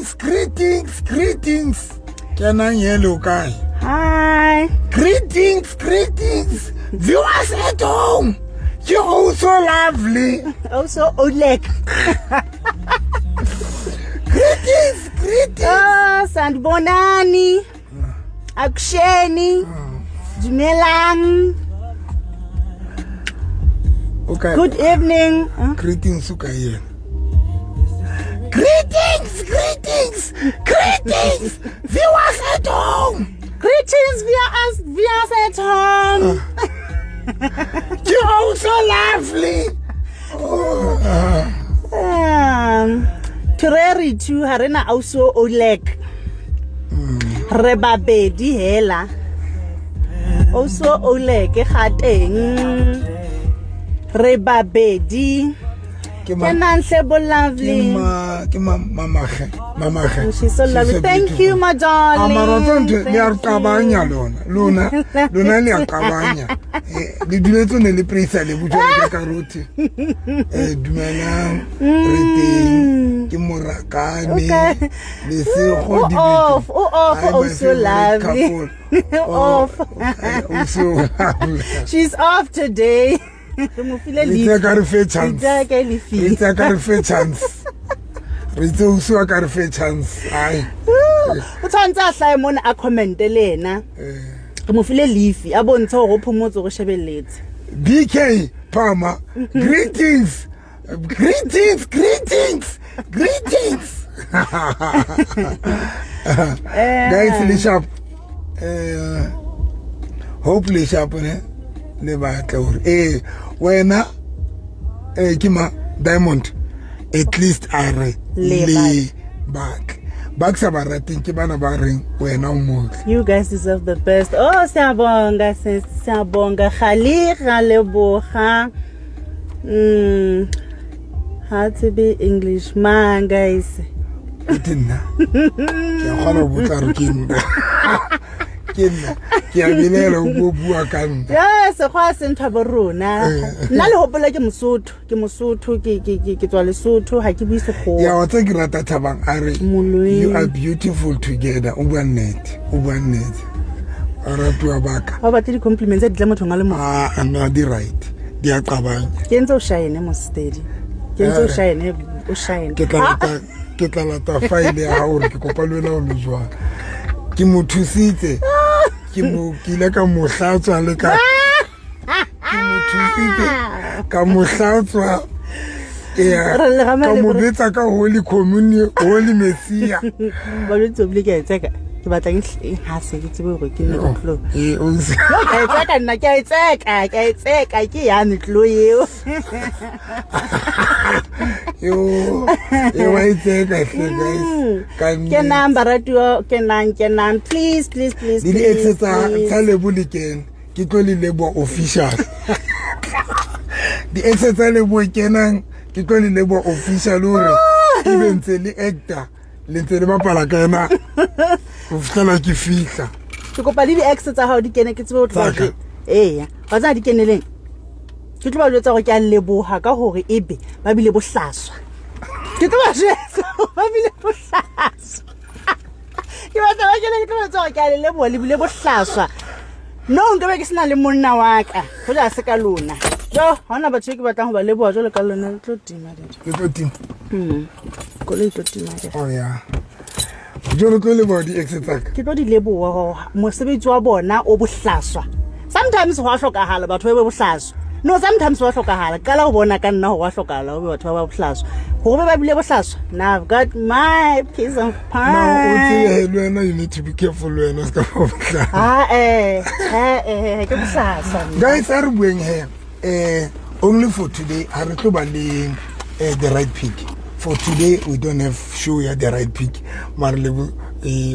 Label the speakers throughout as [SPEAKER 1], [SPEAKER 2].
[SPEAKER 1] Greetings, greetings, greetings. Kenang hello kae?
[SPEAKER 2] Hi.
[SPEAKER 1] Greetings, greetings. Viewers at home. You're also lovely.
[SPEAKER 2] Also Oleg.
[SPEAKER 1] Greetings, greetings.
[SPEAKER 2] Oh, sanibonani. Akusheni. Dumelang.
[SPEAKER 1] Okay.
[SPEAKER 2] Good evening. Huh?
[SPEAKER 1] Greetings o kae yena? Greetings, greetings, greetings. Viewers at home.
[SPEAKER 2] Greetings viewers at home.
[SPEAKER 1] You're also lovely. Oh,
[SPEAKER 2] Thureri tu ha rena ausi o Oleg. Re babedi hela. Ausi o Oleg ga teng. Re babedi.
[SPEAKER 1] Ke ma-
[SPEAKER 2] Ke nang hle bo
[SPEAKER 1] ke
[SPEAKER 2] lovely.
[SPEAKER 1] ma ke ma mamage mamage.
[SPEAKER 2] She's so lovely. Thank you, my darling.
[SPEAKER 1] Mara tsa ntho le a re
[SPEAKER 2] Thank you.
[SPEAKER 1] qabanya lona lona lona le a qabanya. Eh, le duletse ne le praisa le bojwa ka karoti. Eh, dumelang re teng ke morakane
[SPEAKER 2] Okay.
[SPEAKER 1] lesego
[SPEAKER 2] O off, o off,
[SPEAKER 1] Hi,
[SPEAKER 2] oh
[SPEAKER 1] my
[SPEAKER 2] so
[SPEAKER 1] favorite
[SPEAKER 2] lovely.
[SPEAKER 1] couple.
[SPEAKER 2] Off.
[SPEAKER 1] Okay, oh so lovely.
[SPEAKER 2] She's off today. Re mo file
[SPEAKER 1] Re
[SPEAKER 2] leave.
[SPEAKER 1] tsaya ka re fe
[SPEAKER 2] Re
[SPEAKER 1] chance.
[SPEAKER 2] tsaya ka le
[SPEAKER 1] Re
[SPEAKER 2] file.
[SPEAKER 1] tsaya ka re fe chance. Re tse usiwa ka re fe chance. Ai.
[SPEAKER 2] O tshwanetse a hlahe mona a commente le ena.
[SPEAKER 1] Eh.
[SPEAKER 2] Re mo file leave a bontshe hore o phomotse o re shebelletse.
[SPEAKER 1] BK Palmer, greetings, greetings, greetings, greetings. Guys, le sharp. Eh, hope le sharp ne le batla hore eh wena eh ke ma Diamond at least a re
[SPEAKER 2] Le
[SPEAKER 1] le batle. Ba ke sa ba rateng ke bana ba reng wena o motle.
[SPEAKER 2] You guys deserve the best. Oh, siyabonga sis, siyabonga. Khali ra leboga. Ha tsebe English man guys.
[SPEAKER 1] Ke nna. Ke a kgona ho botsa hore ke nna. Ke nna. Ke a belaela o bo bua ka nna.
[SPEAKER 2] Ya sekgwa se ntho ya bo rona. Nna le hopola ke Mosotho, ke Mosotho, ke ke ke ke tswa Lesotho, ha ke bue sekgowa.
[SPEAKER 1] Ya wa tse ke rata Thabang a re
[SPEAKER 2] Moloi.
[SPEAKER 1] you are beautiful together. O bua nnete. O bua nnete. Baratuwa ba ka.
[SPEAKER 2] Ha o batle di-compliments tse di tla mothong a le mong.
[SPEAKER 1] Ah, no, di right. Di a qabanya.
[SPEAKER 2] Ke ntse o shine mo steady. Ke ntse o
[SPEAKER 1] Eh.
[SPEAKER 2] shine, o shine.
[SPEAKER 1] Ke tla lata ke tla lata file ya hao hore ke kopa le wena o le jwang. Ke mo thusitse. Ke mo ke ile ka mo hlatswa le ka ke mo thusitse ka mo hlatswa. Eya,
[SPEAKER 2] Re le gama
[SPEAKER 1] ka
[SPEAKER 2] le
[SPEAKER 1] mo
[SPEAKER 2] bore-
[SPEAKER 1] betsa ka Holy Communion, Holy Messiah.
[SPEAKER 2] Ba jwetse o bile ke a e tseka. Ke batla ke ha se ke tsebe hore ke nne ke tlo.
[SPEAKER 1] Eh, o se-
[SPEAKER 2] No, ke a e tseka nna, ke a e tseka, ke a e tseka, ke yane tlo eo.
[SPEAKER 1] Yo, e wa e tseka hle, guys. Ka nnete.
[SPEAKER 2] Ke nang baratuwa, ke nang, ke nang. Please, please, please,
[SPEAKER 1] Le di-ex
[SPEAKER 2] please,
[SPEAKER 1] tsa
[SPEAKER 2] please.
[SPEAKER 1] tsa Lebo le kene. Ke tlo le leboha official. Di-ex tsa Lebo kenang, ke tlo le leboha official hore ebe ntse le actor, le ntse le bapala ka yena ho fihlela ke fihla.
[SPEAKER 2] Ke kopa le di-ex tsa hao di kene, ke tsebe ho tlo ba
[SPEAKER 1] Tsa ka.
[SPEAKER 2] jwe- Eya, wa tseba di keneleng? Ke tlo ba jwetsa hore ke a leboha ka hore ebe ba bile bohlaswa. Ke tlo ba jwetsa hore ba bile bohlaswa. Ke batla ba kene, ke tlo ba jwetsa hore ke a le leboha, le bile bohlaswa. No, nka be ke sena le monna wa ka. Ho ja se ka lona. Jo, ha hona batho e ke batlang ho ba leboha jwalo ka lona, le tlo tima dintho.
[SPEAKER 1] Le tlo tima?
[SPEAKER 2] Koloi e tlo tima ke.
[SPEAKER 1] Oh, yeah. Jwale tlo leboha di-ex tsa ka?
[SPEAKER 2] Ke tlo di leboha hore mosebetsi wa bona o bohlaswa. Sometimes ho a hlokahala batho ba be bohlaswa. No, sometimes ho a hlokahala. Qala ho bona ka nna hore ho a hlokahala ho be batho ba ba bohlaswa. Hore be ba bile bohlaswa. Now I've got my peace of
[SPEAKER 1] Ma, o
[SPEAKER 2] mind.
[SPEAKER 1] tsebe he le wena, you need to be careful le wena, se ka ba bohlaswa.
[SPEAKER 2] Ha, eh, eh, eh, ke bohlaswa nna.
[SPEAKER 1] Guys, a re bueng he. Only for today, ha re tlo ba le the right pick. For today, we don't have show ya the right pick. Mara le bo,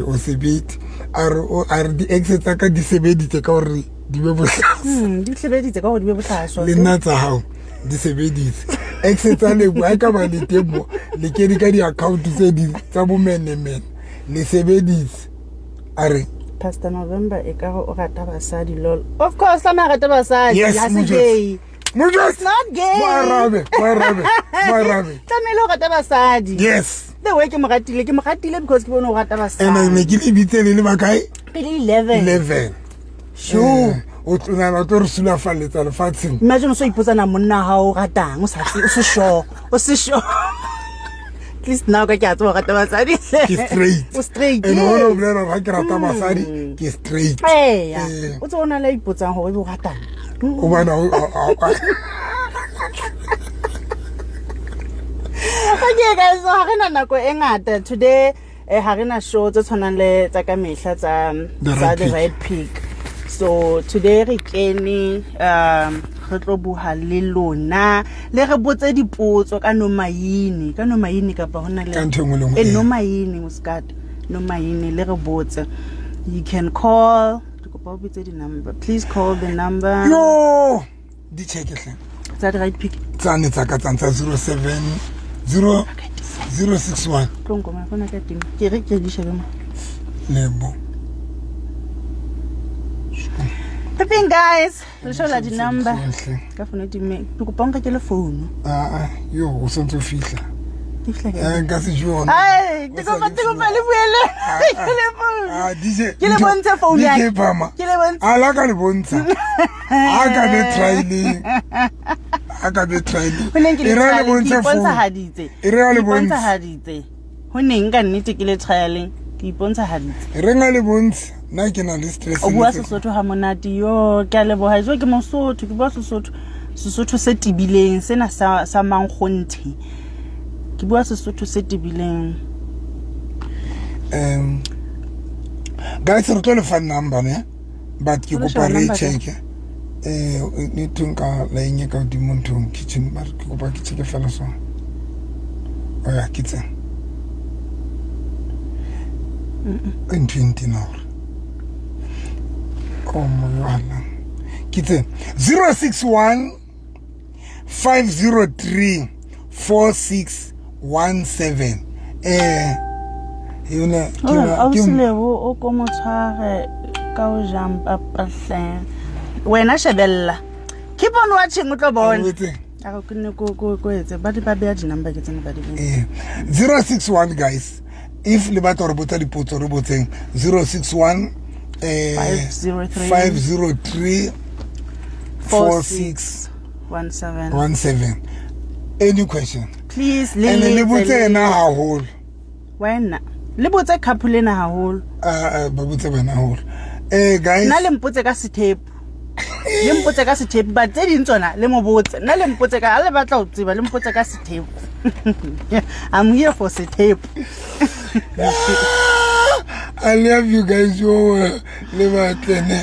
[SPEAKER 1] o sebete. A re, o, a re di-ex tsa ka di sebeditse ka hore di be bohlaswa.
[SPEAKER 2] Di sebeditse ka hore di be bohlaswa.
[SPEAKER 1] Le nna tsa hao di sebeditse. Ex tsa Lebo, ha e ka ba le teng mo, le kene ka di-account tse ding tsa bomenemene. Le sebeditse. A re
[SPEAKER 2] Pastor November e ka re o rata basadi lol. Of course, tlameha a rata basadi.
[SPEAKER 1] Yes,
[SPEAKER 2] Ha se
[SPEAKER 1] Mojotsi.
[SPEAKER 2] gay.
[SPEAKER 1] Mojotsi.
[SPEAKER 2] It's not gay.
[SPEAKER 1] Mo arabe, mo arabe, mo arabe.
[SPEAKER 2] Tlamehile o rata basadi.
[SPEAKER 1] Yes.
[SPEAKER 2] The way ke mo ratile, ke mo ratile because ke bone o rata
[SPEAKER 1] And
[SPEAKER 2] basadi.
[SPEAKER 1] ne ke le bitse le le bakae?
[SPEAKER 2] Re le 11.
[SPEAKER 1] 11.
[SPEAKER 2] Sure.
[SPEAKER 1] O nahana o tlo re sulafalletsa lefatsheng.
[SPEAKER 2] Imagine o so ipotsa na monna ha o ratang, o sa o se sure, o se sure. At least now ka ke a tseba o rata basadi.
[SPEAKER 1] Ke straight.
[SPEAKER 2] O straight.
[SPEAKER 1] And hona o
[SPEAKER 2] Yes.
[SPEAKER 1] bolela hore ha ke rata basadi, ke straight.
[SPEAKER 2] Eya.
[SPEAKER 1] Eh.
[SPEAKER 2] O tsebe o na le a ipotsang hore ebe o ratang.
[SPEAKER 1] Hobane
[SPEAKER 2] Okay guys, so ha re na nako e ngata today. Ha re na show tse tshwanang le tsa ka mehla tsa
[SPEAKER 1] The
[SPEAKER 2] tsa
[SPEAKER 1] Right
[SPEAKER 2] the
[SPEAKER 1] Pick.
[SPEAKER 2] right pick. So today re kene re tlo bua le lona le re botse dipotso ka nomayini, ka nomayini kapa hona le
[SPEAKER 1] Ka ntho e nngwe le nngwe,
[SPEAKER 2] Eh,
[SPEAKER 1] ee.
[SPEAKER 2] nomayini moskate, nomayini le re botse. You can call, ke kopa o bitse di number. Please call the number.
[SPEAKER 1] Yo, di check hle.
[SPEAKER 2] Tsa the right pick.
[SPEAKER 1] Tsane tsa ka tsane tsa 07 0 061
[SPEAKER 2] Tlo nkoma fona ka teng. Ke re ke di shebe mo.
[SPEAKER 1] Lebo.
[SPEAKER 2] Pepping guys, re shola di number.
[SPEAKER 1] Hle.
[SPEAKER 2] Ka fono time. Ke kopa o nrekele phone.
[SPEAKER 1] Ah, yo o santse o fihla.
[SPEAKER 2] Ke fihla kae?
[SPEAKER 1] Eh, nka se jwe hona.
[SPEAKER 2] Ai,
[SPEAKER 1] O
[SPEAKER 2] ke
[SPEAKER 1] sa
[SPEAKER 2] kopa
[SPEAKER 1] le
[SPEAKER 2] ke kopa
[SPEAKER 1] fuwa.
[SPEAKER 2] le buele.
[SPEAKER 1] Ah,
[SPEAKER 2] Ke le phone.
[SPEAKER 1] Ah, DJ.
[SPEAKER 2] Ke le bontshe phone ya
[SPEAKER 1] DJ
[SPEAKER 2] ka.
[SPEAKER 1] Phama.
[SPEAKER 2] Ke le bontshe.
[SPEAKER 1] A la ka le bontsha. A ka be tryileng. A ka be tryileng.
[SPEAKER 2] Ho neng ke le
[SPEAKER 1] E re a le
[SPEAKER 2] trialeng, ke
[SPEAKER 1] bontshe phone.
[SPEAKER 2] ipontshahaditse.
[SPEAKER 1] E re a le
[SPEAKER 2] Ke
[SPEAKER 1] bontshe.
[SPEAKER 2] ipontshahaditse. Ho neng ka nnete ke le trialeng, ke ipontshahaditse.
[SPEAKER 1] E re nga le bontshe. Nna ke na le stress.
[SPEAKER 2] O bua Sesotho ha monate yo, ke a leboha. Jo ke Mosotho, ke bua Sesotho. Sesotho se tebileng, sena sa sa mankgonthe. Ke bua Sesotho se tebileng.
[SPEAKER 1] Guys, re tlo le fa number ne, but ke
[SPEAKER 2] Tlo le
[SPEAKER 1] kopa
[SPEAKER 2] sheba
[SPEAKER 1] re
[SPEAKER 2] number
[SPEAKER 1] check. Ne thong ka line e ka hodimo nthong kitchen, mare ke kopa ke check fela so. Oh ya, ke tsena. E ntho e ntena hore. Oh moyana. Ke tsena. 061 503 4617. Yona ke
[SPEAKER 2] Ore,
[SPEAKER 1] ke
[SPEAKER 2] ausi Lebo o ko mo tshware ka o jang papa hle. Wena shebella. Keep on watching o tlo bona.
[SPEAKER 1] O etseng?
[SPEAKER 2] A re ke nne ko ko ko etse ba di ba beha di-number ke tsena ba di beha.
[SPEAKER 1] 061 guys, if le batla re botsa dipotso re botseng 061
[SPEAKER 2] 503
[SPEAKER 1] 503 46
[SPEAKER 2] 17.
[SPEAKER 1] 17. Any question?
[SPEAKER 2] Please le
[SPEAKER 1] And le
[SPEAKER 2] letse
[SPEAKER 1] botse
[SPEAKER 2] le-
[SPEAKER 1] ena haholo.
[SPEAKER 2] Wena le botse couple ena haholo.
[SPEAKER 1] Ba botse bana haholo. Guys,
[SPEAKER 2] Nna le mpotse ka sethepu. Le mpotse ka sethepu, but tse ding tsona le mo botse. Nna le mpotse ka ha le batla ho tseba le mpotse ka sethepu. I'm here for sethepu.
[SPEAKER 1] I love you guys. Yo, le batle ne.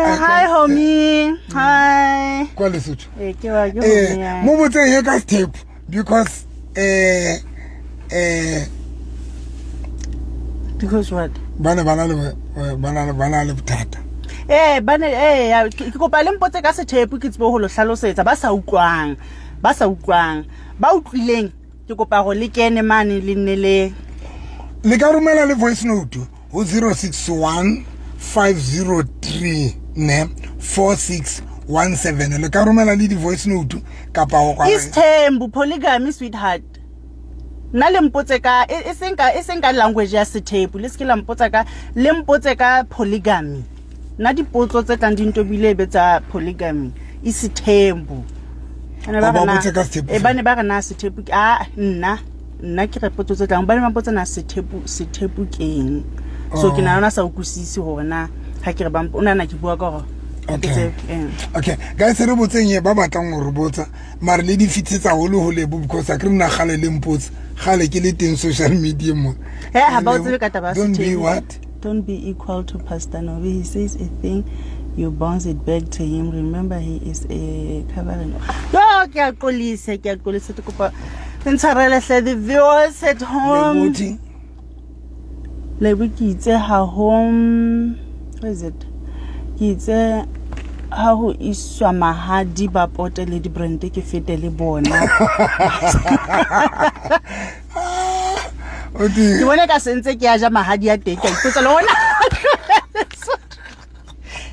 [SPEAKER 2] Hi homie. Hi.
[SPEAKER 1] Kwa Lesotho.
[SPEAKER 2] Ke wa ke homie. Ya.
[SPEAKER 1] Mo botseng he ka sethepu because
[SPEAKER 2] Because what?
[SPEAKER 1] ba ne ba na le ba na le bothata.
[SPEAKER 2] Ba ne ya, ke kopa le mpotse ka sethepu ke tsebe ho lo hlalosetsa ba sa utlwang. Ba sa utlwang. Ba utlwileng ke kopa hore le kene mane le nne le
[SPEAKER 1] Le ka romela le voice note ho 061 503 ne 4617. Le ka romela le di voice note kapa ho kwa
[SPEAKER 2] Isithembu polygamy sweetheart. Nna le mpotse ka e seng ka e seng ka language ya sethepu, le se ke la mpotsa ka le mpotse ka polygamy. Nna dipotso tse tlang di ntobile e be tsa polygamy isithembu. Ba ne ba
[SPEAKER 1] O ba
[SPEAKER 2] re na-
[SPEAKER 1] botse ka sethepu
[SPEAKER 2] ba ne ba re na sethepu ke a nna nna ke re potso tse tlang ba ne ba mpotsa na sethepu sethepu keng. So ke nahana sa utlwisise hore na ha ke re ba o nahana ke bua ka hore ke
[SPEAKER 1] Okay.
[SPEAKER 2] tsebe,
[SPEAKER 1] Okay guys, re botseng ye ba batlang ho re botsa mare le di fitsetsa haholo ho Lebo because a ke re nna kgale le mpotsa kgale ke le teng social media mo.
[SPEAKER 2] Ha ba o tsebe ka taba ya
[SPEAKER 1] Don't be
[SPEAKER 2] sethepu.
[SPEAKER 1] what?
[SPEAKER 2] Don't be equal to Pastor Nobi. He says a thing, you bounce it back to him. Remember, he is a covering. Yo, ke a qolisa, ke a qolisa. Ke kopa le ntshwarele hle, the viewers at home.
[SPEAKER 1] Lebo
[SPEAKER 2] Lebo ke itse ha ho, what is it? Ke itse ha ho iswa mahadi ba pote le di-brand ke fete le bona.
[SPEAKER 1] O
[SPEAKER 2] Ke bone ka sentse ke a ja mahadi a teng, ke a ipotsa le ona.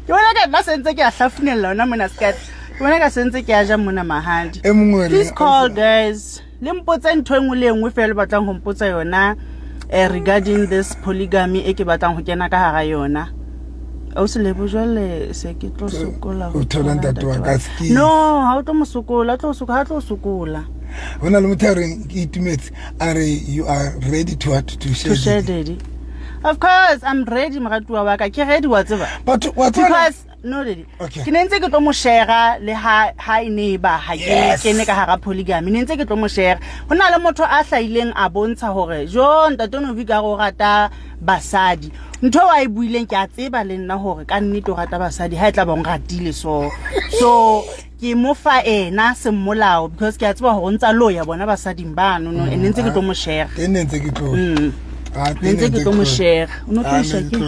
[SPEAKER 2] Ke bona ka nna sentse ke a hlafunella ona mona skat. Ke bona ka sentse ke a ja mona mahadi.
[SPEAKER 1] E mongwe
[SPEAKER 2] Please call guys. Le mpotse ntho e nngwe le e nngwe fela le batlang go mpotsa yona regarding this polygamy e ke batlang go kena ka hara yona. Ausi Lebo, jwale se ke tlo sokola
[SPEAKER 1] ho thola ntate wa ka skills.
[SPEAKER 2] No, ha o tlo mo sokola, o tlo sokola, ha tlo sokola.
[SPEAKER 1] Ho na le motho a reng ke itumetse a re you are ready to what to share.
[SPEAKER 2] To share daddy. Of course, I'm ready moratuwa wa ka. Ke ready wa tseba.
[SPEAKER 1] But wa tseba
[SPEAKER 2] Because no daddy.
[SPEAKER 1] Okay.
[SPEAKER 2] Ke ne ntse ke tlo mo share le ha ha e ne ba ha ke
[SPEAKER 1] Yes.
[SPEAKER 2] kene ka hara polygamy. Ne ntse ke tlo mo share. Ho na le motho a hlahileng a bontsha hore jo ntate Novi ka re o rata basadi. Ntho eo a e buileng ke a tseba le nna hore ka nnete o rata basadi ha e tla ba o nratile so. So ke mo fa ena semolao because ke a tseba hore o ntsa loya bona basading bano no ne ntse ke tlo mo share.
[SPEAKER 1] Teng ne ntse ke tlo. Ah,
[SPEAKER 2] Ne
[SPEAKER 1] teng
[SPEAKER 2] ntse ke tlo mo share. O no tlo
[SPEAKER 1] Ah,
[SPEAKER 2] isha
[SPEAKER 1] ne
[SPEAKER 2] ke.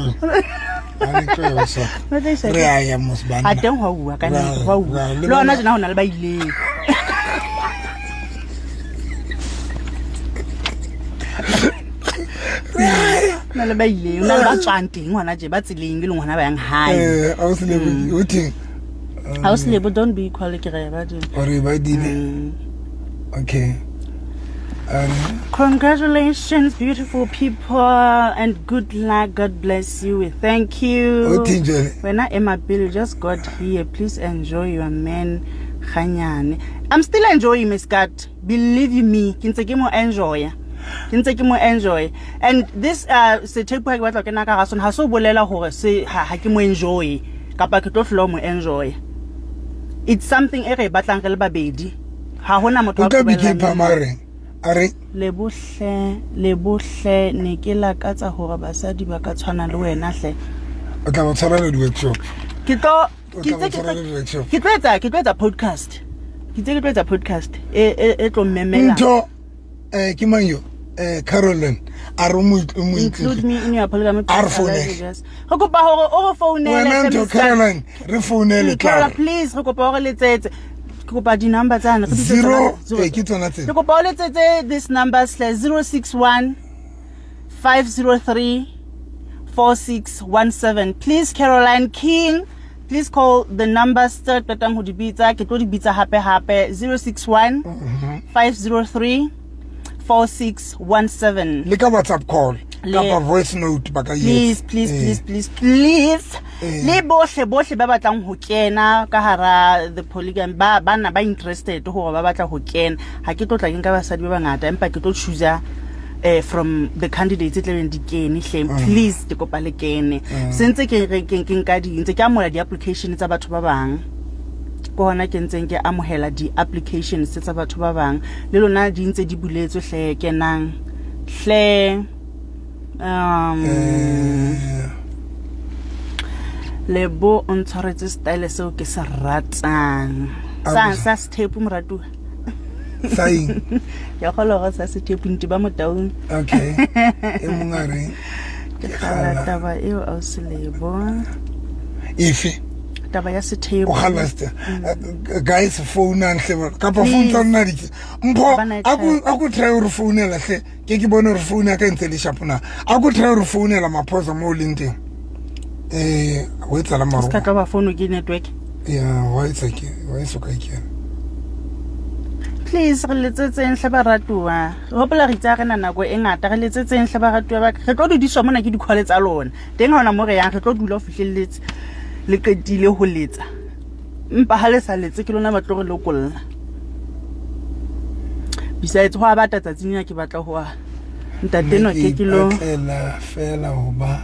[SPEAKER 1] Ah, ne tlo ya sa.
[SPEAKER 2] O tlo isha
[SPEAKER 1] Re
[SPEAKER 2] ke.
[SPEAKER 1] a ya mos banna.
[SPEAKER 2] A teng hwa uwa ka nnete
[SPEAKER 1] Ra-
[SPEAKER 2] hwa uwa.
[SPEAKER 1] ra- le
[SPEAKER 2] Le hona
[SPEAKER 1] bona-
[SPEAKER 2] tjena ho na le ba ileng. Ho na le ba ileng, ho na le ba tswang teng hona tje ba tseleng e leng hona ba yang hae.
[SPEAKER 1] Ausi Lebo o theng?
[SPEAKER 2] Ausi Lebo don't be equal ke re ba di.
[SPEAKER 1] Ore ba dile. Okay.
[SPEAKER 2] Congratulations beautiful people and good luck. God bless you. We thank you.
[SPEAKER 1] O theng jwale?
[SPEAKER 2] Wena ema pele just got here. Please enjoy your man ganyane. I'm still enjoying Miss Kat. Believe you me, ke ntse ke mo enjoy. Ke ntse ke mo enjoy. And this sethepu ha ke batla ho kena ka hara sona ha se ho bolela hore se ha ha ke mo enjoy kapa ke tlo hlola ho mo enjoy. It's something e re e batlang re le babedi. Ha hona motho
[SPEAKER 1] O
[SPEAKER 2] a
[SPEAKER 1] tla
[SPEAKER 2] qobellang
[SPEAKER 1] BK Phama a reng? A re
[SPEAKER 2] Lebohle, Lebohle ne ke lakatsa hore basadi ba ka tshwana le wena hle.
[SPEAKER 1] O tla ba tshwarela di-workshop.
[SPEAKER 2] Ke tlo
[SPEAKER 1] O
[SPEAKER 2] ke
[SPEAKER 1] tla ba
[SPEAKER 2] itse ke
[SPEAKER 1] tshwarela di-workshop.
[SPEAKER 2] ke tlo etsa ke tlo etsa podcast. Ke itse ke tlo etsa podcast e e e tlo mmemela.
[SPEAKER 1] Ntho ke mang yo? Caroline a re o mo o mo
[SPEAKER 2] Include
[SPEAKER 1] include.
[SPEAKER 2] me in your polygamy.
[SPEAKER 1] A re founele.
[SPEAKER 2] Re kopa hore o re founele.
[SPEAKER 1] Wena
[SPEAKER 2] hle,
[SPEAKER 1] ntho
[SPEAKER 2] Miss Kat.
[SPEAKER 1] Caroline re founele
[SPEAKER 2] Caroline,
[SPEAKER 1] tla.
[SPEAKER 2] please re kopa hore letsetse. Ke kopa di-number tsane. Re bitse
[SPEAKER 1] Zero
[SPEAKER 2] tsona.
[SPEAKER 1] eh ke tsona tsena.
[SPEAKER 2] Ke kopa o letsetse this number hle 061 503 4617. Please Caroline King, please call the numbers tse re qetang ho di bitsa. Ke tlo di bitsa hape hape 061 503 4617.
[SPEAKER 1] Le ka WhatsApp call
[SPEAKER 2] Le-
[SPEAKER 1] kapa voice note ba ka etsa.
[SPEAKER 2] Please, please,
[SPEAKER 1] Eh.
[SPEAKER 2] please, please, please.
[SPEAKER 1] Eh.
[SPEAKER 2] Le bohle bohle ba batlang ho kena ka hara the polygamy ba bana ba interested hore ba batla ho kena. Ha ke tlo tla ke nka basadi ba bangata empa ke tlo choose from the candidates tse tlabeng di kene hleng. Please ke kopa le kene. Se ntse ke re ke ke nka di ntse ke amohela di-application tsa batho ba bang. Ke hona ke ntseng ke amohela di-applications tsa batho ba bang. Le lona di ntse di buletswe hle kenang. Hle Lebo o ntshwaretse style seo ke se ratang. Sa sa sethepu moratuwa.
[SPEAKER 1] Sa eng?
[SPEAKER 2] Ke a kgolwa hore sa sethepu nte ba Motaung.
[SPEAKER 1] Okay. E mong a reng?
[SPEAKER 2] Ke kgalla taba eo ausi Lebo.
[SPEAKER 1] Efe?
[SPEAKER 2] Taba ya sethepu.
[SPEAKER 1] O kgalla sete. Guys founang hle kapa phone tsa rona di Mpho
[SPEAKER 2] Ba na
[SPEAKER 1] a ku a ku try ho re founela hle. Ke ke bone hore phone ya ka e ntse le sharp na. A ku try ho re founela Maphosa mo o leng teng. Ho etsahala
[SPEAKER 2] Se ka
[SPEAKER 1] maro.
[SPEAKER 2] tlo ba phone ke network.
[SPEAKER 1] Ya, wa etsa ke, wa e soka ke.
[SPEAKER 2] Please re letsetseng hle baratuwa. Hopola re itse ha re na nako e ngata re letsetseng hle baratuwa ba ka. Re tlo dudiswa mona ke di-call tsa lona. Teng ha hona mo re yang re tlo dula ho fihlelletse le qetile ho letsa. Empa ha le sa letse ke lona ba tlo re lokolla. Besides ho a bata tsatsing lena ke batla ho wa ntate no ke ke lo
[SPEAKER 1] ipatlela fela ho ba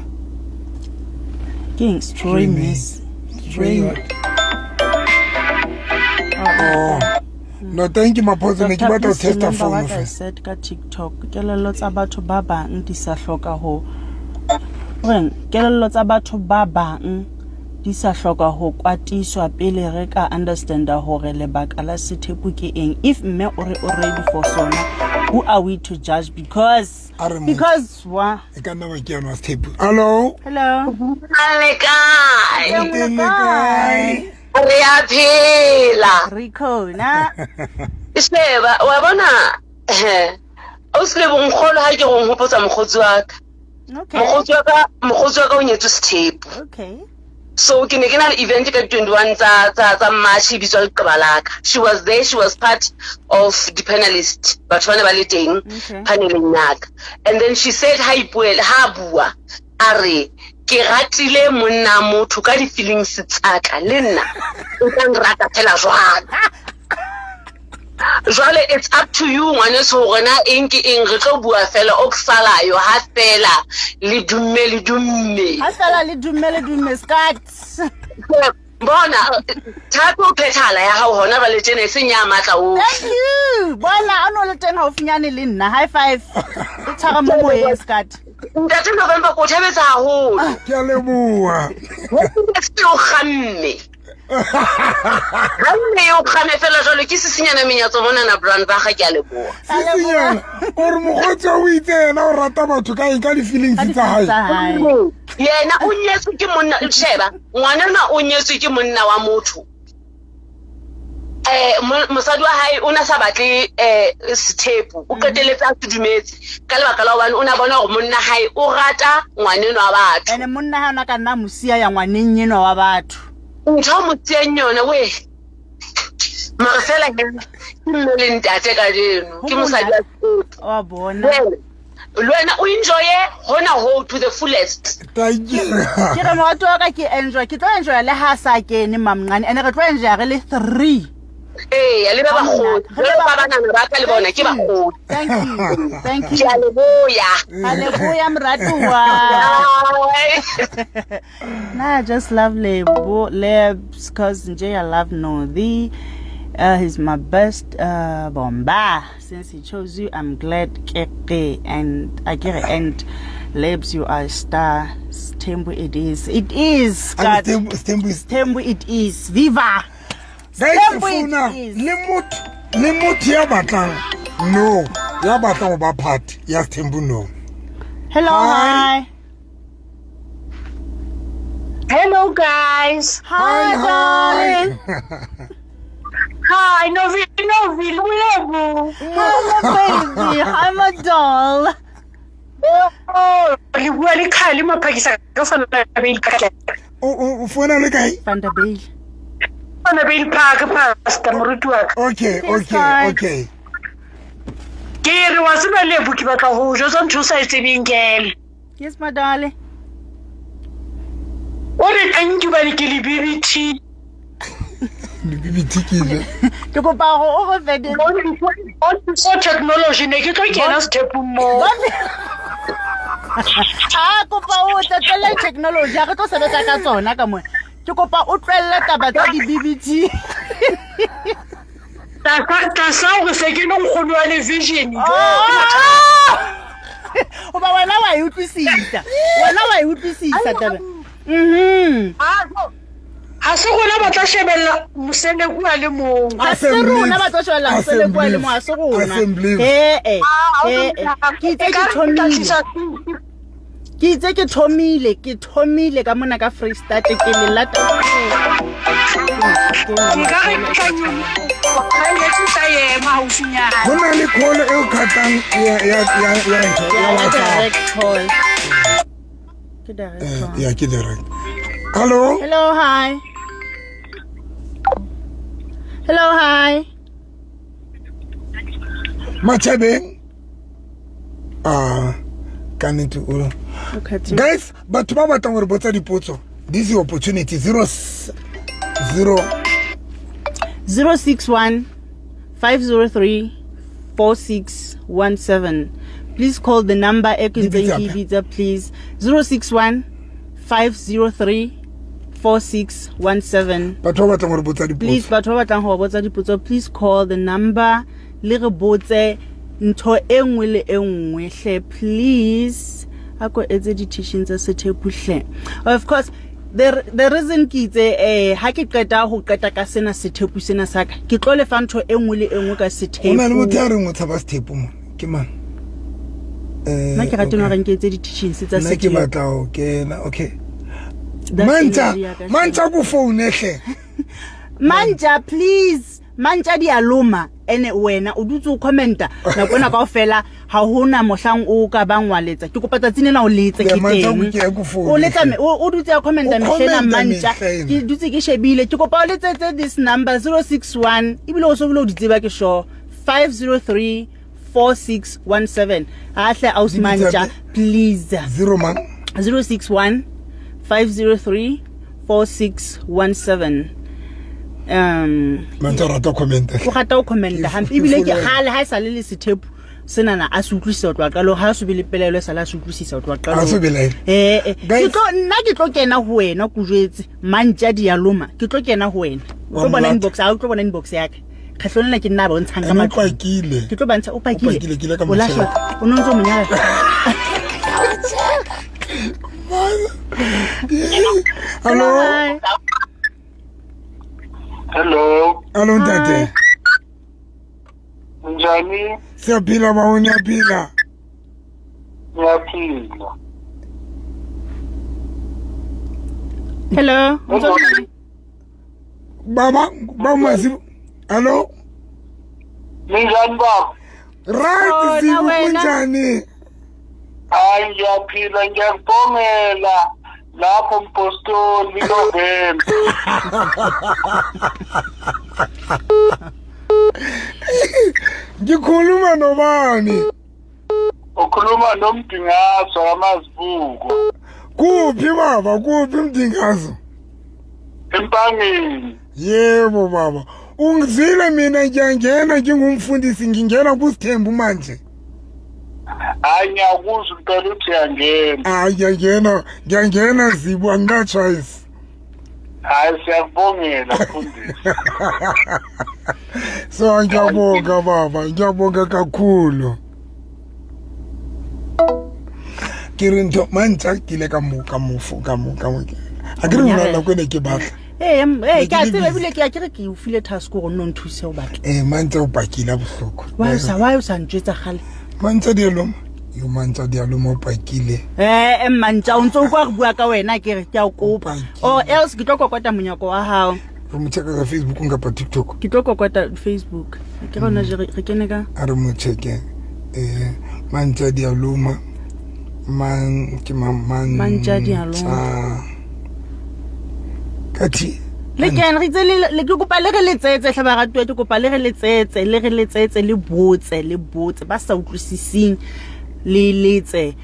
[SPEAKER 2] ke eng stray miss.
[SPEAKER 1] Stray. Oh. No, thank you Maphosa ne ke
[SPEAKER 2] Doctor,
[SPEAKER 1] batla ho
[SPEAKER 2] please
[SPEAKER 1] testa
[SPEAKER 2] remember
[SPEAKER 1] phone
[SPEAKER 2] what I
[SPEAKER 1] fela.
[SPEAKER 2] said ka TikTok. Kelello tsa batho ba bang di sa hloka ho reng kelello tsa batho ba bang di sa hloka ho kwatiswa pele re ka understanda hore lebaka la sethepu ke eng. If mme o re o ready for sona, who are we to judge? Because
[SPEAKER 1] A re mo-
[SPEAKER 2] because wa
[SPEAKER 1] E ka nna ba ke yana wa sethepu. Hello.
[SPEAKER 2] Hello.
[SPEAKER 3] Le kae?
[SPEAKER 1] Teng le kae?
[SPEAKER 3] Re a phela.
[SPEAKER 2] Re khona.
[SPEAKER 3] Sheba, wa bona ausi Lebo nkgolo ha ke go nhopotsa mokgotsi wa ka.
[SPEAKER 2] Okay.
[SPEAKER 3] Mokgotsi wa ka, mokgotsi wa ka o nyetswe sethepu.
[SPEAKER 2] Okay.
[SPEAKER 3] So ke ne ke na le event ka di-21 tsa, tsa, tsa March e bitswa Leqeba la ka. She was there, she was part of the panelist. Batho ba ne ba le teng
[SPEAKER 2] Okay.
[SPEAKER 3] paneleng ya ka. And then she said ha ipuela, ha a bua, a re ke ratile monna motho ka di-feelings tsa ka le nna o tla nrata fela jwalo. Jwale it's up to you ngwaneso hore na eng ke eng re tlo bua fela o ksalayo ha fela le dumme le dumme.
[SPEAKER 2] Ha fela le dumme le dumme skat.
[SPEAKER 3] Bona thato o phethala ya hao hona jwale tjena e seng ya matla ohle.
[SPEAKER 2] Thank you. Bona a no le teng haufinyane le nna. High five. E tshwara mo moyeng skat.
[SPEAKER 3] Ntate November ko thabetse haholo.
[SPEAKER 1] Ke a leboha.
[SPEAKER 3] Ke o kgamme. Ha nne o kgame fela jwalo ke sisinyana menyatso monana Brown ba ga ke a leboha.
[SPEAKER 1] Sisinyana o re mokgotsi o itse yena o rata batho ka eng ka di-feelings tsa hae.
[SPEAKER 3] Yena o nyetswe ke monna sheba ngwanana o nyetswe ke monna wa motho. Eh mosadi wa hae o na sa batle eh sethepu o qeteletse a se dumetse ka lebaka la hobane o na bona hore monna hae o rata ngwanenwa wa batho.
[SPEAKER 2] Ene monna hae o na ka nna mo siya ya ngwaneng enwa wa batho.
[SPEAKER 3] Ntho o mo siyang yona we. Mara fela ke mme le ntate kajeno ke mosadi wa sethepu.
[SPEAKER 2] Wa bona.
[SPEAKER 3] Le wena o enjoye hona ho to the fullest.
[SPEAKER 1] Thank you.
[SPEAKER 2] Ke re morato wa ka ke enjoy, ke tlo enjoya le ha sa kene mamncane ene re tlo enjoya re le 3.
[SPEAKER 3] Ee, le ba bagolo. Le ba banana ba ka le bona ke bagolo.
[SPEAKER 2] Thank you. Thank you.
[SPEAKER 3] Ke a leboya.
[SPEAKER 2] A leboya moratuwa. Nah, I just love Lebo Lebs cause nje I love Nothi. He's my best bomba. Since he chose you, I'm glad. Keke and I get it. And Lebs, you are a star. Sthembu it is. It is. God.
[SPEAKER 1] Sthembu is
[SPEAKER 2] Sthembu it is. Viva.
[SPEAKER 1] Guys,
[SPEAKER 2] Sthembu it
[SPEAKER 1] founa
[SPEAKER 2] is.
[SPEAKER 1] le motho le motho ya batlang no ya batlang ho ba part ya Sthembu no.
[SPEAKER 2] Hello,
[SPEAKER 1] Hi.
[SPEAKER 2] hi.
[SPEAKER 4] Hello guys.
[SPEAKER 2] Hi, darling.
[SPEAKER 4] Hi, Novi, Novi, Lebo.
[SPEAKER 2] Hi, my baby. I'm a doll.
[SPEAKER 4] Oh, re bua le Khali Maphakisa ka Vanderbilt Park.
[SPEAKER 1] O founa le kae?
[SPEAKER 2] Vanderbilt.
[SPEAKER 4] Vanderbilt Park, Pastor moruti wa ka.
[SPEAKER 1] Okay, okay,
[SPEAKER 2] Yes,
[SPEAKER 1] okay.
[SPEAKER 4] Ke re wa tseba Lebo ke batla ho jwetsa ntho o sa e tsebeng kele.
[SPEAKER 2] Yes, my darling.
[SPEAKER 4] O re thank you bane ke le BBT.
[SPEAKER 1] Le BBT ke ile.
[SPEAKER 2] Ke kopa hore o re fe di-
[SPEAKER 4] So technology ne ke tlo kena stepong moo.
[SPEAKER 2] A kopa o tle tlele technology, ha re tlo sebetsa ka tsona ka mona. Ke kopa o tlwelle taba tsa di-BBT.
[SPEAKER 4] Tlasa hore se ke le nkgono wa le vision.
[SPEAKER 2] Oh! Hoba wena wa e utlwisisa. Wena wa e utlwisisa taba.
[SPEAKER 4] Ha se rona ba tla shebella moseleko a le mong.
[SPEAKER 2] Ha se rona ba tlo shebella moseleko a le mong, ha se rona. Eh eh. Eh eh. Ke itse ke thomile. Ke itse ke thomile, ke thomile ka mona ka Free State ke le lata.
[SPEAKER 4] Nka re ke tla tla ema haufinyana.
[SPEAKER 1] Ho na le call e o khatang ya ya ya ya ntho ya WhatsApp.
[SPEAKER 2] Direct call. Ke direct call.
[SPEAKER 1] Ya ke direct. Hello.
[SPEAKER 2] Hello, hi. Hello, hi.
[SPEAKER 1] Machabeng. Ah, ka nnete o.
[SPEAKER 2] Okay.
[SPEAKER 1] Guys, batho ba batlang hore botsa dipotso. This is opportunity 0 0
[SPEAKER 2] 061 503 4617. Please call the number e ke ntseng ke e bitsa, please. 061 503 4617.
[SPEAKER 1] Batho ba batlang hore botsa
[SPEAKER 2] Please
[SPEAKER 1] dipotso.
[SPEAKER 2] batho ba batlang ho botsa dipotso, please call the number le re botse ntho e nngwe le e nngwe hle, please. A ko etse di-teaching tsa sethepu hle. Of course the reason ke itse ha ke qeta ho qeta ka sena sethepu sena sa ka, ke tlo lefa ntho e nngwe le e nngwe ka sethepu.
[SPEAKER 1] Ho na le motho ya reng o tshaba sethepu mo? Ke mang?
[SPEAKER 2] Nna ke rata hore nke etse di-teachings tsa
[SPEAKER 1] Nna ke
[SPEAKER 2] sethepu.
[SPEAKER 1] batla ho kena, okay.
[SPEAKER 2] That's
[SPEAKER 1] Mantja,
[SPEAKER 2] energy ya ka hle.
[SPEAKER 1] mantja ko phone hle.
[SPEAKER 2] Mantja, please. Mantja di a loma. Ene wena o dutse o commenta nako ena kaofela, ha hona mohlang o ka bang wa letsa. Ke kopa tsatsing lena o letse ke
[SPEAKER 1] Le mantsa
[SPEAKER 2] teng.
[SPEAKER 1] ke ya ko founu.
[SPEAKER 2] O letsa me o dutse a commenta
[SPEAKER 1] O
[SPEAKER 2] mehlena
[SPEAKER 1] commenta
[SPEAKER 2] mantja.
[SPEAKER 1] mehlena.
[SPEAKER 2] Ke dutse ke shebile. Ke kopa o letsetse this number 061 ebile o so bile o di tseba ke sure 503 4617. Ahle ausi
[SPEAKER 1] Di bitsa
[SPEAKER 2] mantja, please.
[SPEAKER 1] Zero mang?
[SPEAKER 2] 061 503 4617.
[SPEAKER 1] Mantsa o rata comment.
[SPEAKER 2] O rata ho commenta
[SPEAKER 1] Ke-
[SPEAKER 2] hampe
[SPEAKER 1] ke
[SPEAKER 2] ebile ke
[SPEAKER 1] follow.
[SPEAKER 2] hale ha e sa le le sethepu senana a se utlwisisa ho tloha qalong, ha a so be le pelaelo e sale a se utlwisisa ho tloha qalong.
[SPEAKER 1] A so belaele.
[SPEAKER 2] Eh, eh.
[SPEAKER 1] Guys-
[SPEAKER 2] Ke tlo nna ke tlo kena ho wena ko jwetse mantja di a loma, ke tlo kena ho wena. O
[SPEAKER 1] Wa
[SPEAKER 2] tlo bona
[SPEAKER 1] molata.
[SPEAKER 2] inbox, ha o tlo bona inbox ya ka. Kgetlong lena ke nna a bontshang ka
[SPEAKER 1] Ene o
[SPEAKER 2] matlung.
[SPEAKER 1] pakile.
[SPEAKER 2] Ke tlo bantsha o pakile.
[SPEAKER 1] pakile, ke ile ka
[SPEAKER 2] O
[SPEAKER 1] mo
[SPEAKER 2] lahla.
[SPEAKER 1] check.
[SPEAKER 2] O no ntso mo nyala.
[SPEAKER 1] Hello.
[SPEAKER 2] Hi.
[SPEAKER 5] Hello,
[SPEAKER 1] Hello ntate.
[SPEAKER 5] njani?
[SPEAKER 1] Siyaphila ba o niyaphila.
[SPEAKER 5] Ngiyaphila.
[SPEAKER 2] Hello. O ntso le-
[SPEAKER 1] Baba ba masi. Hello.
[SPEAKER 5] Ninjani baba?
[SPEAKER 1] Right
[SPEAKER 2] Khona
[SPEAKER 1] Sibu
[SPEAKER 2] wena.
[SPEAKER 1] kunjani?
[SPEAKER 5] Hayi ngiyaphila ngiyakubongela lapho mpostoli November.
[SPEAKER 1] Ngikhuluma nobani?
[SPEAKER 5] Ukhuluma nomdingazo wamazibuko
[SPEAKER 1] Kuphi baba? Kuphi mdingazo?
[SPEAKER 5] empangeni.
[SPEAKER 1] Yebo baba. Ungizwile mina ngiyangena ngingumfundisi ngingena kusithembu manje.
[SPEAKER 5] Hayi ngiyakuzwa impela uthi uyangena.
[SPEAKER 1] Hayi ngiyangena, ngiyangena Zibu angina choice.
[SPEAKER 5] Hayi siyakubongela mfundisi.
[SPEAKER 1] So ngiyabonga baba, ngiyabonga kakhulu. Ke re ntho mantja ke ile ka mo ka mo fo ka mo ka mo. A ke re
[SPEAKER 2] Monyarela.
[SPEAKER 1] ngwana nako ene ke batla.
[SPEAKER 2] Eh, eh,
[SPEAKER 1] Ne
[SPEAKER 2] ke a
[SPEAKER 1] ke le
[SPEAKER 2] tseba
[SPEAKER 1] busy.
[SPEAKER 2] ebile ke a ke re ke o file task hore o nno nthuse ho batla.
[SPEAKER 1] Eh mantja o pakile ha bohloko.
[SPEAKER 2] Why o sa ntjwetsa kgale?
[SPEAKER 1] Mantja di a loma. Yo mantja di a loma o pakile.
[SPEAKER 2] Eh, eh mantja o ntso o kwa re bua ka wena ke re ke a o kopa.
[SPEAKER 1] Pakile.
[SPEAKER 2] Or else ke tlo kokota monyako wa hao.
[SPEAKER 1] Re mo checka ka Facebook kapa TikTok.
[SPEAKER 2] Ke tlo kokota Facebook. Ke rona je re kene ka
[SPEAKER 1] A re mo checke. Eh mantja di a loma. Man ke ma man.
[SPEAKER 2] Mantja di a loma.
[SPEAKER 1] Ka thi.
[SPEAKER 2] Le kene re itse le ke kopa le re letsetse hle baratuwa, ke kopa le re letsetse, le re letsetse, le botse, le botse ba sa utlwisising le letse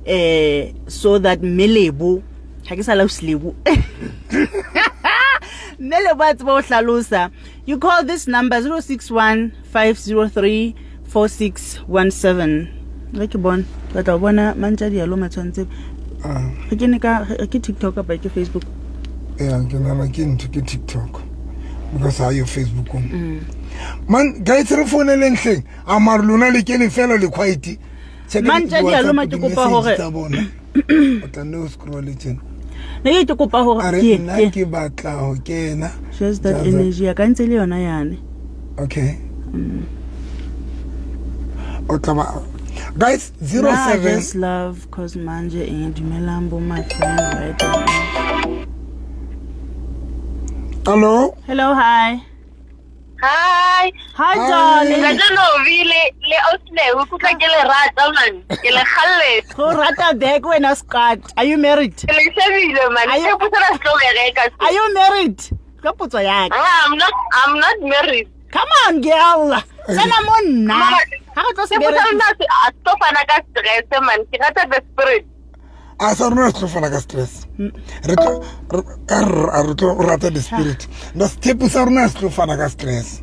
[SPEAKER 2] eh so that Mmelebo ha ke sa la Lebo Mmelebo a tseba ho hlalosa. You call this number 061 503 4617. Re ke bona batla ho bona mantja dialoma tshwanetse
[SPEAKER 1] Ah.
[SPEAKER 2] re kene ka ke TikTok kapa ke Facebook.
[SPEAKER 1] Ya ke nahana ke ntho ke TikTok because ha yo Facebookong. Man guys re founeleng hleng a mare lona le kene fela le quiet. Check
[SPEAKER 2] Mantja dialoma ke kopa hore-
[SPEAKER 1] tsa bona. O tla nne o scroll tjena.
[SPEAKER 2] Ne ke kopa hore
[SPEAKER 1] A re
[SPEAKER 2] ke
[SPEAKER 1] nna
[SPEAKER 2] ke
[SPEAKER 1] ke batla ho kena.
[SPEAKER 2] just that
[SPEAKER 1] Jaza.
[SPEAKER 2] energy ya ka ntse le yona yane.
[SPEAKER 1] Okay. O tla ba guys
[SPEAKER 2] Nah, I
[SPEAKER 1] 07
[SPEAKER 2] just love cause manje eng dumelang bo my friend right now.
[SPEAKER 1] Hello.
[SPEAKER 2] Hello, hi.
[SPEAKER 3] Hi.
[SPEAKER 2] Hi,
[SPEAKER 1] Hi.
[SPEAKER 2] darling.
[SPEAKER 3] Ntate Novi le Ausleo, ke utlwa ke le rata man. Ke le kgalletse.
[SPEAKER 2] Go rata back wena Scott. Are you married?
[SPEAKER 3] Ke le shebile man.
[SPEAKER 2] Are you-
[SPEAKER 3] Ke potsa se tlo bereka.
[SPEAKER 2] Are you married? Ka potso ya ka.
[SPEAKER 3] Ah, I'm not married.
[SPEAKER 2] Come on, girl. Tsena mo nna.
[SPEAKER 3] Mama,
[SPEAKER 2] Ha re tlo se
[SPEAKER 3] Ke potsa
[SPEAKER 2] berekisa.
[SPEAKER 3] lona se a tlo fana ka stress man. Ke rata the spirit.
[SPEAKER 1] A sa rona re tlo fana ka stress. Re tlo a re tlo rata the spirit. No step sa rona se tlo fana ka stress.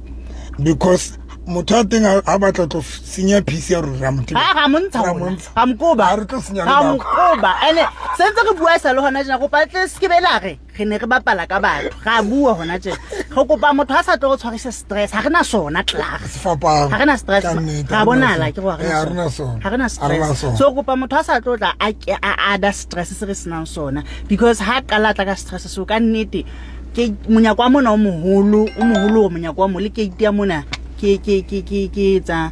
[SPEAKER 1] Because motho a teng a batla tlo senya peace ya rona ra mo
[SPEAKER 2] Ha ra mo ntsha
[SPEAKER 1] Ra
[SPEAKER 2] rona.
[SPEAKER 1] mo ntsha.
[SPEAKER 2] Ra mo koba.
[SPEAKER 1] Ha re tlo senya
[SPEAKER 2] Ra mo
[SPEAKER 1] lebaka.
[SPEAKER 2] koba. Ene se ntse re bua sa le hona tjena kopa tle se ke be la re re ne re bapala ka batho. Ra bua hona tjena. Re kopa motho a sa tlo re tshwarisa stress. Ha re na sona klaar.
[SPEAKER 1] Sefapano.
[SPEAKER 2] Ha re na stress.
[SPEAKER 1] Ka nnete,
[SPEAKER 2] Ra
[SPEAKER 1] ha re na
[SPEAKER 2] bonahala
[SPEAKER 1] sona.
[SPEAKER 2] ke gore
[SPEAKER 1] Eh, ha re na sona.
[SPEAKER 2] Ha re na
[SPEAKER 1] Ha re na
[SPEAKER 2] stress.
[SPEAKER 1] sona.
[SPEAKER 2] So kopa motho a sa tlo tla a ke a ada stress se re senang sona because ha qala a tla ka stress so ka nnete ke monyako wa mona o moholo, o moholo o monyako wa mo le gate ya mona ke ke ke ke ke etsa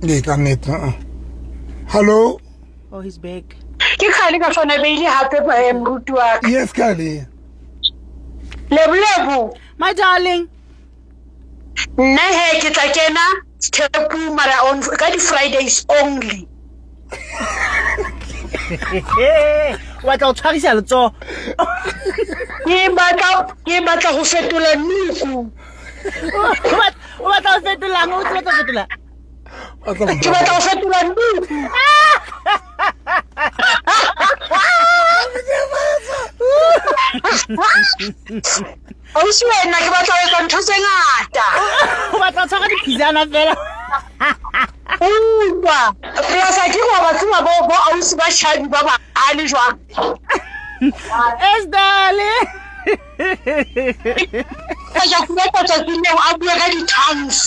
[SPEAKER 1] Ee, ka nnete. Hello.
[SPEAKER 2] oh he's back.
[SPEAKER 4] Ke kgale ka fana beile hape moruti wa ka.
[SPEAKER 1] Yes, Kali.
[SPEAKER 4] Lebolebu.
[SPEAKER 2] My darling.
[SPEAKER 4] Nna he ke tla kena Thepu mara on ka di-Fridays only.
[SPEAKER 2] O batla go tshwarisa letsogo.
[SPEAKER 4] Ke batla go fetola nuku.
[SPEAKER 2] O batla go fetolang? O batla go fetola?
[SPEAKER 4] Ke batla go fetola nuku. Ausi wena ke batla go etsa ntho tse ngata.
[SPEAKER 2] O batla go tshwara diphizana fela.
[SPEAKER 4] Utlwa. Plus a ke wa ba tseba bo bo ausi ba shabi ba ba ale jwang.
[SPEAKER 2] Es dale.
[SPEAKER 4] Ka ja go batla tsatsing leo a bue ka di-tongues.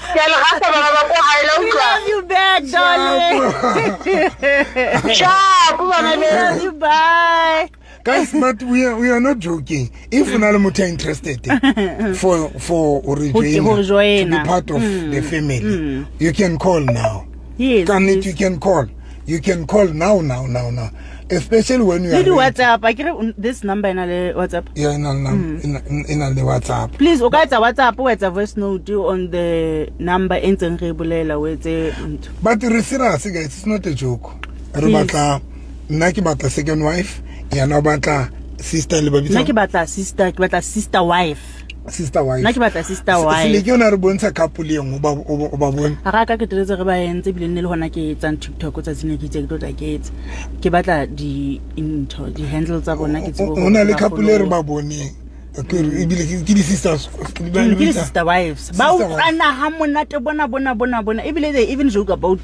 [SPEAKER 4] Ke a le rata bana ba ko gae la
[SPEAKER 2] We
[SPEAKER 4] utlwa.
[SPEAKER 2] love you back, darling.
[SPEAKER 4] Sharp bana
[SPEAKER 2] We love you, bye.
[SPEAKER 1] Guys, but we are not joking. If o na le motho a interested for o re
[SPEAKER 2] Ho
[SPEAKER 1] joina,
[SPEAKER 2] joina.
[SPEAKER 1] to be part of the family, you can call now.
[SPEAKER 2] Yes.
[SPEAKER 1] Ka nnete,
[SPEAKER 2] Yes.
[SPEAKER 1] you can call. You can call now, now, now, now. Especially when you
[SPEAKER 2] Le
[SPEAKER 1] are
[SPEAKER 2] di
[SPEAKER 1] ready.
[SPEAKER 2] WhatsApp. A kere this number e na le WhatsApp.
[SPEAKER 1] Yeah, e na le WhatsApp.
[SPEAKER 2] Please o ka etsa WhatsApp, o etsa voice note on the number e ntseng re e bolela, o etse ntho.
[SPEAKER 1] But re serious, guys, it's not a joke. Re
[SPEAKER 2] Please.
[SPEAKER 1] batla, nna ke batla second wife, yena o batla sister le ba
[SPEAKER 2] Nna ke
[SPEAKER 1] bitsa
[SPEAKER 2] batla sister, ke batla sister wife.
[SPEAKER 1] Sister wife.
[SPEAKER 2] Nna ke batla sister wife.
[SPEAKER 1] Seleke o ne a re bontsha couple e nngwe, o ba bone.
[SPEAKER 2] Ga ra ka ke teletse re ba entse ebile nne le gona ke etsang TikTok tsatsi ne ke itse ke tlo tla ke etsa ke batla di-intho di-handle tsa bona ke tsebe
[SPEAKER 1] Ho na le
[SPEAKER 2] hore ba
[SPEAKER 1] couple e re
[SPEAKER 2] follow.
[SPEAKER 1] ba boneng. Ke re ebile ke di-sisters.
[SPEAKER 2] Ke di-sister wives ba
[SPEAKER 1] Sister wives.
[SPEAKER 2] utlwana ha monate bona bona bona bona ebile they even joke about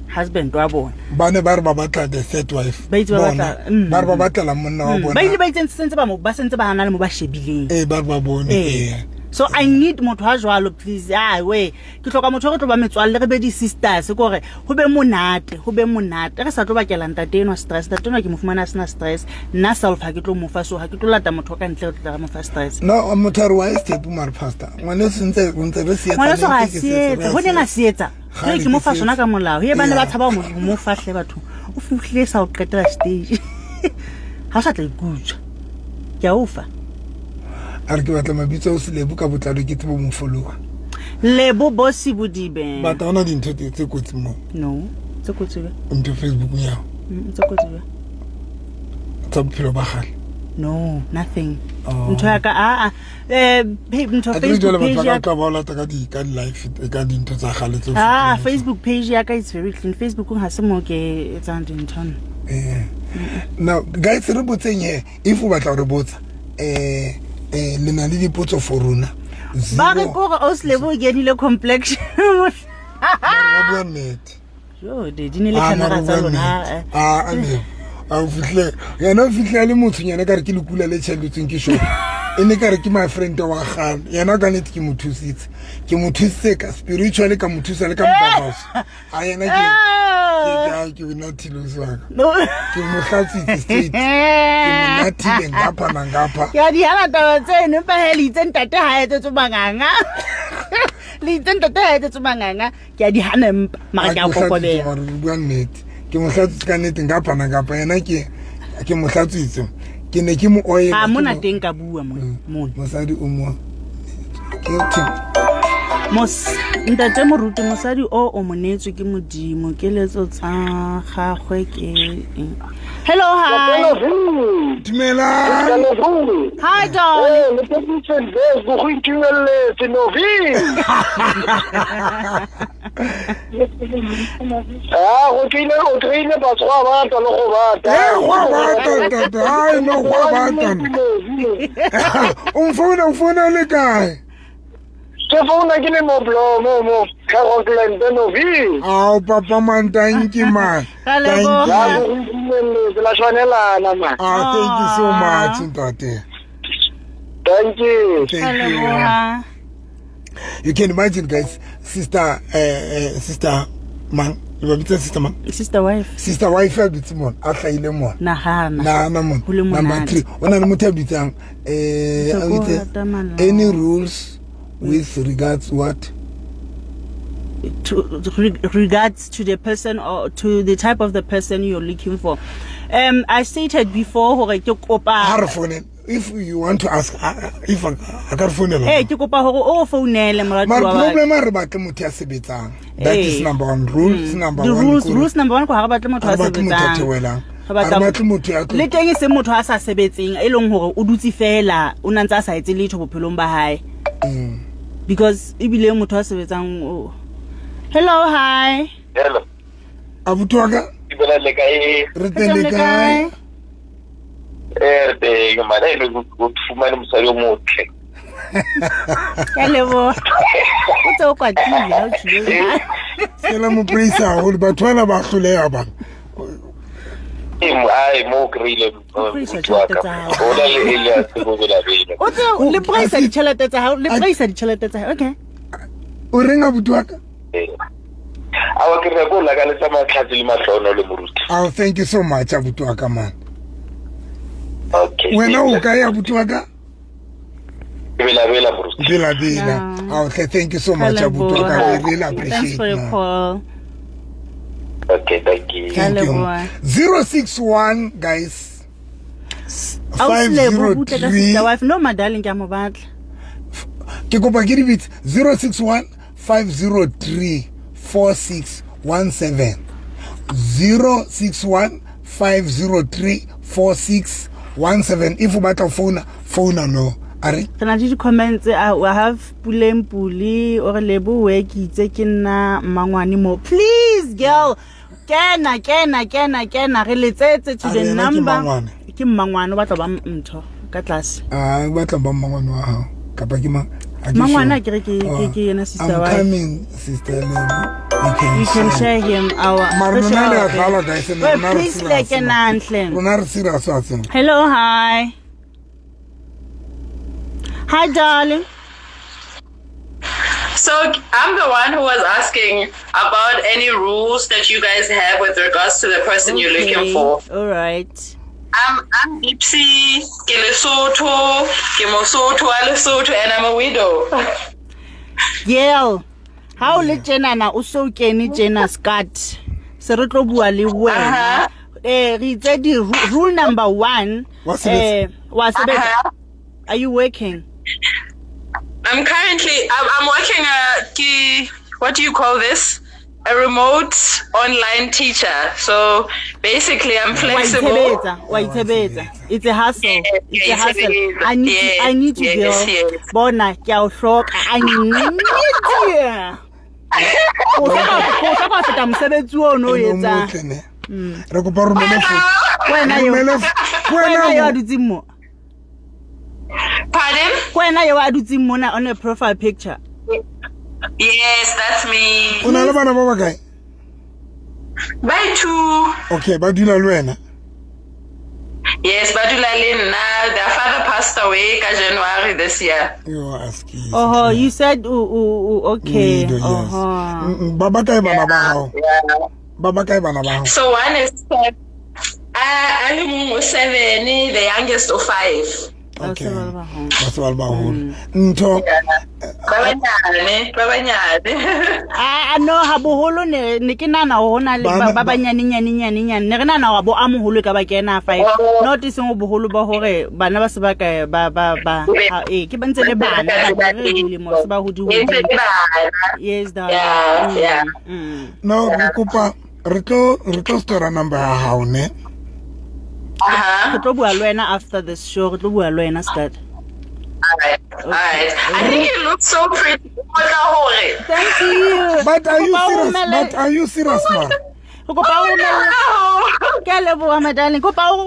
[SPEAKER 2] husband wa bona.
[SPEAKER 1] Ba ne ba re ba batla the third wife.
[SPEAKER 2] Ba itse ba
[SPEAKER 1] Bona.
[SPEAKER 2] batla.
[SPEAKER 1] Ba re ba batlela monna wa bona.
[SPEAKER 2] Ba ile ba itse sentse ba mo ba sentse ba hana le mo ba shebileng.
[SPEAKER 1] Ee, ba re ba bone.
[SPEAKER 2] Ee.
[SPEAKER 1] Ee.
[SPEAKER 2] So I need motho a jwalo, please. A we ke hloka motho o re tlo ba metswalle, re be di-sisters, ke gore go be monate, go be monate, re sa tlo bakela ntate enwa stress. Ntate enwa ke mo fumana a sena stress. Nna self ha ke tlo mo fa, so ha ke tlo lata motho wa ka ntle re tlo tla re mo fa stress.
[SPEAKER 1] No, motho a re wa step mare pastor ngwane sentse o ntse re se etsa
[SPEAKER 2] Ngwaneso ga a
[SPEAKER 1] le ntse ke se etsa,
[SPEAKER 2] seetsa
[SPEAKER 1] re a
[SPEAKER 2] go neng a
[SPEAKER 1] se etsa.
[SPEAKER 2] seetsa.
[SPEAKER 1] Kgale
[SPEAKER 2] Jwale ke mo
[SPEAKER 1] ke
[SPEAKER 2] fa sona
[SPEAKER 1] seetsa.
[SPEAKER 2] ka molao e ba ne ba
[SPEAKER 1] Yeah.
[SPEAKER 2] tshaba ho mo fa hle batho o fihlile sa o qetela stage ha o sa tla ikutswa ke a o fa.
[SPEAKER 1] A re ke batla mabitso ao Selebo ka botlalo ke tsebe mo follower.
[SPEAKER 2] Lebo Bosi Bodibe.
[SPEAKER 1] But ha hona dintho tse kotsi moo?
[SPEAKER 2] No, tse kotsi be?
[SPEAKER 1] Ntho Facebook ya hao.
[SPEAKER 2] Tse kotsi be?
[SPEAKER 1] Tsa bophelo ba kgale.
[SPEAKER 2] No, nothing.
[SPEAKER 1] Oh.
[SPEAKER 2] Ntho ya ka a ntho
[SPEAKER 1] A kere
[SPEAKER 2] Facebook
[SPEAKER 1] jwale batho ba
[SPEAKER 2] page
[SPEAKER 1] ka
[SPEAKER 2] ya
[SPEAKER 1] tloha ba o lata ka di-life, ka dintho tsa kgale tse o
[SPEAKER 2] ah
[SPEAKER 1] fetileng.
[SPEAKER 2] Facebook page ya ka it's very clean. Facebook ha se mo ke etsang dintho nna.
[SPEAKER 1] Eh. Now guys, re botseng he if o batla ho re botsa, le na le dipotso for rona.
[SPEAKER 2] Ba re
[SPEAKER 1] Zero-
[SPEAKER 2] kore o Selebo o kenile complexion.
[SPEAKER 1] Mara ba bua nnete.
[SPEAKER 2] Jo, di ne le
[SPEAKER 1] Ah,
[SPEAKER 2] camera
[SPEAKER 1] mara
[SPEAKER 2] tsa
[SPEAKER 1] o bua
[SPEAKER 2] lona.
[SPEAKER 1] nnete. Ah, a lebo. A o fihlile yena, o fihlile a le motshonyana ka re ke lekula le tjhelletsweng ke shop. E ne ka re ke my friend wa kgale. Yena ka nnete ke mo thusitse, ke mo thusitse ka spiritually, ka mo thusa le ka mobabaso a yena ke nathile ausi wa ka.
[SPEAKER 2] No.
[SPEAKER 1] Ke mo hlatswitse straight, ke mo nathile ngapha nangapha.
[SPEAKER 2] Ke a di hana taba tseno, empa he le itse ntate ha etsetswe manganga, le itse ntate ha etsetswe manganga, ke a di hana empa mara ke a
[SPEAKER 1] Ke mo hlatswitse,
[SPEAKER 2] kokobela.
[SPEAKER 1] mara re bua nnete, ke mo hlatswitse ka nnete ngapha nangapha. Yena ke mo hlatswitse, ke ne ke mo oela.
[SPEAKER 2] Ha mona teng ka bua mona mona.
[SPEAKER 1] Mosadi o mo ke thing.
[SPEAKER 2] Ntate moruti, mosadi o o mo neetswe ke Modimo, keletso tsa gagwe ke eng? Hello, hi.
[SPEAKER 1] Dumelang.
[SPEAKER 2] Hi, darling.
[SPEAKER 5] Go itumeletse Novi. Ah, go tlile o kry-ile batho go a bata le go bata.
[SPEAKER 1] Eh, go a bata ntate. Ai no, go a bata. O mfouna, o founa le kae?
[SPEAKER 5] Ke founa ke le mo mo Rockland, Novi.
[SPEAKER 1] Ao papa man, thank you man.
[SPEAKER 2] Ra
[SPEAKER 1] Thank
[SPEAKER 2] leboha.
[SPEAKER 5] Ya
[SPEAKER 1] you.
[SPEAKER 5] go itumeletse la tshwanelana man.
[SPEAKER 1] Ah, thank you so much ntate.
[SPEAKER 5] Thank you.
[SPEAKER 2] Ra
[SPEAKER 1] Thank you.
[SPEAKER 2] leboha.
[SPEAKER 1] You can imagine, guys, sister sister man, le ba bitsa sister man.
[SPEAKER 2] Sister wife.
[SPEAKER 1] Sister wife a dutse mona, a hlahile mona.
[SPEAKER 2] Nahana.
[SPEAKER 1] Nahana mona.
[SPEAKER 2] Ho le
[SPEAKER 1] Number
[SPEAKER 2] monate.
[SPEAKER 1] 3. O na le motho a bitsang a
[SPEAKER 2] Ntho ko
[SPEAKER 1] bitse
[SPEAKER 2] rata malao.
[SPEAKER 1] any rules with regards what?
[SPEAKER 2] To regards to the person or to the type of the person you're looking for. I stated before hore ke kopa
[SPEAKER 1] Ha re founela. If you want to ask, if a ka re founela.
[SPEAKER 2] Eh, ke kopa hore o founele moratuwa
[SPEAKER 1] Mara
[SPEAKER 2] wa ka.
[SPEAKER 1] problem ha re batle motho ya sebetsang. That is
[SPEAKER 2] Eh.
[SPEAKER 1] number one. Rules number
[SPEAKER 2] The
[SPEAKER 1] one.
[SPEAKER 2] rules,
[SPEAKER 1] kore
[SPEAKER 2] rules number one ko ha re batle motho
[SPEAKER 1] Ha
[SPEAKER 2] a
[SPEAKER 1] re batle motho a
[SPEAKER 2] sebetsang.
[SPEAKER 1] theohelang.
[SPEAKER 2] Re
[SPEAKER 1] Ha re batle motho ya tlo-
[SPEAKER 2] Le teng e seng motho a sa sebetseng, e leng hore o dutse fela, o na ntse a sa etse letho bophelong ba hae. Because ebile motho a sebetsang o Hello, hi.
[SPEAKER 5] Hello.
[SPEAKER 1] Abuti wa ka,
[SPEAKER 5] Ke bona le kae?
[SPEAKER 1] re teng le kae?
[SPEAKER 5] Eh, re teng mane ene o fumane mosadi o motle.
[SPEAKER 2] Ke a leboha. O tse o kwatile ha o tjhile.
[SPEAKER 1] Se la mo praise haholo. Batho bana ba hloleha bana.
[SPEAKER 5] Eh, ai mo o kry-ile
[SPEAKER 2] O praise
[SPEAKER 5] motho wa
[SPEAKER 2] tjhelete
[SPEAKER 5] ka.
[SPEAKER 2] tsa hao.
[SPEAKER 5] O na le Elias ko Belabela.
[SPEAKER 2] O tse le praise ditjhelete tsa hao, le praise ditjhelete tsa hao. Okay.
[SPEAKER 1] O reng abuti wa ka?
[SPEAKER 5] Eh. Awa ke re ko lakaletsa matlhatsi le mahlono le moruti.
[SPEAKER 1] Oh, thank you so much abuti wa ka man.
[SPEAKER 5] Okay.
[SPEAKER 1] Wena o kae abuti wa ka?
[SPEAKER 5] Belabela moruti.
[SPEAKER 1] Bela bela.
[SPEAKER 2] Yeah.
[SPEAKER 1] Oh, thank you so much
[SPEAKER 2] Ka
[SPEAKER 1] abuti wa ka.
[SPEAKER 2] leboha.
[SPEAKER 1] We really
[SPEAKER 2] Thanks
[SPEAKER 1] appreciate.
[SPEAKER 2] for your
[SPEAKER 1] man.
[SPEAKER 2] call.
[SPEAKER 5] Okay, thank you.
[SPEAKER 1] Thank you.
[SPEAKER 2] leboha.
[SPEAKER 1] 061 guys.
[SPEAKER 2] Ausi Lebo, butle ka
[SPEAKER 1] 503
[SPEAKER 2] sister wife. No, my darling, ke a mo batla.
[SPEAKER 1] Ke kopa ke di bitse 061 503 4617. 061 503 4617. If o batla ho founa, founa no. A re
[SPEAKER 2] Re na le di-comments. I have Puleng Pule o re Lebo we ke itse ke nna mmangwane mo. Please girl, kena kena kena kena re letsetse to
[SPEAKER 1] A
[SPEAKER 2] the
[SPEAKER 1] re yena ke
[SPEAKER 2] number.
[SPEAKER 1] mmangwane?
[SPEAKER 2] Ke mmangwane o batla ho ba ntho ka tlase.
[SPEAKER 1] a o batla ba mmangwane wa hao kapa ke mang? Ha ke
[SPEAKER 2] Mmangwane
[SPEAKER 1] sure.
[SPEAKER 2] a kere ke yena sister
[SPEAKER 1] I'm
[SPEAKER 2] wife.
[SPEAKER 1] coming, sister Lebo. You can
[SPEAKER 2] You can share him our
[SPEAKER 1] Mara
[SPEAKER 2] re
[SPEAKER 1] rona
[SPEAKER 2] share
[SPEAKER 1] le a
[SPEAKER 2] our
[SPEAKER 1] dlala, guys, and
[SPEAKER 2] Wait,
[SPEAKER 1] rona re
[SPEAKER 2] please
[SPEAKER 1] serious,
[SPEAKER 2] le kenang hle.
[SPEAKER 1] Rona re serious wa tseba.
[SPEAKER 2] Hello, hi. Hi, darling.
[SPEAKER 6] So I'm the one who was asking about any rules that you guys have with regards to the person you're looking
[SPEAKER 2] Okay,
[SPEAKER 6] for.
[SPEAKER 2] All right.
[SPEAKER 6] I'm Gypsy, ke Lesotho, ke Mosotho wa Lesotho, and I'm a widow.
[SPEAKER 2] Girl, ha o le tjenana o so kene tjena skat. Se re tlo bua le wena. Eh, re itse di rule number 1.
[SPEAKER 1] Wa sebetsa?
[SPEAKER 2] Eh, wa sebetsa. Are you working?
[SPEAKER 6] I'm currently I'm working a ke, what do you call this? A remote online teacher. So basically I'm
[SPEAKER 2] Wa
[SPEAKER 6] flexible.
[SPEAKER 2] itshebetsa, wa itshebetsa. It's a hustle.
[SPEAKER 6] Yes,
[SPEAKER 2] It's a hustle.
[SPEAKER 6] yes,
[SPEAKER 2] I need you, I need you,
[SPEAKER 6] yes,
[SPEAKER 2] girl.
[SPEAKER 6] yes.
[SPEAKER 2] Bona, ke a o hloka. I need you. Ko hloka ho feta mosebetsi ono o
[SPEAKER 1] Ene o
[SPEAKER 2] etsang.
[SPEAKER 1] motle ne. Re kopa o romele foto.
[SPEAKER 2] Wena yo.
[SPEAKER 1] Romele
[SPEAKER 2] Wena yo a
[SPEAKER 1] wena mo.
[SPEAKER 2] dutseng mo.
[SPEAKER 6] Pardon?
[SPEAKER 2] Ke wena yo a dutseng mona on a profile picture.
[SPEAKER 6] Yes, that's me.
[SPEAKER 1] O na le bana ba bakae?
[SPEAKER 6] Bye two.
[SPEAKER 1] Okay, ba dula le wena.
[SPEAKER 6] Yes, ba dula le nna. Their father passed away ka January this year.
[SPEAKER 1] Yo ask.
[SPEAKER 2] Oh, you said okay.
[SPEAKER 1] Widow, yes.
[SPEAKER 2] Oho.
[SPEAKER 1] Ba bakae bana ba hao?
[SPEAKER 6] Yeah.
[SPEAKER 1] Ba bakae bana ba hao?
[SPEAKER 6] So one is a le mong o 7, the youngest o 5.
[SPEAKER 1] Okay.
[SPEAKER 2] Ba se ba le baholo.
[SPEAKER 1] Ba se ba le baholo. Ntho
[SPEAKER 6] Ba banyane, ba banyane.
[SPEAKER 2] Ah, no, ha boholo ne ke nahana hore ho na le
[SPEAKER 1] Bana-
[SPEAKER 2] ba banyane nyane nyane nyane. Ne re nahana hore bo a moholo e ka ba kena 5.
[SPEAKER 6] Oh.
[SPEAKER 2] Not e seng boholo ba hore bana ba se ba ka ba ba ba ha, eh ke ba ntse le bana ba re dilemo se ba
[SPEAKER 6] E ntse le
[SPEAKER 2] hodimo.
[SPEAKER 6] bana.
[SPEAKER 2] Yes, darling.
[SPEAKER 6] Yeah, yeah.
[SPEAKER 1] No, re kopa re tlo store number ya hao ne.
[SPEAKER 6] Uh-huh.
[SPEAKER 2] Re tlo bua le wena after this show. Re tlo bua le wena skat.
[SPEAKER 6] All right. All right. I think you look so pretty. O tla hore.
[SPEAKER 2] Thank you.
[SPEAKER 1] But are you
[SPEAKER 2] Kopa o
[SPEAKER 1] serious?
[SPEAKER 2] romele-
[SPEAKER 1] But are you serious, man?
[SPEAKER 2] Re kopa o romelle
[SPEAKER 6] No.
[SPEAKER 2] Ke a leboha my darling. Kopa o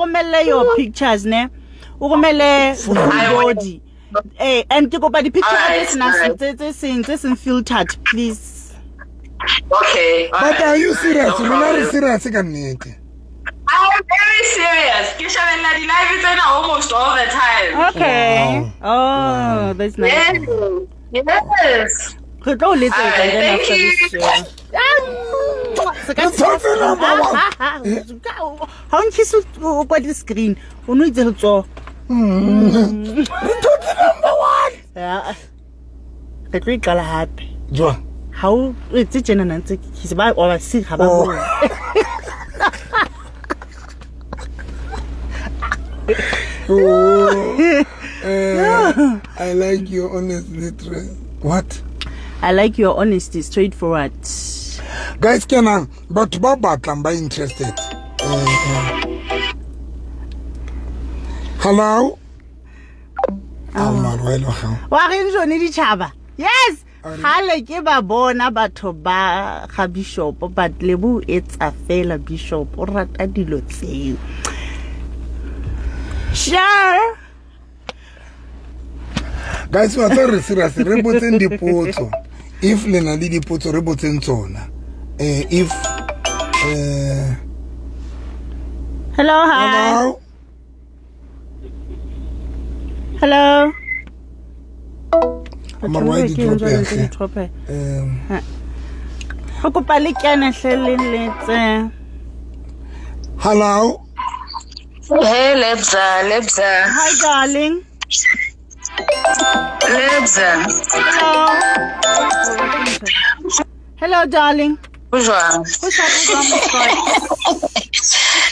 [SPEAKER 2] romelle your pictures ne. O romelle full body. Eh, and ke kopa di-picture tse
[SPEAKER 6] Alright,
[SPEAKER 2] senang
[SPEAKER 6] alright.
[SPEAKER 2] tse seng filtered, please.
[SPEAKER 6] Okay. all
[SPEAKER 1] But
[SPEAKER 6] right,
[SPEAKER 1] are you
[SPEAKER 6] all right,
[SPEAKER 1] serious?
[SPEAKER 6] no
[SPEAKER 1] Rona re
[SPEAKER 6] problem.
[SPEAKER 1] serious ka nnete.
[SPEAKER 6] I'm very serious. Ke shebella di-live tsena almost all the time.
[SPEAKER 2] Okay. Oh, that's nice.
[SPEAKER 6] Yes. Yes.
[SPEAKER 2] Re tlo o letsetsa
[SPEAKER 6] Alright,
[SPEAKER 2] then
[SPEAKER 6] thank
[SPEAKER 2] after
[SPEAKER 6] you.
[SPEAKER 2] this show. Ah, se ka-
[SPEAKER 1] Re tshotse number one.
[SPEAKER 2] Ha o nkhise o kwa di-screen o no itse letsoho.
[SPEAKER 1] Re thotse number one.
[SPEAKER 2] Ya. Re tlo e qala hape.
[SPEAKER 1] Jwang?
[SPEAKER 2] Ha o etse tjenana ntse ke khise ba wa ba se ga ba
[SPEAKER 1] Oh.
[SPEAKER 2] bone.
[SPEAKER 1] Oh, I like your honest what?
[SPEAKER 2] I like your honesty, straightforward.
[SPEAKER 1] Guys, kenang batho ba batlang ba interested. Hello.
[SPEAKER 2] Wa reng jone ditšhaba? Yes. Gale ke ba bona batho ba ga bishop, but Lebo etsa fela bishop o rata dilo tseo. Sure.
[SPEAKER 1] Guys, wa tsa re serious, re botseng dipotso. If le na le dipotso re botseng tsona. If
[SPEAKER 2] Hello, hi.
[SPEAKER 1] Hello.
[SPEAKER 2] Hello.
[SPEAKER 1] Mara why di drope?
[SPEAKER 2] Go kopa le kene hle le letse.
[SPEAKER 1] Hello.
[SPEAKER 6] Hey, Lebza, Lebza.
[SPEAKER 2] Hi, darling.
[SPEAKER 6] Lebza.
[SPEAKER 2] Hello. Hello, darling.
[SPEAKER 6] Go jwang?
[SPEAKER 2] Go jwang, Moscott?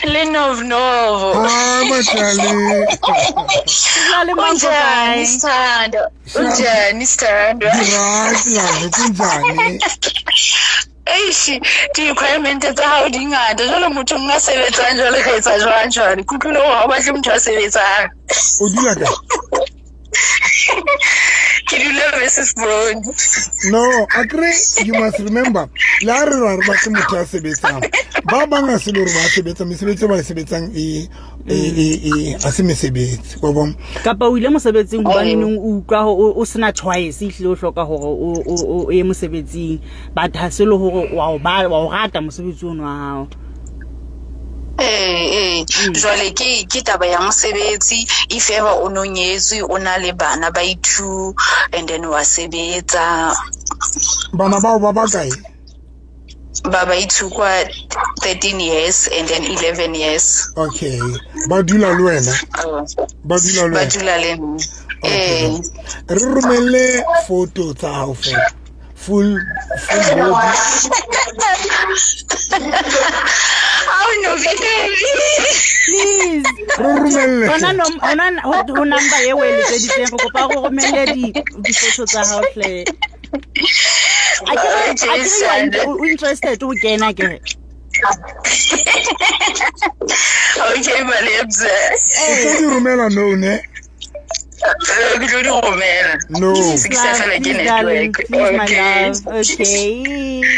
[SPEAKER 6] Le Novo.
[SPEAKER 1] Hi, my darling.
[SPEAKER 6] Unjani, sithando? Unjani, sithando?
[SPEAKER 1] Right, love, kunjani?
[SPEAKER 6] Eish, di-requirement tsa hao di ngata. Jwale motho a sebetsang jwale ka etsa jwang jwale? Ke utlwile hore ha o batle motho a sebetsang.
[SPEAKER 1] O dula kae?
[SPEAKER 6] Ke dula Mrs. Brown.
[SPEAKER 1] No, akre, you must remember, la re ra re batle motho a sebetsang. Ba bang a se le hore ba sebetsa, mesebetsi ba e sebetsang e a se mesebetsi, wa bona?
[SPEAKER 2] Kapa o ile mosebetsing hobane neng o utlwa o sena choice, ehlile o hloka hore o ye mosebetsing, but ha se le hore wa o ba wa o rata mosebetsi ono wa hao.
[SPEAKER 6] Ee, jwale ke taba ya mosebetsi. If ever o no nyetswe, o na le bana ba i2, and then wa sebetsa.
[SPEAKER 1] Bana bao ba bakae?
[SPEAKER 6] Ba ba i2 kwa 13 years and then 11 years.
[SPEAKER 1] Okay, ba dula le wena? Ba dula le
[SPEAKER 6] wena? Ba dula le nna.
[SPEAKER 1] Okay. Re romelle photo tsa hao fela. Full body.
[SPEAKER 6] Oh no,
[SPEAKER 2] please.
[SPEAKER 1] Re romelle.
[SPEAKER 2] Ona ho number e o e letseditseng, re kopa go romelle di photo tsa hao hle. A ke o interested o kena ke.
[SPEAKER 6] Okay, Malebza.
[SPEAKER 1] O tlo di romela no ne?
[SPEAKER 6] Ke tlo di romela.
[SPEAKER 1] No.
[SPEAKER 6] Ke sa fela ke network.
[SPEAKER 2] Please, my
[SPEAKER 6] Okay.
[SPEAKER 2] love. Okay.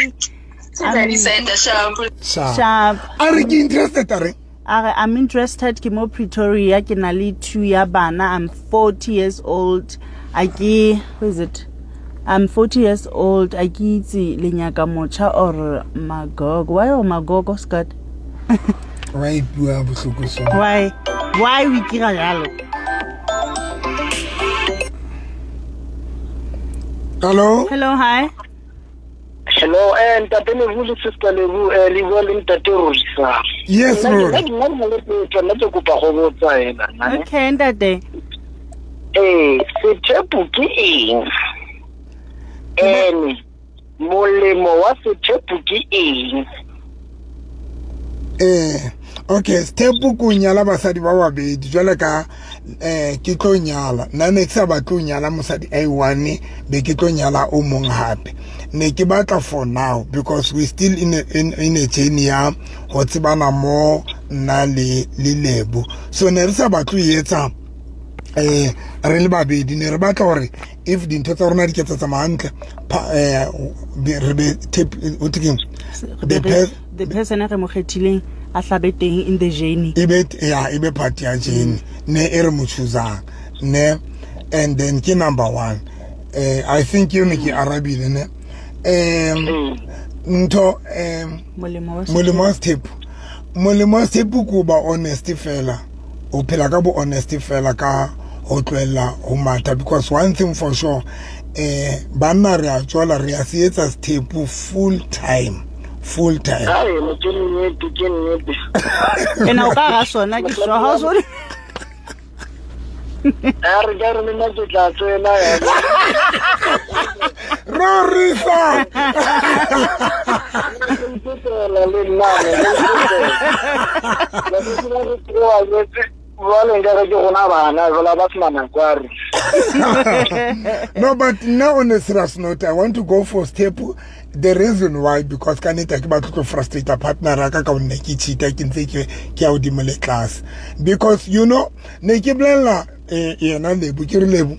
[SPEAKER 6] Send sharp.
[SPEAKER 2] Sharp.
[SPEAKER 1] A re ke interested a re?
[SPEAKER 2] A re I'm interested, ke mo Pretoria, ke na le 2 ya bana, I'm 40 years old. A ke, who is it? I'm 40 years old. A ke itse le nyaka motjha or magogo. Why or magogo, Scott?
[SPEAKER 1] Wa ipua bohloko so.
[SPEAKER 2] Why? Why we kira jalo?
[SPEAKER 1] Hello.
[SPEAKER 2] Hello, hi.
[SPEAKER 5] Hello, ntate Lebu le sister Lebu, le bua le ntate Rorisa.
[SPEAKER 1] Yes, Rory.
[SPEAKER 5] Nna ke kopa go botsa ena.
[SPEAKER 2] Okay, ntate.
[SPEAKER 5] Sethepu ke eng? Ene molemo wa sethepu ke eng?
[SPEAKER 1] Okay, sethepu ko nyala basadi ba babedi jwale ka ke tlo nyala. Nna ne ke sa batle ho nyala mosadi a one, be ke tlo nyala o mong hape. Ne ke batla for now because we still in a journey ya ho tsebana mo nna le Lebo. So ne re sa batle ho etsa re le babedi, ne re batla hore if dintho tsa rona di ke tsa tsamaya hantle, re be tape o thekeng
[SPEAKER 2] the person re mo kgethileng a hlabe teng in the journey.
[SPEAKER 1] Ebe ya ebe part ya journey ne e re mo choosang ne, and then ke number 1. I think you ne ke arabile ne. Ntho molemo wa sethepu. Molemo wa sethepu ko ba honest fela. O phela ka bo honest fela ka ho tlohella ho matha, because one thing for sure, banna re a tswala, re a se etsa sethepu full time. Full time.
[SPEAKER 5] Ai, ke nnete, ke nnete.
[SPEAKER 2] Ena o ka ga sona ke sho ha o.
[SPEAKER 5] A re ka re nna ke tla tswela ya.
[SPEAKER 1] Rorisa.
[SPEAKER 5] Ke tswela le nna. Le Jwale nkare ke rona bana jwale ba sena nako a re.
[SPEAKER 1] No, but now on a serious note, I want to go for step. The reason why, because ka nnete ha ke batle tlo frustrate partner ya ka ka gonne ke cheata, ke ntse ke ke ya godimo le tlase. Because you know, ne ke bolella yena Lebo, ke re Lebo,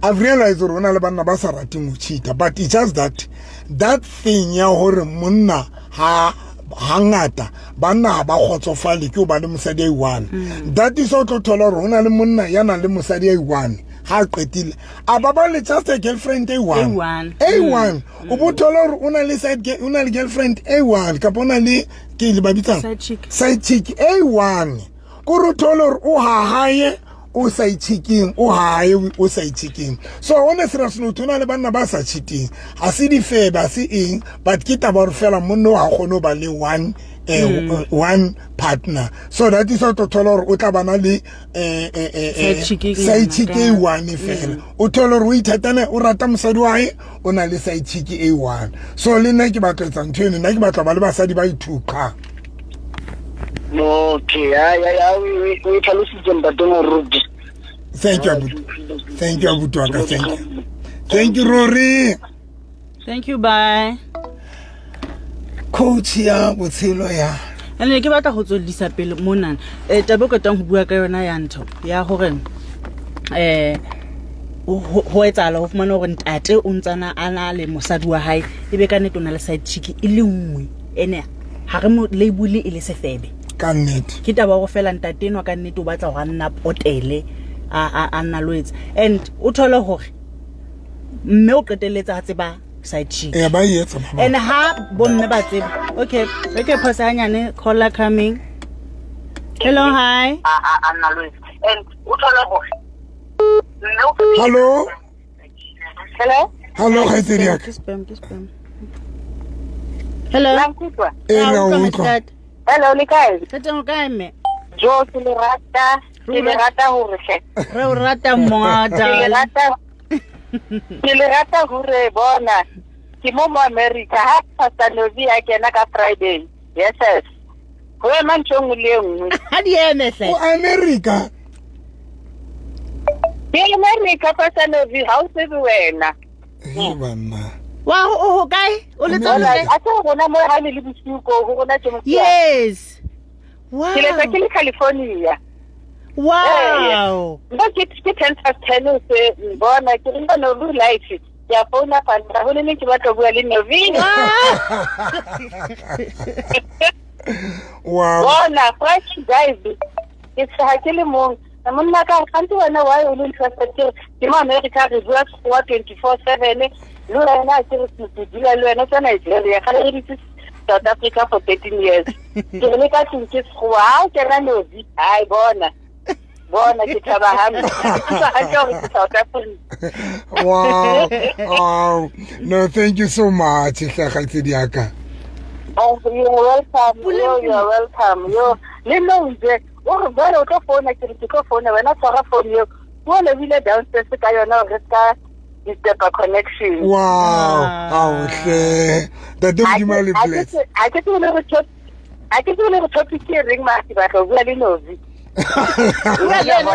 [SPEAKER 1] I've realized gore o na le banna ba sa rateng ho cheata, but it's just that that thing ya hore monna ha hangata banna ha ba kgotsofale ke ho ba le mosadi a i-one. That is o tlo thola hore ho na le monna ya nang le mosadi a i-one, ha a qetile a ba ba le just a girlfriend a i-one.
[SPEAKER 2] A one.
[SPEAKER 1] A one. O bo thola hore o na le side o na le girlfriend a one, kapa o na le ke le ba bitsang?
[SPEAKER 2] Side chick.
[SPEAKER 1] Side chick a one. Ko re thole hore o hahaye o sa itchiking, o hae o sa itchiking. So on a serious note, ho na le banna ba sa cheating, ha se difebe, ha se eng, but ke taba hore fela monna o ha kgone ho ba le one partner. So that is what o thola hore o tla bana le
[SPEAKER 2] Side chick e
[SPEAKER 1] side chick e
[SPEAKER 2] ngata.
[SPEAKER 1] one fela. O thola hore o ithatana, o rata mosadi wa hae, o na le side chick e one. So le nna ke batla etsa ntho eno, nna ke batla ba le basadi ba ithuqa.
[SPEAKER 5] Okay, ya ya ya, o e tlhalositse ntate Moruti.
[SPEAKER 1] Thank you, abuti. Thank you, abuti wa ka. Thank you. Thank you, Rory.
[SPEAKER 2] Thank you, bye.
[SPEAKER 1] Coach ya botshelo ya.
[SPEAKER 2] Ene ke batla go tswellisa pele monana. Taba e qetang ho bua ka yona ya ntho ya hore ho etsahala ho fumana hore ntate o ntsana a na le mosadi wa hae, e be ka nnete o na le side chick e le nngwe, ene ha re mo label e le sefebe.
[SPEAKER 1] Ka nnete.
[SPEAKER 2] Ke taba ya hore fela ntate enwa ka nnete o batla hore a nna potele, a nna lo etsa. And o thole hore mme o qetelletse a tseba side chick.
[SPEAKER 1] Ee, ba e etsa ba bang.
[SPEAKER 2] And ha bomme ba tseba. Okay, okay, pause hanyane, caller coming. Hello, hi.
[SPEAKER 3] A nna lo etsa. And o thole hore mme o
[SPEAKER 1] Hello?
[SPEAKER 3] Hello?
[SPEAKER 1] Hello, kgaitsedi ya ka.
[SPEAKER 2] Ke spam, ke spam. Hello.
[SPEAKER 3] La nkutlwa?
[SPEAKER 1] Ee, re a
[SPEAKER 2] Ah, utlwa,
[SPEAKER 1] utlwa.
[SPEAKER 2] Ntate.
[SPEAKER 3] Hello, le kae?
[SPEAKER 2] Re teng, o kae, mme?
[SPEAKER 3] Jo, ke le rata, ke le rata hore hle.
[SPEAKER 2] Re o rata mongata.
[SPEAKER 3] Ke le rata. Ke le rata hore bona. Ke mo mo America ha Pastor Novi a kena ka Friday. Yes, yes. Ho ema ntho e nngwe le e nngwe.
[SPEAKER 2] Ha di eme hle.
[SPEAKER 1] O America.
[SPEAKER 3] Ke America, Pastor Novi, ha o tsebe wena.
[SPEAKER 1] He banna.
[SPEAKER 2] Wa o ho kae? O le
[SPEAKER 3] Bona,
[SPEAKER 2] tsebe?
[SPEAKER 3] a tse rona mo ha le le bosiu ko ho rona ke motshehare.
[SPEAKER 2] Yes. Wow.
[SPEAKER 3] Ke letsa ke le California.
[SPEAKER 2] Wow.
[SPEAKER 3] Nna ke 10:10 o se mbona ke re no lu life. Ke a founa fa nna ho ne ke batla ho bua le Novi.
[SPEAKER 1] Wow.
[SPEAKER 3] Bona, fresh guys. Ke tsheha ke le mong. Monna ka re, kgante wena why o le interested? Ke re, ke mo America re bua Sekgowa 24/7. Le wena ke re ke dula le wena tswa Nigeria. Kgale re dutse South Africa for 13 years. Ke re le ka tlung ke Sekgowa. Ha o kena Novi, hai bona. Bona ke thaba hampe. Ke utlwa hantle hore ke South Africa.
[SPEAKER 1] Wow. Wow. No, thank you so much, hle kgaitsedi ya ka.
[SPEAKER 3] Oh, you're welcome. Yo, you're welcome. Yo, le no nje. O re jwale o tlo founa, ke re ke tlo founa, wena tshwara phone eo. O lebile downstairs ka yona hore re ska disturb connection.
[SPEAKER 1] Wow. Ao hle. Ntate Modimo a le bless.
[SPEAKER 3] Ha ke tsebe le re ha ke tsebe le re topic e reng mara ke batla ho bua le Novi.
[SPEAKER 2] Bua le yena.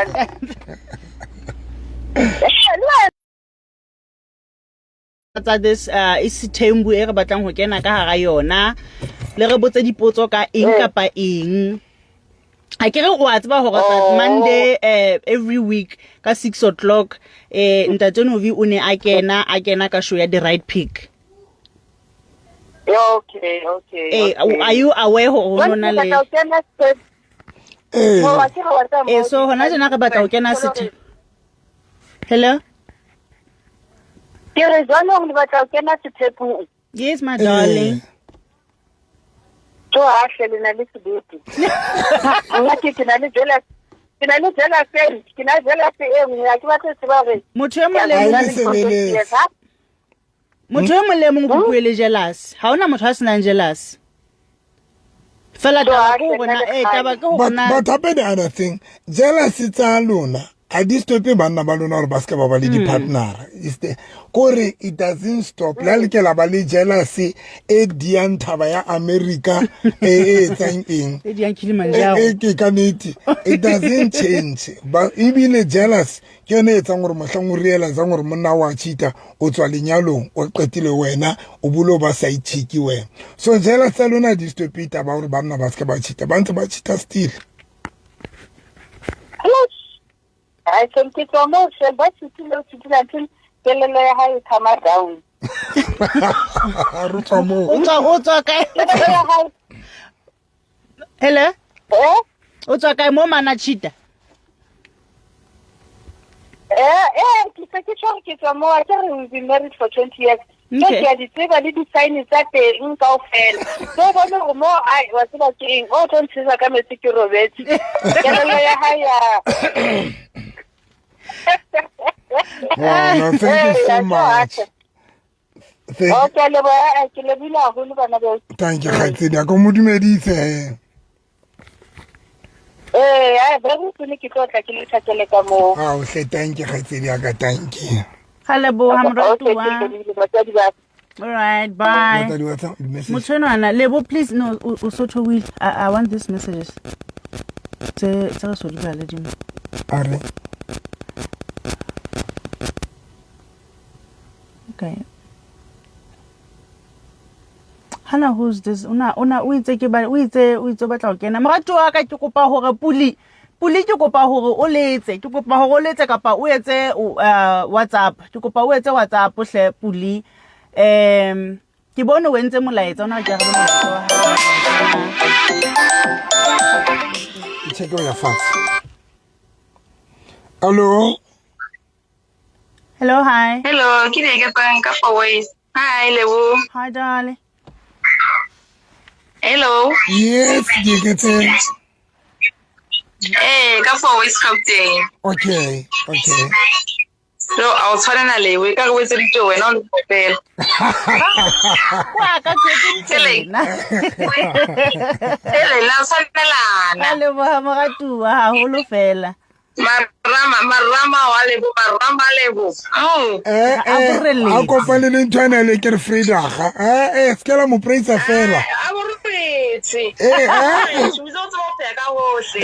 [SPEAKER 2] Tsa this isithembu e re batlang ho kena ka hara yona, le re botse dipotso ka eng kapa eng. Ha ke re o a tseba hore
[SPEAKER 3] Oh.
[SPEAKER 2] Monday every week ka 6 o'clock Ntate Novi o ne a kena, a kena ka show ya The Right Pick.
[SPEAKER 3] Okay, okay, okay.
[SPEAKER 2] Are you aware hore ho na
[SPEAKER 3] Jwale
[SPEAKER 2] le
[SPEAKER 3] ke batla ho kena Mo, wa tseba wa tseba mo
[SPEAKER 2] So hona tjena re batla ho kena sethe. Hello?
[SPEAKER 3] Ke re jwanong le batla ho kena sethepung.
[SPEAKER 2] Yes, my darling.
[SPEAKER 3] Jo, ha hle le na le sebete. Nna ke na le jealous. Ke na le jealous e, ke na le jealous e nngwe, ha ke batle ho tseba hore
[SPEAKER 2] Motho e mong le
[SPEAKER 3] ke a
[SPEAKER 2] mong
[SPEAKER 3] bona
[SPEAKER 1] Ha e
[SPEAKER 3] le
[SPEAKER 1] sebeletse.
[SPEAKER 3] yes, ha?
[SPEAKER 2] Motho e mong le mong o bue le jealous. Ha hona motho a senang jealous. Fela
[SPEAKER 3] Jo,
[SPEAKER 2] taba
[SPEAKER 3] ha
[SPEAKER 2] ke hore
[SPEAKER 3] hle
[SPEAKER 2] na,
[SPEAKER 3] nna le
[SPEAKER 2] taba ke hore
[SPEAKER 1] But
[SPEAKER 2] na
[SPEAKER 1] hape the other thing, jealousy tsa lona A di stope banna ba lona gore ba seka ba ba le di-partnera. Kore it doesn't stop. Le ha le ke la ba le jealousy e diang thaba ya America e e etsang eng.
[SPEAKER 2] E diang Kilimanjaro.
[SPEAKER 1] E ke ka nnete. It doesn't change. Ba ebile jealous ke yone e etsang gore mohlang o realisang gore monna wa cheata o tswa lenyalong o qetile wena o bolo ba sa itshiki wena. So jealous tsa lona di stope taba gore banna ba seka ba cheata, ba ntse ba cheata still.
[SPEAKER 3] Ai, se ke tswa moo se ba cheatile o cheatile until kelello ya hae e calm down.
[SPEAKER 1] Re tswa moo.
[SPEAKER 2] O tswa kae?
[SPEAKER 3] Kelello ya hae.
[SPEAKER 2] Hello?
[SPEAKER 3] Eh?
[SPEAKER 2] O tswa kae mo mana cheata?
[SPEAKER 3] Eh, ke se ke tjho ke tswa moo, ke re we've been married for 20 years. So
[SPEAKER 2] Okay.
[SPEAKER 3] ke a di tseba le di-sign tsa teng kaofela. So o bone gore mo ai wa tseba ke eng, o tlo ntshisa ka metsi ke robetse. Kelello ya hae ya
[SPEAKER 1] Wow, no, thank you so
[SPEAKER 3] Eh,
[SPEAKER 1] much. Thank,
[SPEAKER 3] Okay, leboha, ke lebohile haholo bana beso.
[SPEAKER 1] thank you, kgaitsedi. A ko mo dumedise he.
[SPEAKER 3] Eh, ai, very soon ke tlo tla ke le tjhakele ka moo.
[SPEAKER 1] Ao hle, thank you, kgaitsedi ya ka, thank you.
[SPEAKER 2] Ga leboha
[SPEAKER 3] Okay, ke
[SPEAKER 2] moratuwa.
[SPEAKER 3] lebohile batswadi ba ka.
[SPEAKER 2] All right, bye.
[SPEAKER 1] Batswadi wa tsa- message.
[SPEAKER 2] Motho enwana, Lebo, please, no, o so theohile. I want these messages. Tse tse re so di bale dimo.
[SPEAKER 1] A re,
[SPEAKER 2] Okay. Hana, who's this? Ona o itse ke ba o itse o itse o batla ho kena. Moratuwa wa ka ke kopa hore Puli Puli ke kopa hore o letse, ke kopa hore o letse kapa o etse WhatsApp. Ke kopa o etse WhatsApp hle Puli. Ke bone o entse molaetsa ona ke arabe molaetsa wa hao.
[SPEAKER 1] Ke check ho ya fatshe. Hello?
[SPEAKER 2] Hello, hi.
[SPEAKER 6] Hello, ke di ke ka four ways. Hi, Lebo.
[SPEAKER 2] Hi, darling.
[SPEAKER 6] Hello.
[SPEAKER 1] Yes, Dieketseng.
[SPEAKER 6] Eh, ka four ways Gauteng.
[SPEAKER 1] Okay, okay.
[SPEAKER 6] So, a o tshwanela lewe ka re o etseditswe wena o le fela.
[SPEAKER 2] Wa ka ke
[SPEAKER 6] Tseleng.
[SPEAKER 2] tsena.
[SPEAKER 6] Ele la o tshwanelana.
[SPEAKER 2] Ka leboha moratuwa haholo fela.
[SPEAKER 6] Marama wa Lebo, marama Lebo. Oh.
[SPEAKER 1] Eh,
[SPEAKER 2] A
[SPEAKER 1] eh,
[SPEAKER 2] boreletse.
[SPEAKER 1] a kopane le ntho ena le ke re Friedaga. Eh, eh, se ke la mo praisa fela.
[SPEAKER 6] A boretse.
[SPEAKER 1] Eh, eh.
[SPEAKER 6] O itse o tseba ho pheha ka hohle.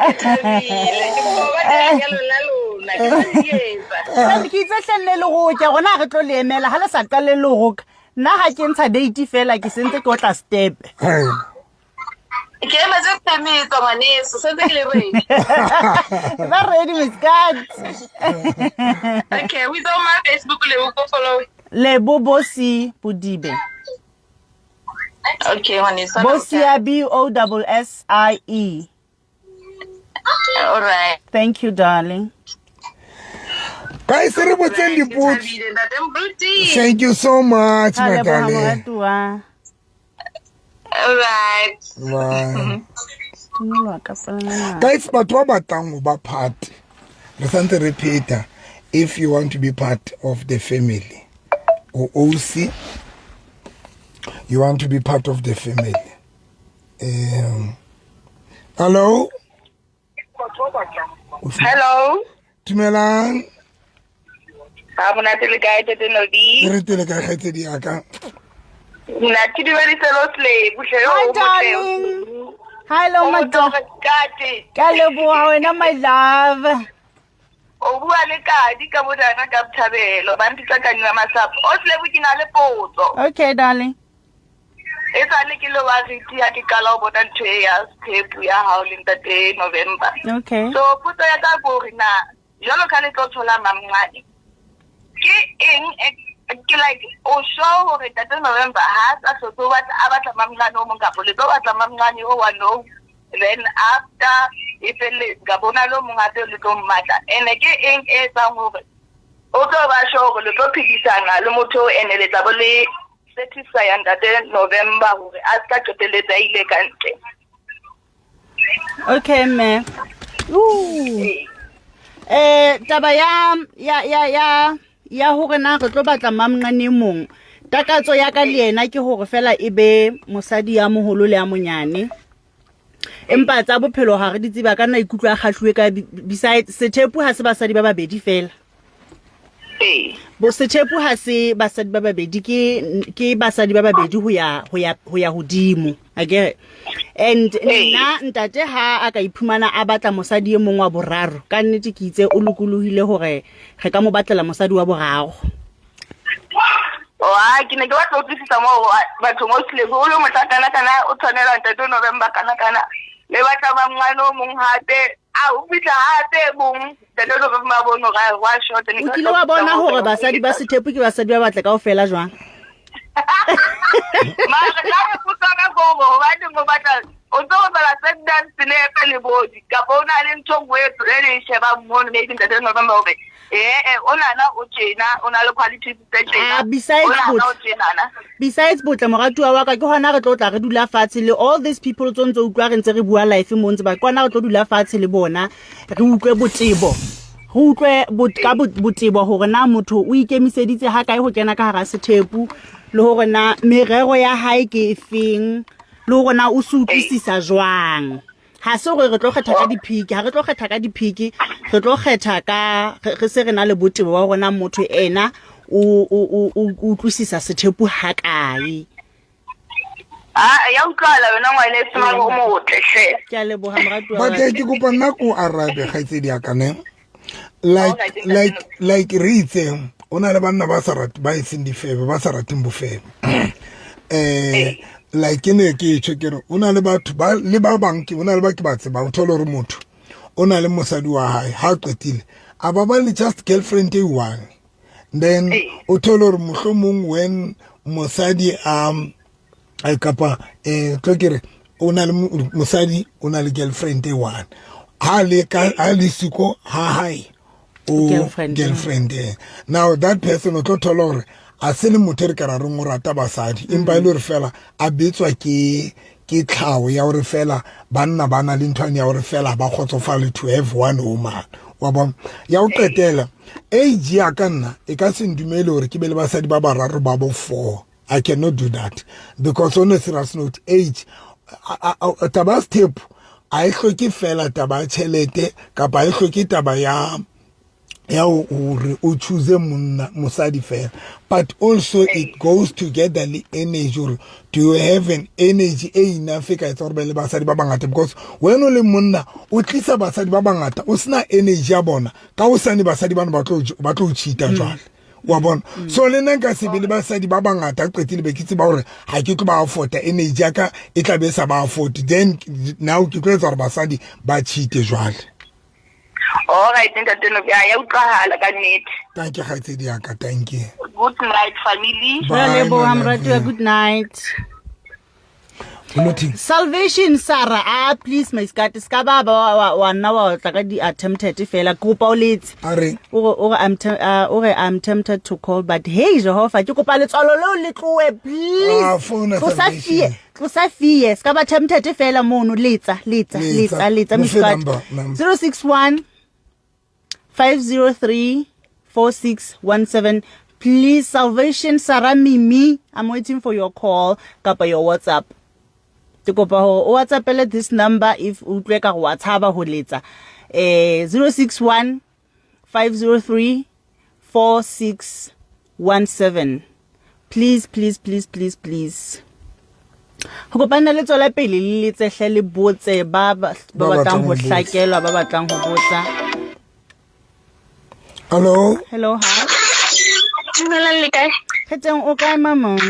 [SPEAKER 6] Ke thabile. Ke kopa ho ba teng lenyalong la lona. Ke tlo di etsa.
[SPEAKER 2] Jwale ke itse hlenne le roka rona ha re tlo le emela ha le sa qale le roka nna ha ke ntsha date fela ke sentse ke otla step.
[SPEAKER 1] Hey.
[SPEAKER 6] Ke emetse phemetso ngwaneso, sentse ke le ready.
[SPEAKER 2] Ba ready Miss Kat.
[SPEAKER 6] Okay, o itse o ma Facebook Lebo ko follow.
[SPEAKER 2] Lebo Bosi Bodibe.
[SPEAKER 6] Okay, ngwaneso.
[SPEAKER 2] Bosi ya B O S S I E.
[SPEAKER 6] All right.
[SPEAKER 2] Thank you darling.
[SPEAKER 1] Guys, re botseng
[SPEAKER 6] Ke
[SPEAKER 1] dipotso.
[SPEAKER 6] thabile, ntate Mruti.
[SPEAKER 1] Thank you so much,
[SPEAKER 2] Ka
[SPEAKER 1] my
[SPEAKER 2] leboha
[SPEAKER 1] darling.
[SPEAKER 2] moratuwa.
[SPEAKER 6] All right.
[SPEAKER 1] Bye.
[SPEAKER 2] Tumelo ka fela.
[SPEAKER 1] Guys, batho ba batlang ho ba part. Re santse re pheta. If you want to be part of the family or OC, you want to be part of the family. Hello?
[SPEAKER 6] Hello.
[SPEAKER 1] Dumelang.
[SPEAKER 6] Ha monate le kae Ntate Nobi?
[SPEAKER 1] Re tele ka kgaitsedi ya ka.
[SPEAKER 6] Nna ke dumedise lo Slebo hle,
[SPEAKER 2] Hi
[SPEAKER 6] o motle.
[SPEAKER 2] darling. Hello
[SPEAKER 6] O
[SPEAKER 2] my
[SPEAKER 6] motle
[SPEAKER 2] dog.
[SPEAKER 6] Kate.
[SPEAKER 2] Ka leboha wena my love.
[SPEAKER 6] O bua le Kadi ka monana ka Bothabelo, ba mpitsa Kadi wa Masapo. O Slebo ke na le potso.
[SPEAKER 2] Okay darling.
[SPEAKER 6] E sale ke le wa riti ha ke qala ho bona ntho e ya tshepo ya hao le ntate November.
[SPEAKER 2] Okay.
[SPEAKER 6] So potso ya ka ke hore na jwalo ka le tlo thola mamncane ke eng ke like o sure hore ntate November ha sa hlotse o batla a batla mamncane o mong kapo le tlo batla mamncane o wa no then after e felle ka bona le o mong hape le tlo mmatla ene ke eng e etsang hore o tlo ba sure hore le tlo phedisana le motho o ene le tla bo le satisfy ntate November hore a ska qetelletse a ile ka ntle.
[SPEAKER 2] Okay mme. Ooh. Taba ya ya ya ya ya hore na re tlo batla mamncane e mong. Takatso ya ka le yena ke hore fela e be mosadi ya moholo le ya monyane. Empa tsa bophelo ga re di tseba ka nna ikutlwa a kgatlhuwe ka besides sethepu ha se basadi ba babedi fela.
[SPEAKER 6] Ee.
[SPEAKER 2] Bo sethepu ha se basadi ba babedi ke ke basadi ba babedi ho ya ho ya ho ya hodimo. Akere? And nna ntate ha a ka iphumana a batla mosadi e mong wa boraro, ka nnete ke itse o lokolohile hore re ka mo batlela mosadi wa boraro.
[SPEAKER 6] Wa ke ne ke batla ho utlwisisa moo batho mostly o le motla kana kana o tshwanela ntate November kana kana le batla ba ngwana o mong hape a o fihla hape mong ntate November a bone hore wa short ne
[SPEAKER 2] O kile wa bona hore basadi ba sethepu ke basadi ba batle kaofela jwang?
[SPEAKER 6] Mara ka re potsa ka gore hobaneng o batla o ntse o bapala sundance senepe le body kapa o na le ntho nngwe e le e shebang mono maybe ntate November hore ee o nana o tjena o na le qualities tse tjena
[SPEAKER 2] Ah, besides
[SPEAKER 6] o nana
[SPEAKER 2] botle.
[SPEAKER 6] o tjenana
[SPEAKER 2] Besides botle moratuwa wa ka ke hona re tlo tla re dula fatshe le all these people tso ntse utlwa re ntse re bua life mo ntse ba ke hona re tlo dula fatshe le bona re utlwe botebo re utlwe ka botebo hore na motho o ikemiseditse ha kae ho kena ka hara sethepu le hore na merero ya hae ke efeng le hore na o se utlwisisa jwang. Ha se hore re tlo kgetha ka diphiki, ha re tlo kgetha ka diphiki, re tlo kgetha ka re se re na le botebo ba hore na motho ena o o o utlwisisa sethepu ha kae.
[SPEAKER 6] Ah, ya utlwala yona ngwane e semang o motle hle.
[SPEAKER 2] Ke a leboha moratuwa wa
[SPEAKER 1] But
[SPEAKER 2] ka.
[SPEAKER 1] ke kopa nna ko arabe kgaitsedi ya ka ne. Like like like re itseng o na le banna ba sa rate ba eseng difebe ba sa rateng bofebe. Eh like ke ne ke tjho ke re o na le batho ba le ba bang ke o na le ba ke ba tsebang o thole hore motho o na le mosadi wa hae ha qetile a ba ba le just girlfriend e one then o thole hore mohlomong when mosadi a kapa eh tlo ke re o na le mosadi o na le girlfriend e one ha le ka ha le siko ha hae o
[SPEAKER 2] Girlfriend.
[SPEAKER 1] girlfriend eh. Now that person o tlo thola hore a se le motho e re ka ra reng o rata basadi empa e le hore fela a betswa ke ke tlhaho ya hore fela banna ba na le nthwane ya hore fela ba kgotsofale to have one woman wa bona. Ya ho qetela age ya ka nna e ka se ndumele hore ke be le basadi ba bararo ba bo four. I cannot do that because on a serious note age taba ya sethepu a e hloke fela taba ya tjhelete kapa e hloke taba ya ya hore o choose monna mosadi fela but also it goes together le energy hore do you have an energy e enough e ka etsa hore be le basadi ba bangata because when o le monna o tlisa basadi ba bangata o sena energy ya bona ka hosane basadi bana ba tlo ba tlo cheata jwale wa bona. So le nna nka se be le basadi ba bangata qetile be ke tseba hore ha ke tlo ba afford energy ya ka e tla be e sa ba afford then now ke tlo etsa hore basadi ba cheat jwale.
[SPEAKER 6] All right ntate Nobe, ya utlwahala ka nnete.
[SPEAKER 1] Thank you kgaitsedi ya ka, thank you.
[SPEAKER 6] Good night family.
[SPEAKER 2] Re a
[SPEAKER 1] Bye,
[SPEAKER 2] leboha
[SPEAKER 1] my
[SPEAKER 2] moratuwa,
[SPEAKER 1] love.
[SPEAKER 2] good night.
[SPEAKER 1] Nothing.
[SPEAKER 2] Salvation Sarah, ah please my skirt ska ba ba wa wa nna wa tla ka di attempted fela kopa o letse.
[SPEAKER 1] A re
[SPEAKER 2] O re I'm o re I'm tempted to call but hey Jehovah ke kopa letswalo leo le tloe please.
[SPEAKER 1] Ah, phone
[SPEAKER 2] Tlosa
[SPEAKER 1] Salvation.
[SPEAKER 2] fie, tlosa fie, ska ba tempted fela mono letsa letsa
[SPEAKER 1] Letsa.
[SPEAKER 2] letsa letsa
[SPEAKER 1] Mo
[SPEAKER 2] my
[SPEAKER 1] fe
[SPEAKER 2] skirt.
[SPEAKER 1] number, number.
[SPEAKER 2] 061 503 4617. Please, Salvation Sarah Mimi, I'm waiting for your call kapa your WhatsApp. Ke kopa hore o WhatsAppele this number if o utlwe ka re wa tshaba ho letsa. 061 503 4617. Please, please, please, please, please. Ho kopana le tswela pele le letsehle le botse ba ba
[SPEAKER 1] Ba
[SPEAKER 2] batlang
[SPEAKER 1] batlang
[SPEAKER 2] ho
[SPEAKER 1] ho botsa.
[SPEAKER 2] hlakelwa, ba batlang ho botsa.
[SPEAKER 1] Hello.
[SPEAKER 2] Hello, hi.
[SPEAKER 7] Dumelang le kae?
[SPEAKER 2] Re teng o kae mamong?
[SPEAKER 7] Ha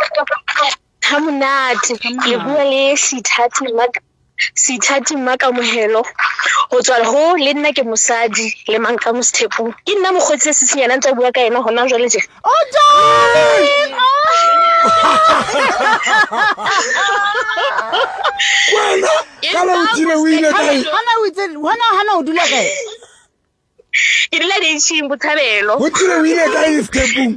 [SPEAKER 7] monate.
[SPEAKER 2] Ha monate.
[SPEAKER 7] Le bua le Seithati Seithati Mmakamohelo. Ho tswa ho le nna ke mosadi le mang ka mo sethepong. Ke nna mokgotsi se senyana ntse a bua ka yena hona jwale tje.
[SPEAKER 2] Oh, darling!
[SPEAKER 1] Wena, kala o tsile o ile kae?
[SPEAKER 2] Hana o itse hana hana o dula kae?
[SPEAKER 7] Ke dula Deitshing Botshabelo.
[SPEAKER 1] O tsile o ile kae sethepong?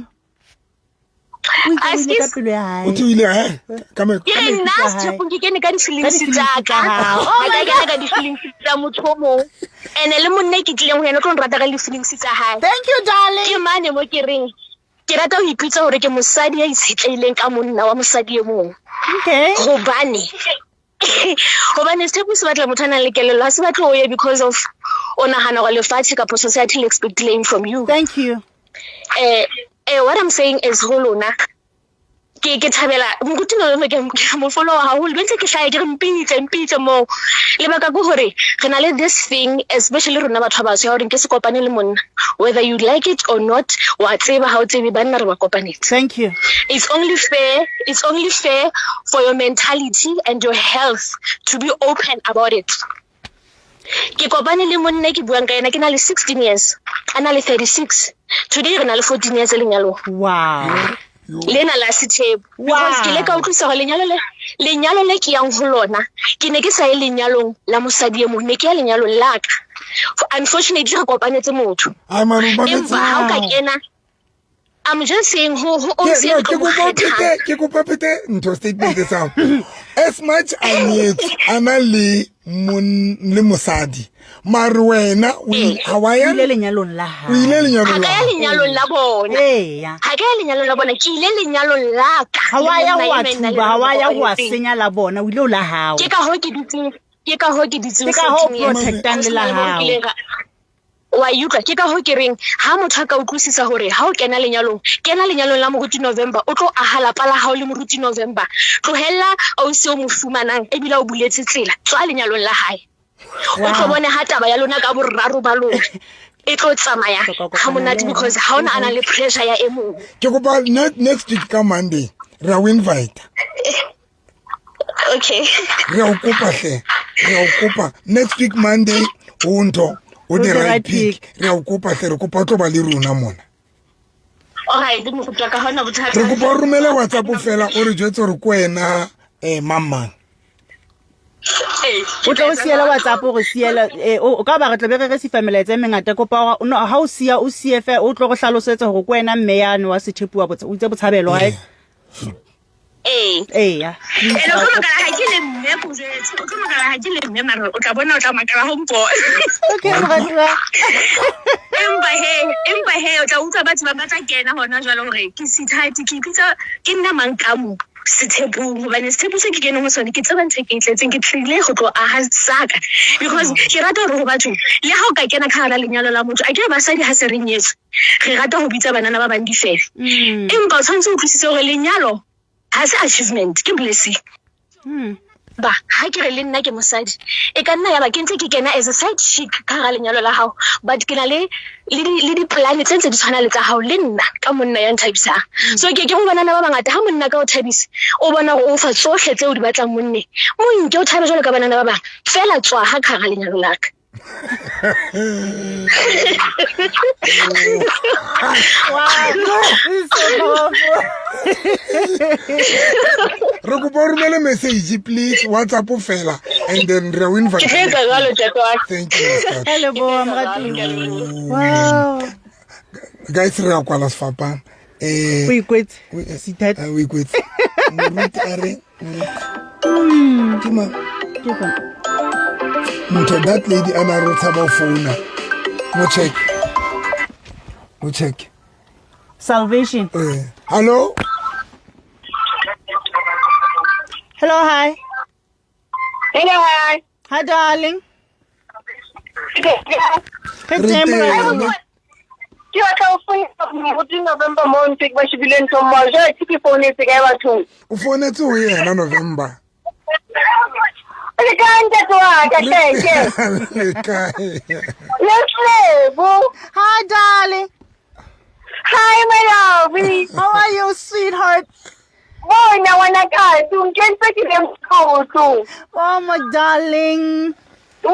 [SPEAKER 2] O itse o ile ka
[SPEAKER 7] Askies.
[SPEAKER 2] pelo ya hae.
[SPEAKER 1] O tsile o ile he? Ka me
[SPEAKER 7] Ke re
[SPEAKER 2] maikutlo
[SPEAKER 7] nna
[SPEAKER 2] a hae.
[SPEAKER 7] sethepong ke kene ka di-feelings
[SPEAKER 2] Ka di-feelings
[SPEAKER 7] tsa
[SPEAKER 2] tsa
[SPEAKER 7] ka.
[SPEAKER 2] hao. Oh
[SPEAKER 7] Ha
[SPEAKER 2] my
[SPEAKER 7] ka kena ka di-feelings tsa motho o mong. Ene le monna e ke tlileng ho yena o tlo nrata ka di-feelings tsa hae.
[SPEAKER 2] Thank you, darling.
[SPEAKER 7] Ke mane mo ke reng ke rata ho ipitsa hore ke mosadi ya itshetlehileng ka monna wa mosadi e mong.
[SPEAKER 2] Okay.
[SPEAKER 7] Hobane Gobane sethepu se batla motho a nang le kelello, ha se batle o ye because of o nahana gore lefatshe kapa society le expectileng from you.
[SPEAKER 2] Thank you.
[SPEAKER 7] What I'm saying is ho lona ke thabela moruti November, ke mo follow haholo, be ntse ke hlahe ke re mpitse moo. Lebaka ke hore re na le this thing, especially rona batho ba batsho, ya hore nke se kopane le monna, whether you like it or not. Wa tseba ha o tsebe, banna re ba kopanetse.
[SPEAKER 2] Thank you.
[SPEAKER 7] It's only fair for your mentality and your health to be open about it. Ke kopane le monna ke buang ka yena, ke na le 16 years, a na le 36. Today re na le 14 years lenyalong. Lena la sethepu. Because ke le ka utlwisa gore lenyalo le ke yang ho lona, ke ne ke sa ye lenyalong la mosadi e mong, ne ke ya lenyalong la ka. Unfortunately re kopanetse motho.
[SPEAKER 1] Ai man, o mametse.
[SPEAKER 7] Empa ha o ka kena, I'm just saying ho o
[SPEAKER 1] Ke
[SPEAKER 7] se
[SPEAKER 1] no,
[SPEAKER 7] re
[SPEAKER 1] ke
[SPEAKER 7] tlo mo
[SPEAKER 1] kopa o
[SPEAKER 7] kgethang.
[SPEAKER 1] phete, ke kopa o phete ntho statement sa hao. As much a nyetswe, a na le mon le mosadi, mare wena o ha wa ya
[SPEAKER 2] O ile lenyalong la
[SPEAKER 1] O ile
[SPEAKER 2] hae.
[SPEAKER 1] lenyalong
[SPEAKER 7] Ha
[SPEAKER 1] la
[SPEAKER 7] ka ya
[SPEAKER 1] hao.
[SPEAKER 7] lenyalong la bona.
[SPEAKER 2] Eya.
[SPEAKER 7] Ha ka ya lenyalong la bona, ke ile lenyalong la ka.
[SPEAKER 2] Ha wa ya
[SPEAKER 7] Le
[SPEAKER 2] ho wa
[SPEAKER 7] monna ena
[SPEAKER 2] thuba,
[SPEAKER 7] le
[SPEAKER 2] ha wa ya ho wa
[SPEAKER 7] kopanetseng.
[SPEAKER 2] senya la bona, o ile o la hao.
[SPEAKER 7] Ke ka hoo ke dutseng
[SPEAKER 2] Ke ka hoo
[SPEAKER 7] 14 years.
[SPEAKER 2] protectang le la
[SPEAKER 7] Ho sena le moo
[SPEAKER 2] hao.
[SPEAKER 7] kileng wa e utlwa. Ke ka hoo ke reng ha motho a ka utlwisisa hore ha o kena lenyalong, kena lenyalong la moruti November, o tlo aha lapa la hao le moruti November. Tlohella ausi o mo fumanang ebile o buletse tsela, tswa lenyalong la hae, o tlo bone ha taba ya lona ka boraro ba lona e tlo tsamaya
[SPEAKER 2] Hloka
[SPEAKER 7] ha
[SPEAKER 2] kopana
[SPEAKER 7] monate
[SPEAKER 2] le yena.
[SPEAKER 7] because ha ona a na le pressure ya e mong.
[SPEAKER 1] Ke kopa next week ka Monday re a o invite.
[SPEAKER 7] Okay.
[SPEAKER 1] Re a o kopa hle, re a o kopa, next week Monday o ntho o the right pick. Re a o kopa hle, re kopa o tlo ba le rona mona.
[SPEAKER 7] Alright, moruti wa ka, ha hona bothata.
[SPEAKER 1] Re kopa o romele WhatsApp fela, o re jwetse gore ke wena mang mang.
[SPEAKER 7] Ee,
[SPEAKER 2] O tlo o siela WhatsApp, o re siela o ka ba re tlo be re re sifa melaetsa e mengata. Kopa hore no, ha o sia, o sie fe, o tlo re hlalosetsa hore ke wena mme yane wa sethepu wa botsa o itse botshabelo, right?
[SPEAKER 7] Ee.
[SPEAKER 2] Eya.
[SPEAKER 7] Ene o tlo makala ha ke le mme, ko jwetse. O tlo makala ha ke le mme, mare o tla bona, o tla makala ho mpona.
[SPEAKER 2] Okay, moratuwa.
[SPEAKER 7] Empa he o tla utlwa batho ba batla kena hona jwale hore ke sethati, ke ipitsa ke nna mang ka mo sethepung, hobane sethepu se ke keneng ho sona, ke tseba ntho e ke e tletseng, ke tlile ho tlo aha saka, because ke rata hore ho batho le ha o ka kena ka hara lenyalo la motho, a ke re basadi ha se re nyetswe re rata ho bitsa banana ba bang difefe, empa o tshwanetse o utlwisise hore lenyalo ha se achievement, ke blessing. Ba ha ke re le nna ke mosadi, e ka nna yaba ke ntse ke kena as a side chick ka hara lenyalo la hao, but ke na le di-plan tse ntse di tshwana le tsa hao le nna ka monna ya nthabisang. So ke ke go banana ba bangata, ha monna ka o thabise, o bona gore o fa tsohle tse o di batlang monneng, mo nke o thabe jwalo ka banana ba bang fela, tswa ha ka hara lenyalo la ka.
[SPEAKER 2] Wow, this is so powerful.
[SPEAKER 1] Re kopa o romele message please, WhatsApp fela, and then re a o invite.
[SPEAKER 7] Ke tlo etsa jwalo, ntate wa ka.
[SPEAKER 1] Thank you, Mr.
[SPEAKER 2] Ka leboha, moratuwa. Wow.
[SPEAKER 1] Guys, re a kwala sefapano.
[SPEAKER 2] O ikwetse. Sithati.
[SPEAKER 1] O ikwetse. Moruti a re moruti ke mang?
[SPEAKER 2] Ke fa.
[SPEAKER 1] Motho, that lady a na re o tshaba ho founa. Mo check, mo check.
[SPEAKER 2] Salvation.
[SPEAKER 1] Hello?
[SPEAKER 2] Hello, hi.
[SPEAKER 3] Hello, hi.
[SPEAKER 2] Hi, darling. Re
[SPEAKER 1] Re
[SPEAKER 2] teng, moratuwa.
[SPEAKER 1] teng.
[SPEAKER 3] Ke batla ho founela moruti November mo ntse ke ba shebile ntho mo jwale, ke founetse kae bathong?
[SPEAKER 1] O founetse ho yena November.
[SPEAKER 3] Le kae, ntate wa ka hleke?
[SPEAKER 1] Le kae?
[SPEAKER 3] Le Lebo.
[SPEAKER 2] Hi, darling.
[SPEAKER 3] Hi, my love.
[SPEAKER 2] How are you, sweetheart?
[SPEAKER 3] Bona ngwana ka o nkentse ke le motlotlo.
[SPEAKER 2] Oh, my darling.
[SPEAKER 3] O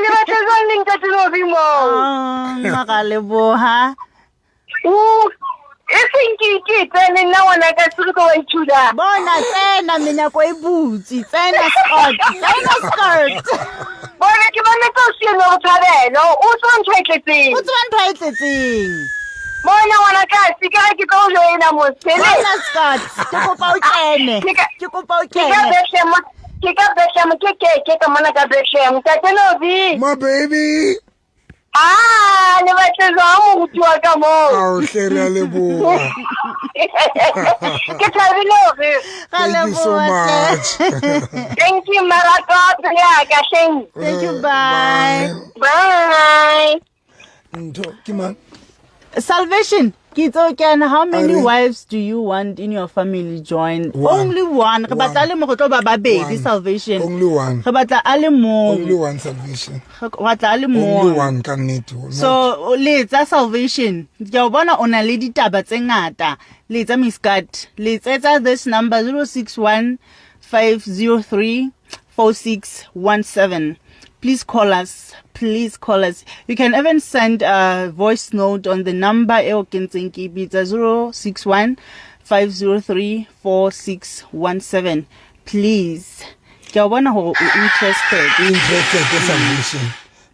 [SPEAKER 3] le batla jwang le ntate Lobi mo?
[SPEAKER 2] Oh, ra leboha.
[SPEAKER 3] O e seng ke tsene nna ngwana ka se re tlo wa ithuta.
[SPEAKER 2] Bona, tsena, menyako e butse. Tsena, skirt. Tsena, skirt.
[SPEAKER 3] Bona ke bona tse o sieng go thabelo o tswa ntho e tletseng.
[SPEAKER 2] O tseba ntho e tletseng.
[SPEAKER 3] Bona ngwana ka se ka ke tlo joina mosele.
[SPEAKER 2] Bona, skirt. Ke kopa o kene. Ke kopa o
[SPEAKER 3] Ke ka
[SPEAKER 2] kene.
[SPEAKER 3] Bethlehem, ke ka Bethlehem, ke ka mona ka Bethlehem, ntate Lobi.
[SPEAKER 1] My baby.
[SPEAKER 6] Ah, le batle jwang moruti wa ka moo?
[SPEAKER 1] Ao hle re a leboha.
[SPEAKER 6] Ke thabile hore
[SPEAKER 2] Ra
[SPEAKER 1] Thank you so
[SPEAKER 2] leboha hle.
[SPEAKER 1] much.
[SPEAKER 6] thank you marato pele ya ka hleng.
[SPEAKER 2] Thank you, bye.
[SPEAKER 6] Bye.
[SPEAKER 1] Ntho ke mang?
[SPEAKER 2] Salvation. Ke itse o kena. How many
[SPEAKER 1] Are-
[SPEAKER 2] wives do you want in your family join?
[SPEAKER 1] One.
[SPEAKER 2] Only one. Re batla a le mong, re tlo ba babedi
[SPEAKER 1] One.
[SPEAKER 2] salvation.
[SPEAKER 1] Only one.
[SPEAKER 2] Re batla a le mong.
[SPEAKER 1] Only one salvation.
[SPEAKER 2] Re batla a le
[SPEAKER 1] Only
[SPEAKER 2] mong.
[SPEAKER 1] one ka nnete. Not-
[SPEAKER 2] So letsa salvation. Ke a o bona o na le ditaba tse ngata. Letsa Miss Kat. Letsetsa this number 061 503 4617. Please call us. Please call us. You can even send a voice note on the number eo ke ntseng ke e bitsa 061 503 4617. Please. Ke a o bona hore o interested.
[SPEAKER 1] interested ke salvation.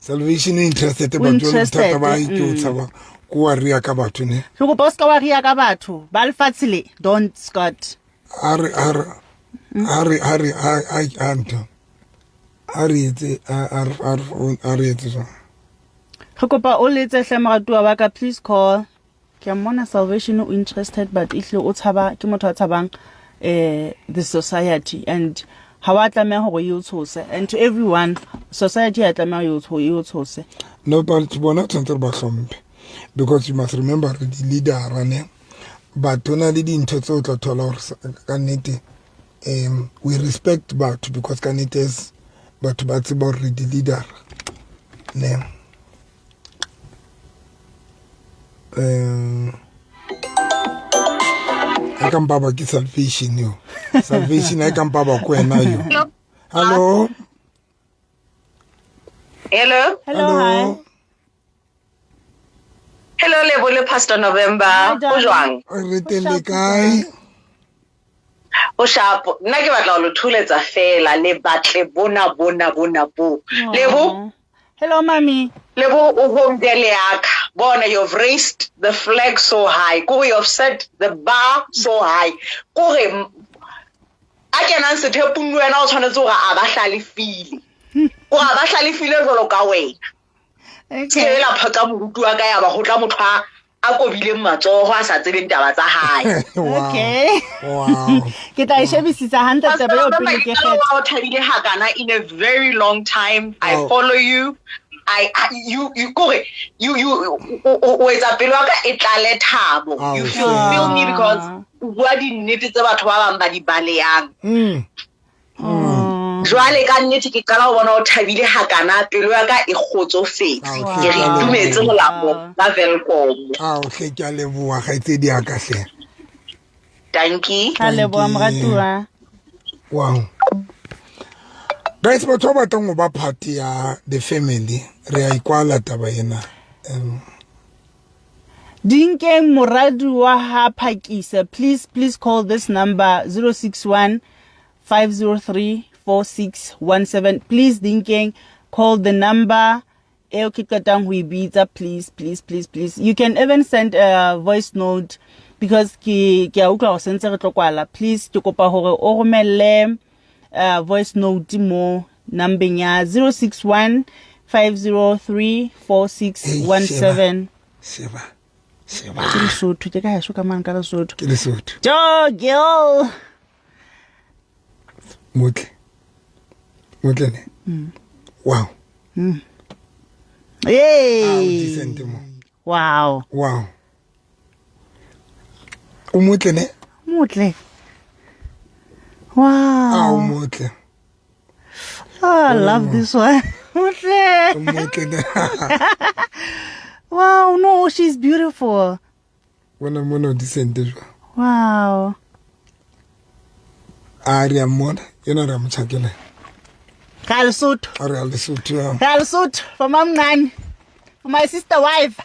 [SPEAKER 1] Salvation e interested
[SPEAKER 2] O
[SPEAKER 1] batho le
[SPEAKER 2] interested,
[SPEAKER 1] bothata ba hae ke o tshaba ko wa ria ka batho ne.
[SPEAKER 2] Ke kopa o se ka wa ria ka batho ba lefatshe le don't Scott.
[SPEAKER 1] A re a re a re a re a a a ntho. A re etse a a a a re etse jwang?
[SPEAKER 2] Re kopa o letse hle moratuwa wa ka please call. Ke a mmona salvation o interested but ehlile o tshaba ke motho a tshabang eh the society and ha wa tlameha hore e o tshose and to everyone society ha e tlameha e o e o tshose.
[SPEAKER 1] No, but bona tshwanetse re ba hlomphe because you must remember re di-leadera ne but ho na le dintho tse o tla thola hore ka nnete we respect batho because ka nnete as batho ba tseba hore re di-leadera ne a ka mpa ba ke salvation yo salvation a ka mpa ba ko wena yo hello
[SPEAKER 6] Hello.
[SPEAKER 2] Hello, hi.
[SPEAKER 6] Hello Lebo le Pastor November.
[SPEAKER 2] Hi,
[SPEAKER 6] O
[SPEAKER 2] darling.
[SPEAKER 6] jwang?
[SPEAKER 1] re teng le kae
[SPEAKER 6] O sharp. Nna ke batla ho le thuletsa fela le batle bona bona bona bo. Lebo,
[SPEAKER 2] Hello mami.
[SPEAKER 6] Lebo o home girl ya ka. Bona you've raised the flag so high. Kore you've set the bar so high. Kore a kenang sethepung le wena o tshwanetse hore a ba hlalefile. Kore a ba hlalefile jwalo ka wena.
[SPEAKER 2] Okay.
[SPEAKER 6] Se la phaka moruti wa ka ya ba ho tla motho a a kobileng matsoho a sa tsebeng taba tsa hae.
[SPEAKER 1] Wow.
[SPEAKER 2] Okay.
[SPEAKER 1] Wow.
[SPEAKER 2] Ke tla e shebisisa hantle
[SPEAKER 6] Pastor
[SPEAKER 2] taba eo
[SPEAKER 6] November,
[SPEAKER 2] pele
[SPEAKER 6] ke
[SPEAKER 2] ke
[SPEAKER 6] qala
[SPEAKER 2] kgetha.
[SPEAKER 6] ho ba o thabile hakana in a very long time. I
[SPEAKER 1] Oh.
[SPEAKER 6] follow you. I you you kore you you o etsa pelo ya ka e tlale thabo.
[SPEAKER 1] Oh,
[SPEAKER 6] You fulfill me because o bua dinnete tse batho ba bang ba di baleyang. Jwale ka nnete ke qala ho bona o thabile hakana pelo ya ka e kgotsofetse.
[SPEAKER 1] Ah,
[SPEAKER 6] Ke re
[SPEAKER 1] okay.
[SPEAKER 6] itumetse molapo ka Welkom.
[SPEAKER 1] Ao hle ke a leboha kgaitsedi ya ka hle.
[SPEAKER 6] Dankie.
[SPEAKER 2] Ka leboha moratuwa.
[SPEAKER 1] Wow. Guys, batho ba batlang ho ba part ya the family, re a ikwala taba ena.
[SPEAKER 2] Dinkeng moradi wa ha Phakisa, please please call this number 061 503 4617. Please Dinkeng, call the number eo ke qetang ho e bitsa, please please please please. You can even send a voice note because ke ke a utlwa hore sentse re tlo kwala. Please ke kopa hore o romelle voice note mo numbeng ya 061 503 4617.
[SPEAKER 1] Sheba. Sheba.
[SPEAKER 2] Ke Lesotho, ke ka heso ka mane ka Lesotho.
[SPEAKER 1] Ke Lesotho.
[SPEAKER 2] Jo, girl.
[SPEAKER 1] Motle. Motle ne? Wow.
[SPEAKER 2] Hey.
[SPEAKER 1] Ah, o decent mo.
[SPEAKER 2] Wow.
[SPEAKER 1] Wow. O motle ne?
[SPEAKER 2] Motle. Wow.
[SPEAKER 1] Ah, o motle.
[SPEAKER 2] Oh, I love this one. Motle.
[SPEAKER 1] O motle ne?
[SPEAKER 2] Wow, no, she's beautiful.
[SPEAKER 1] Bona mona o decent jwang.
[SPEAKER 2] Wow.
[SPEAKER 1] A re a mmona, yena re a mo tjhakela.
[SPEAKER 2] Ra Lesotho.
[SPEAKER 1] A re a Lesotho ya.
[SPEAKER 2] Ra Lesotho for mamncane. For my sister wife.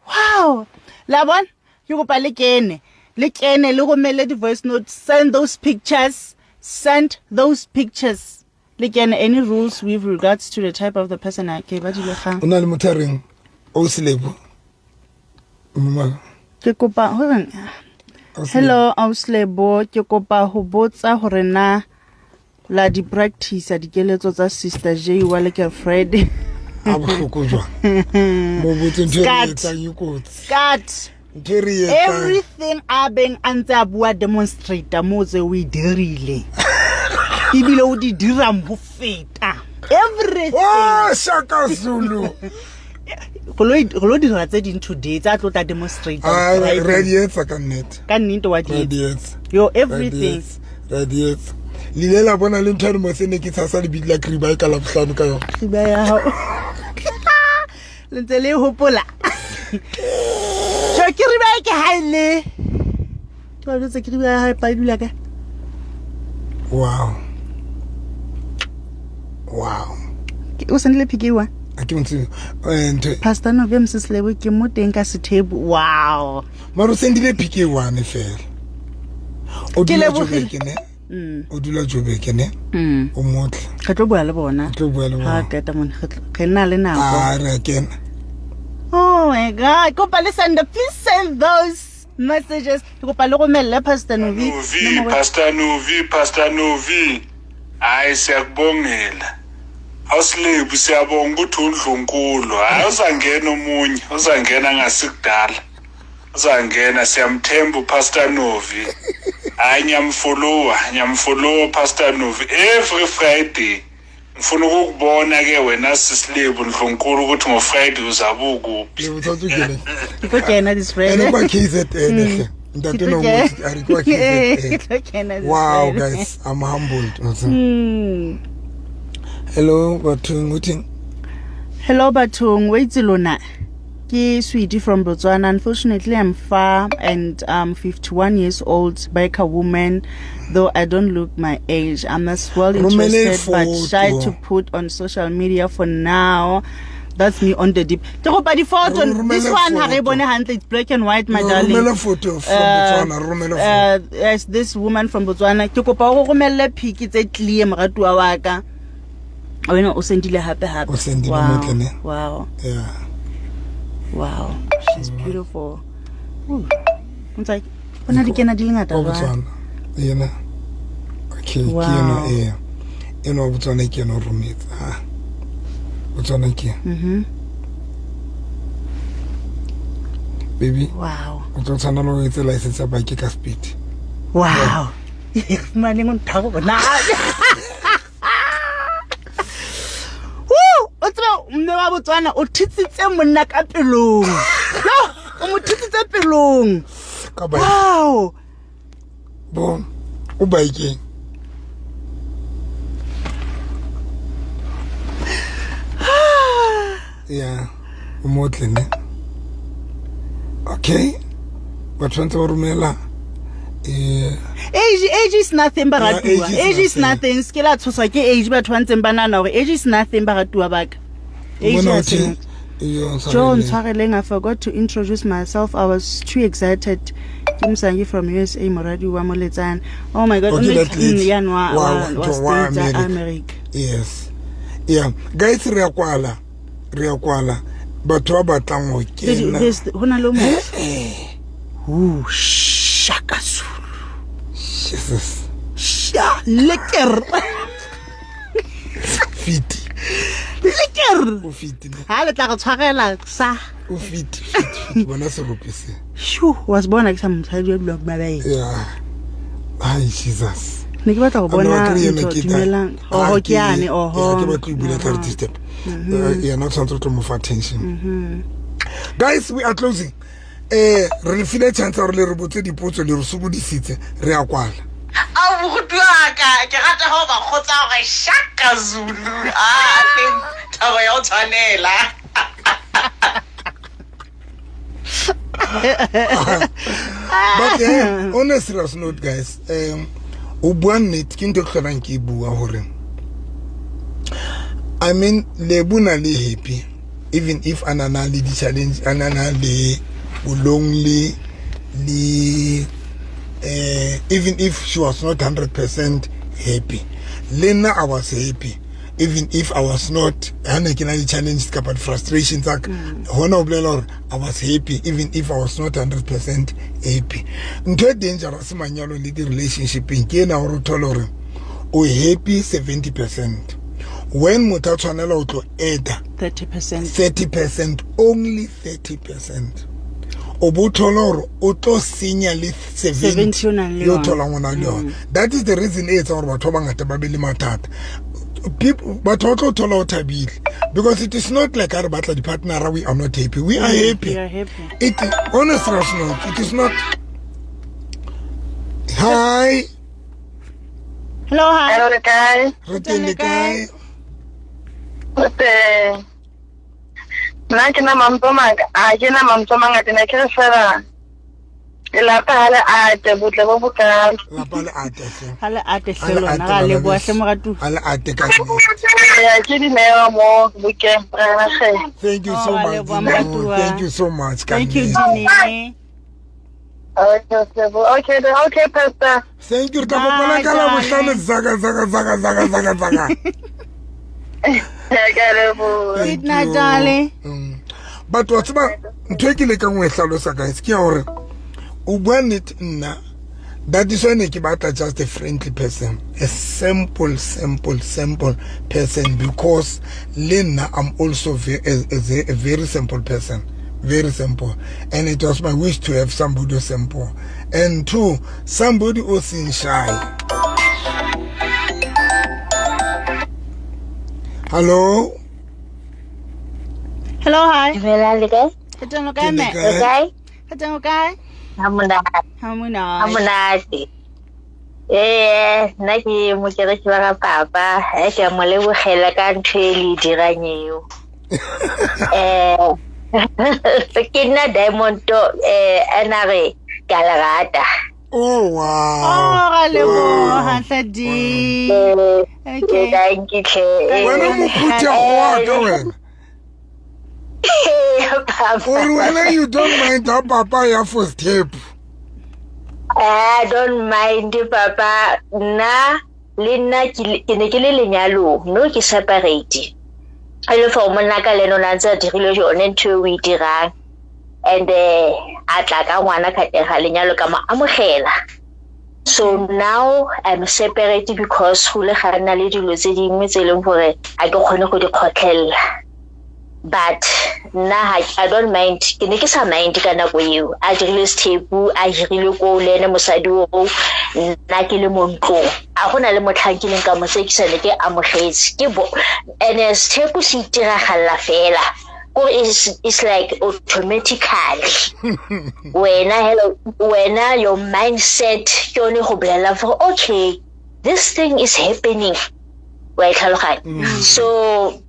[SPEAKER 2] Wow. La bona? Ke kopa le kene. Le kene le romele di-voice notes. Send those pictures. Send those pictures. Le kene any rules with regards to the type of the person ke ba dile kgang.
[SPEAKER 1] O na le motho a reng o Selebo. Mama.
[SPEAKER 2] Ke kopa horeng. Hello, Auslebo, ke kopa ho botsa hore na la di practice dikeletso tsa Sister J wa le Fred.
[SPEAKER 1] A bohloko jwang? Mo botse ntho e re
[SPEAKER 2] Skat.
[SPEAKER 1] etsang e kotsi.
[SPEAKER 2] Skat.
[SPEAKER 1] Ntho e re etsang.
[SPEAKER 2] Everything a beng a ntse a bua demonstrator mo tse o e dirile. Ebile o di dirang ho feta. Everything.
[SPEAKER 1] Oh, Shaka Zulu.
[SPEAKER 2] Go lo dira tse ding today tsa tlo tla demonstrator.
[SPEAKER 1] Ah, re di etsa ka nnete.
[SPEAKER 2] Ka nnete wa di
[SPEAKER 1] Re
[SPEAKER 2] etsa.
[SPEAKER 1] di etsa.
[SPEAKER 2] Yo
[SPEAKER 1] Re di
[SPEAKER 2] everything.
[SPEAKER 1] etsa. Re di etsa. Le ile la bona le ntho ya mose ne ke tshasa lebidi la kriba e ka labohlano ka yona.
[SPEAKER 2] Khiba ya hao. Le ntse le e hopola. Jo ke riba e ke ha ile. Ke ba jwetsa ke riba ya hae pa e dula kae?
[SPEAKER 1] Wow. Wow.
[SPEAKER 2] O sendile PK wa?
[SPEAKER 1] A ke montse ntho
[SPEAKER 2] Pastor Nobe Msislebo ke mo teng ka sethebu. Wow.
[SPEAKER 1] mara o sendile PK one fela. O
[SPEAKER 2] Ke
[SPEAKER 1] dula
[SPEAKER 2] lebohile.
[SPEAKER 1] Joburg ne? O dula Joburg ne? O motle.
[SPEAKER 2] Re tlo bua le bona.
[SPEAKER 1] Tlo bua le
[SPEAKER 2] Ha
[SPEAKER 1] bona.
[SPEAKER 2] qeta mona re nna le nako.
[SPEAKER 1] Ah, re a kena.
[SPEAKER 2] Oh my God. Kopa le send please send those messages. Ke kopa le romelle Pastor Novi.
[SPEAKER 8] Novi, Pastor Novi, Pastor Novi. Hayi siyakubongela. Awusilebu siyabonga ukuthi undlunkulu. Hayi uzangena omunye, uzangena ngasikudala. Uzangena siyamthemba uPastor Novi. Hayi ngiyamfollowa, ngiyamfollowa Pastor Novi every Friday. Ngifuna ukukubona ke wena sisilebu ndlunkulu ukuthi ngoFriday uzabe ukuphi.
[SPEAKER 1] Le botsa tso kene.
[SPEAKER 2] Ke tlo kena this
[SPEAKER 1] Ene
[SPEAKER 2] Friday.
[SPEAKER 1] kwa KZN hle. Ntate
[SPEAKER 2] Ke
[SPEAKER 1] no
[SPEAKER 2] tlo kena.
[SPEAKER 1] motse a re kwa
[SPEAKER 2] Eh, ke
[SPEAKER 1] KZN.
[SPEAKER 2] tlo kena this
[SPEAKER 1] Wow
[SPEAKER 2] Friday.
[SPEAKER 1] guys, I'm humbled.
[SPEAKER 2] Mm.
[SPEAKER 1] Hello bathong uthing?
[SPEAKER 2] Hello bathong, wa itse lona. Ke Sweetie from Botswana. Unfortunately, I'm far and I'm 51 years old, biker woman, though I don't look my age. I'm as well
[SPEAKER 1] Romele
[SPEAKER 2] interested but shy
[SPEAKER 1] photo.
[SPEAKER 2] to put on social media for now. That's me on the deep. Ke kopa di-photo.
[SPEAKER 1] Romele
[SPEAKER 2] This one ha re
[SPEAKER 1] photo.
[SPEAKER 2] bone hantle. It's black and white, my
[SPEAKER 1] No,
[SPEAKER 2] darling.
[SPEAKER 1] Romela photo from Botswana, romela photo.
[SPEAKER 2] Yes, this woman from Botswana. Ke kopa o romelle pic tse clear moratuwa wa ka. Wena o sendile hape hape.
[SPEAKER 1] O sendile
[SPEAKER 2] Wow.
[SPEAKER 1] motle ne?
[SPEAKER 2] Wow.
[SPEAKER 1] Yeah.
[SPEAKER 2] Wow, she's beautiful. Ooh. Ntsa bona di kena di le ngata
[SPEAKER 1] Wa
[SPEAKER 2] jwang?
[SPEAKER 1] Botswana. Yena. Okay, ke
[SPEAKER 2] Wow.
[SPEAKER 1] yena eh. Ena wa Botswana ke yena o rometse. Ah. Botswana ke. Baby,
[SPEAKER 2] Wow.
[SPEAKER 1] o tlo tshwanela ho etse license ya bike ka speed.
[SPEAKER 2] Wow. Fumaneng o ntho bona. Woo, o tseba mme wa Botswana o thitsitse monna ka pelong. Yo, o mo thitsitse pelong.
[SPEAKER 1] Ka bike.
[SPEAKER 2] Wow.
[SPEAKER 1] Bo o bikeng. Yeah, o motle ne. Okay. Batho ba ntse ba romela eh
[SPEAKER 2] Age is nothing baratuwa.
[SPEAKER 1] Yeah,
[SPEAKER 2] Age is nothing. Se ke la tshoswa ke age batho ba ntseng ba nahana hore age is nothing baratuwa ba ka. Age
[SPEAKER 1] bona
[SPEAKER 2] ha
[SPEAKER 1] ho
[SPEAKER 2] se
[SPEAKER 1] thwe,
[SPEAKER 2] nothing.
[SPEAKER 1] yo,
[SPEAKER 2] Joe
[SPEAKER 1] ntshwareleng.
[SPEAKER 2] Ntshwareleng, I forgot to introduce myself. I was too excited. Ke Msangi from USA, Moradi wa Moletsane. Oh my God.
[SPEAKER 1] Okay,
[SPEAKER 2] o
[SPEAKER 1] that lady.
[SPEAKER 2] yeah, wa,
[SPEAKER 1] Wa-
[SPEAKER 2] wa, wa
[SPEAKER 1] wa
[SPEAKER 2] States,
[SPEAKER 1] America.
[SPEAKER 2] America.
[SPEAKER 1] Yes. Yeah, guys re a kwala. Re a kwala. Batho ba batlang ho kena.
[SPEAKER 2] Ho na le o motho. Ooh, Shaka Zulu.
[SPEAKER 1] Jesus.
[SPEAKER 2] Sha, lekker.
[SPEAKER 1] Fiti.
[SPEAKER 2] Lekker.
[SPEAKER 1] O fiti. ne?
[SPEAKER 2] Ha le tla re tshwarela sa.
[SPEAKER 1] O fiti. Fiti. fiti. Bona serope se.
[SPEAKER 2] Shoo, wa se bona ke sa mosadi wa dulang mabaeng.
[SPEAKER 1] Yeah. Ai Jesus.
[SPEAKER 2] Ne ke batla go
[SPEAKER 1] A no,
[SPEAKER 2] bona
[SPEAKER 1] akere ena
[SPEAKER 2] ntho,
[SPEAKER 1] ke ta-
[SPEAKER 2] dumelang.
[SPEAKER 1] Ah,
[SPEAKER 2] Oho, ke yane, oho.
[SPEAKER 1] Yeah, ke batla ho bula tla re disturb. Yena o tshwanetse o tlo mo fa attention. Guys, we are closing. Re le file chance ya hore le re botse dipotso le re sokodisitse re a kwala.
[SPEAKER 9] A moruti wa ka ke rata ha o ba kgotsa hore Shaka Zulu a teng thabo ya ho tshwanela.
[SPEAKER 1] But on a serious note guys, o bua nnete ke ntho e ke hlolang ke e bua hore I mean Lebo na le happy even if a na na le di-challenge a na na le bolonely le even if she was not 100% happy. Le nna I was happy even if I was not ha ne ke na le challenges kapa di-frustrations tsa ka hona ho bolela hore I was happy even if I was not 100% happy. Ntho e dangerous manyalong le di-relationshipeng ke ena hore o thole hore o happy 70%. When motho a tshwanela ho tlo add
[SPEAKER 2] 30%.
[SPEAKER 1] 30%, only 30%, o bo thola hore o tlo senya le
[SPEAKER 2] 70
[SPEAKER 1] 70
[SPEAKER 2] o nang le
[SPEAKER 1] yo
[SPEAKER 2] yona.
[SPEAKER 1] tholang o nang le yona. That is the reason e etsang gore batho ba bangata ba be le mathata. Batho ba tlo thola o thabile, because it is not like ha re batla di-partnera, we are not happy. We are happy.
[SPEAKER 2] We are happy.
[SPEAKER 1] It honestly, it's not, it is not. Hi.
[SPEAKER 2] Hello, hi.
[SPEAKER 6] Hello, le kae?
[SPEAKER 1] Re teng, le kae?
[SPEAKER 6] O teng. Nna ke na mantswe maka, a ke na mantswe a mangata, ne ke re fela lelapa ha le ate, botle bo bokalo.
[SPEAKER 1] Lapa le ate hle.
[SPEAKER 2] Ha le ate
[SPEAKER 1] Ha
[SPEAKER 2] hle
[SPEAKER 1] le
[SPEAKER 2] lona,
[SPEAKER 1] ate,
[SPEAKER 2] ra
[SPEAKER 1] bana
[SPEAKER 2] leboha
[SPEAKER 1] beso.
[SPEAKER 2] hle moratuwa.
[SPEAKER 1] Ha le ate ka nnete.
[SPEAKER 6] Ya ke Dineo mo Bukeng Vereeniging.
[SPEAKER 1] Thank you so
[SPEAKER 2] Oh, ra
[SPEAKER 1] much,
[SPEAKER 2] leboha,
[SPEAKER 1] Dineo.
[SPEAKER 2] moratuwa.
[SPEAKER 1] Thank you so much, ka
[SPEAKER 2] Thank you,
[SPEAKER 1] nnete.
[SPEAKER 2] Dine.
[SPEAKER 6] Okay, Sebo. Okay, then. Okay, Pastor.
[SPEAKER 1] Thank you. Re tla
[SPEAKER 2] Bye,
[SPEAKER 1] kopana ka Labohlano.
[SPEAKER 2] darling.
[SPEAKER 1] Zaka zaka zaka zaka zaka zaka.
[SPEAKER 6] Ke a leboha.
[SPEAKER 1] Thank
[SPEAKER 2] Good night,
[SPEAKER 1] you.
[SPEAKER 2] darling.
[SPEAKER 1] But wa tseba ntho e ke lekang ho e hlalosa, guys, ke ya hore o bua nnete nna, that is why ne ke batla just a friendly person, a simple, simple, simple person, because le nna I'm also a very simple person, very simple, and it was my wish to have somebody simple, and two, somebody who seng shy. Hello.
[SPEAKER 2] Hello, hi.
[SPEAKER 7] Dumelang, le kae?
[SPEAKER 2] Re teng, o kae,
[SPEAKER 1] Ke le
[SPEAKER 2] mme?
[SPEAKER 1] kae?
[SPEAKER 7] Le kae?
[SPEAKER 2] Re teng, o kae?
[SPEAKER 7] Ha monate.
[SPEAKER 2] Ha
[SPEAKER 7] Ha
[SPEAKER 2] monate.
[SPEAKER 7] monate. Ee, nna ke mokereki wa ga papa, e ke a mo lebogela ka ntho e le e dirang eo. Ke nna Diamond, ena re ke a le rata.
[SPEAKER 1] Oh, wow.
[SPEAKER 2] Oh, ra leboha hle di. Okay.
[SPEAKER 7] Thank you tlhe.
[SPEAKER 1] Wena mophuthego wa ka wena.
[SPEAKER 7] Papa.
[SPEAKER 1] O re wena you don't mind ha papa ya for step.
[SPEAKER 7] I don't mind, papa. Nna le nna ke ne ke le lenyalong, no ke separate. E le for monna ka le ene o ne a ntse a dirile yone ntho e o e dirang. And a tla ka ngwana ka teng ga lenyalo, ka mo amogela. So now I'm separate because go le ga nna le dilo tse dingwe tse e leng gore a ke kgone go di kgotlhella. But nna I don't mind. Ke ne ke sa mind ka nako eo. A dirile sethepu, a hirile koo le ene mosadi oo, nna ke le mo ntlong. A gona le motlhang ke leng ka mo tsekisa, ne ke amogetse. Ke bo, and sethepu se itiragalla fela. Kore it's like automatically. Wena, hello, wena, your mindset ke yone go bolelang gore okay, this thing is happening. Wa e tlhaloganya? So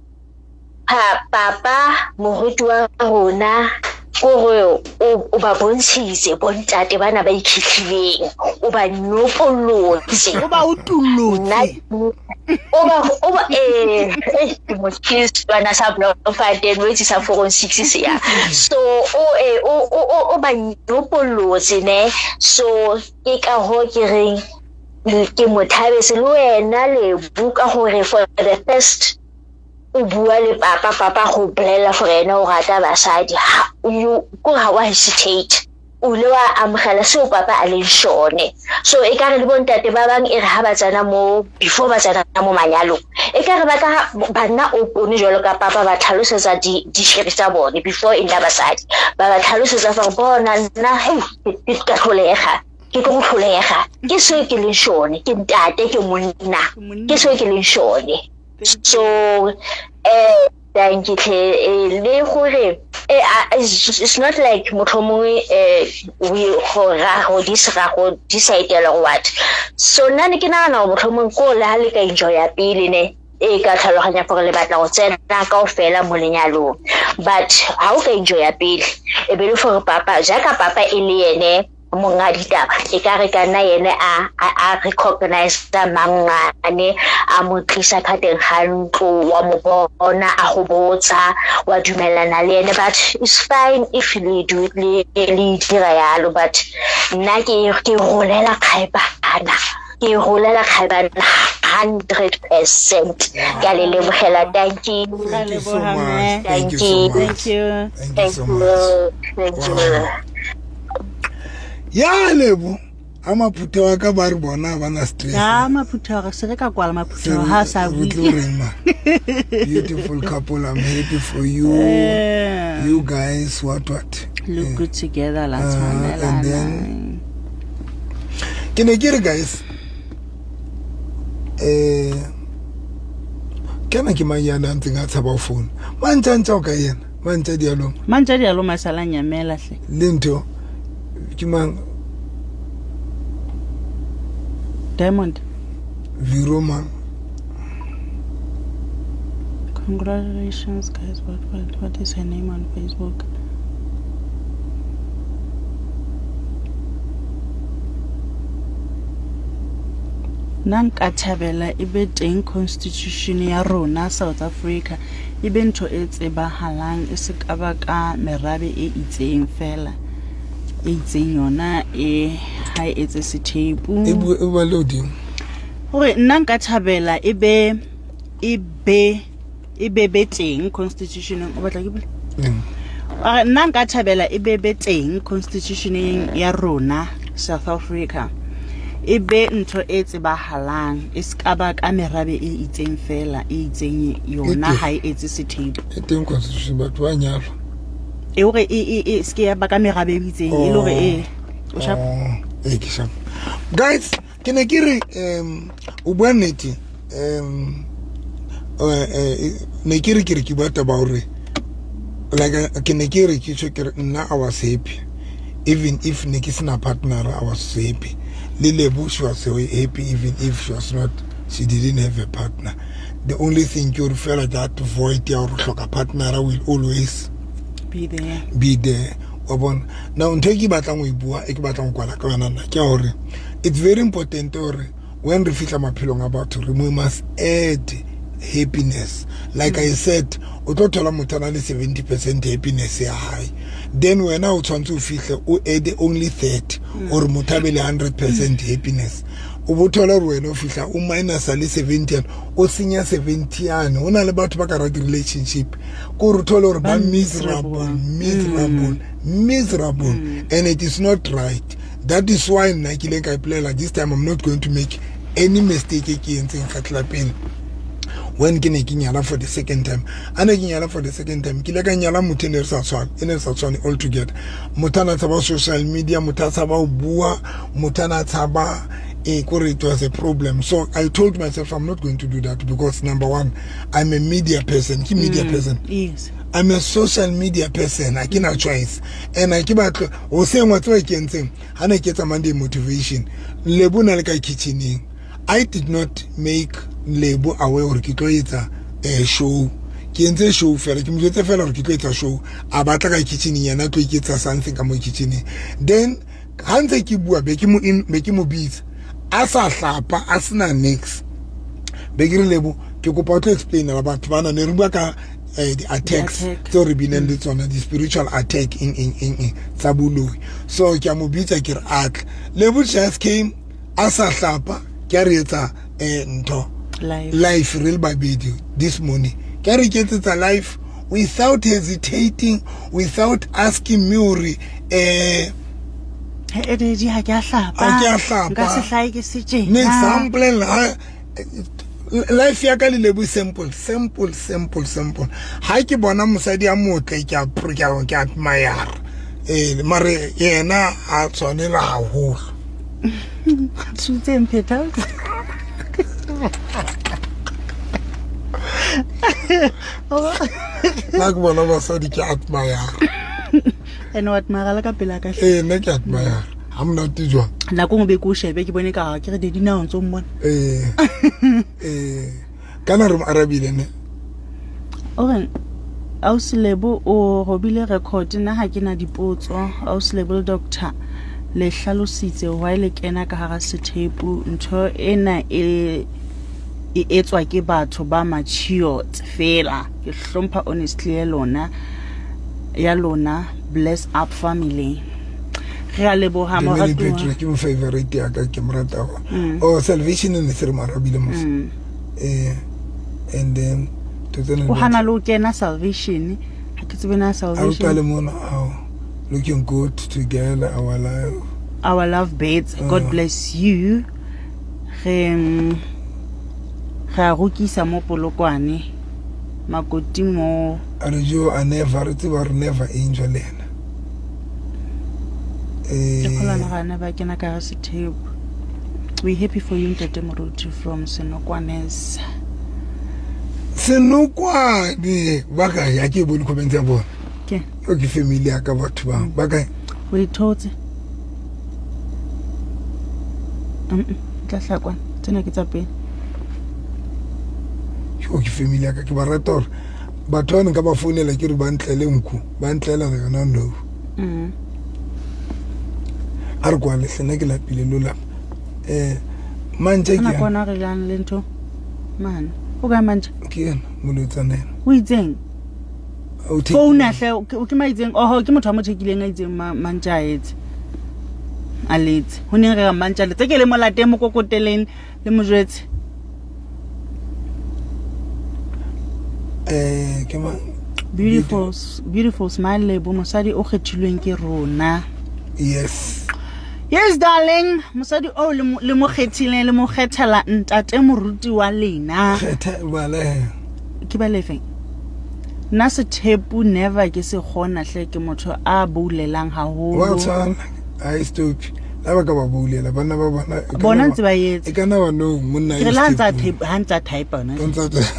[SPEAKER 7] ha papa moruti wa rona kore o ba bontshitse bontate bana ba ikhihlileng, o ba nyopolotse,
[SPEAKER 2] O ba utullotse.
[SPEAKER 7] O ba ke mokiswana sa Bloemfontein, o etsisa 416 se ya. So o ba nyopolotse ne. So ke ka hoo ke reng ke mo thabetse le wena Lebo ka hore for the first o bua le papa, papa go bolela gore ena o rata basadi. Ha, you, ko ha wa hesitate. O ile wa amogela seo papa a leng sone. So e ka re le bontate ba bang e re ha ba tsena mo, before ba tsena mo manyalong, e ka re ba ka banna o pone jwalo ka papa ba tlhalosetsa dishiri tsa bone before e nna basadi. Ba ba tlhalosetsa gore bona nna, hei, ke ka tlholega. Ke tlo go tlholega. Ke seo ke leng sone, ke ntate, ke monna. Ke seo ke leng sone. So, thank you, tlhe. Le gore, it's not like motho mongwe, we go ra go dis ra go decide or what. So nna ne ke nagana gore mohlomongwe ko le ha le ka enjoy-a pele ne, e ka tlhaloganya gore le batla go tsena kaofela mo lenyalong. But ha o ka enjoy-a pele, e be le gore papa, jaaka papa e le ene monga ditaba, e ka re ka nna ene a recognize mangane, a mo tlisa ka teng ga ntlo, wa mo bona, a go botsa, wa dumellana le ene. But it's fine if le do le dira yalo, but nna ke rolela kgaebana, ke rolela kgaebana 100%. Ke a le lebohela, thank you.
[SPEAKER 1] Thank you so much. Thank you so
[SPEAKER 7] Thank you.
[SPEAKER 1] much.
[SPEAKER 2] Thank you.
[SPEAKER 1] Thank you so much.
[SPEAKER 7] Thank you.
[SPEAKER 1] Wow. Ya Lebo, A maphutheo a ka ba re bona ba na stress.
[SPEAKER 2] A maphutheo re se re ka kwala maphutheo ha sa
[SPEAKER 1] bue. Beautiful couple, I'm happy for you. You guys, what?
[SPEAKER 2] Look good together, la tshwanela.
[SPEAKER 1] And then ke ne ke re guys, kana ke mang yana a ntseng a tshaba ho founa? Mantjantja o ka yena, mantja dialong.
[SPEAKER 2] Mantja dialong masala nyamela hle.
[SPEAKER 1] Le ntho ke mang?
[SPEAKER 2] Diamond.
[SPEAKER 1] Viro mang?
[SPEAKER 2] Congratulations guys, what is her name on Facebook? Nna nka thabela e be teng constitution ya rona South Africa e be ntho e tsebahalang e se ka ba ka merabe e itseng fela e itseng yona e ha e etse sethepu
[SPEAKER 1] e bua le hodimo
[SPEAKER 2] hore nna nka thabela e be e be e be be teng constitutioneng o batla ke bule nna nka thabela e be be teng constitutioneng ya rona South Africa e be ntho e tsebahalang e se ka ba ka merabe e itseng fela e itseng yona ha e etse sethepu
[SPEAKER 1] e teng constitution batho ba nyalwa
[SPEAKER 2] e hore e se ke ya ba ka merabe e itseng e le hore e o sharp
[SPEAKER 1] e ke sharp guys ke ne ke re o bua nnete ne ke re ke re ke bua taba hore like ke ne ke re ke tjho ke re nna I was happy even if ne ke sena partner I was happy le Lebo she was happy even if she was not she didn't have a partner the only thing ke hore fela that void ya hore hloka partner will always
[SPEAKER 2] be there
[SPEAKER 1] be there wa bona now ntho e ke batlang ho e bua e ke batlang ho kwala ka yona nna ke hore it's very important hore when re fihla maphelong a batho re must add happiness like I said o tlo thola motho a na le 70% happiness ya hae then wena o tshwanetse o fihle o add only 30 or motho a be le 100% happiness o bo thola hore wena o fihla o minus le 70 o senya 70 yane ho na le batho ba ka ra di-relationship ko re thole hore ba miserable miserable miserable and it is not right. That is why nna ke ile ka ipolela this time I'm not going to make any mistake e ke entseng kgetla pele when ke ne ke nyala for the second time. A ne ke nyala for the second time ke ile ka nyala motho e ne re sa tshwane all together. Motho a na tshaba social media, motho a tshaba ho bua, motho a na tshaba e kore it was a problem. So I told myself I'm not going to do that because number one, I'm a media person. Ke media person.
[SPEAKER 2] Yes.
[SPEAKER 1] I'm a social media person. I cannot choice. And I keep at o seng wa tswa ke entseng ha ne ke etsa Monday motivation. Lebo na le ka kitchening. I did not make Lebo aware hore ke tlo etsa a show. Ke entse show fela ke mo jwetse fela hore ke tlo etsa show. A batla ka kitchening yena tlo iketsa something ka mo kitchening. Then ha ntse ke bua be ke mo bitsa. A sa hlapa a sena nix. Be ke re Lebo ke kopa o tlo explainela batho bana ne re bua ka the attacks tseo re bineng le tsona di spiritual attack in tsa boloi. So ke a mo bitsa ke re atle. Lebo just came a sa hlapa ke a re etsa ntho life re le babedi this morning. Ke a re iketsetsa life without hesitating, without asking me hore
[SPEAKER 2] e ha ke a hlapa nka se hlae ke se tjena.
[SPEAKER 1] Next sample life ya ka le Lebo simple simple simple simple. Ha ke bona mosadi a motle ke a admire mare yena a tshwanela haholo.
[SPEAKER 2] Tshutse mpheta.
[SPEAKER 1] La ke bona basadi ke admire.
[SPEAKER 2] Ene o admire la ka pela ka.
[SPEAKER 1] Nna ke admire. Ha monate jwang?
[SPEAKER 2] Nako nngwe be ke o shebe ke bone ka ke re dedi na o ntso mmona.
[SPEAKER 1] Kana re mo arabile ne.
[SPEAKER 2] O re Ausi Lebo o robile record nna ha ke na dipotso. Ausi Lebo le doctor le hlalositse why le kena ka hara sethepu ntho ena e etswa ke batho ba matured fela. Ke hlompha honestly ya lona bless up family. Re a leboha moratuwa.
[SPEAKER 1] Ke mo favorite ya ka ke mo rata. Oh salvation ne se re mo arabile mos. And then
[SPEAKER 2] o hana le o kena salvation ha ke tsebe na salvation.
[SPEAKER 1] A le mona looking good together our life.
[SPEAKER 2] Our love birds, God bless you. Re re a rokisa mo Polokwane. Makoti mo.
[SPEAKER 1] A re jo a never re tseba re never angel le yena.
[SPEAKER 2] Ke kgolwana ga ne ba kena ka ga sethepu. We happy for you Ntate Moruti from Senokwanes.
[SPEAKER 1] Senokwane ba kae? Ha ke bone comment ya bona.
[SPEAKER 2] Ke.
[SPEAKER 1] Yo ke family ya ka batho ba. Ba kae?
[SPEAKER 2] O e thotse. Tla hlakwana. Tsena ke tsa pele.
[SPEAKER 1] Yo ke family ya ka ke ba rata hore batho ba nka ba founela ke re ba ntlele nku, ba ntlela yona no. A re kwale hle nna ke lapile lo lapa. Mantša ke
[SPEAKER 2] Ana
[SPEAKER 1] ena.
[SPEAKER 2] kona re jang le ntho? Man, o kae Mantša?
[SPEAKER 1] Ke ena molotsana ena.
[SPEAKER 2] O itseng?
[SPEAKER 1] O thekile.
[SPEAKER 2] Founa hle, ke ma itseng? Oho, ke motho a mo thekileng a itseng Mantša a etse. A letse. Ho neng re re Mantša letse ke le mo late mo kokoteleng le mo jwetse.
[SPEAKER 1] Ke mang?
[SPEAKER 2] Beautiful, beautiful smile lebo mosadi o kgethilweng ke rona.
[SPEAKER 1] Yes.
[SPEAKER 2] Yes darling, mosadi o le mo kgethileng le mo kgethela ntate moruti wa lena.
[SPEAKER 1] Kgetha bale.
[SPEAKER 2] Ke ba lefeng? Nna sethepu never ke se kgona hle, ke motho a boulelang haholo.
[SPEAKER 1] Wa tshwana, ha e stop. La ba ka ba boulela bana ba bona. E
[SPEAKER 2] Bona ntse ba etse.
[SPEAKER 1] E kana wa no monna
[SPEAKER 2] Ke re la ntsa type, ha ntsa type yona.
[SPEAKER 1] Ntsa type.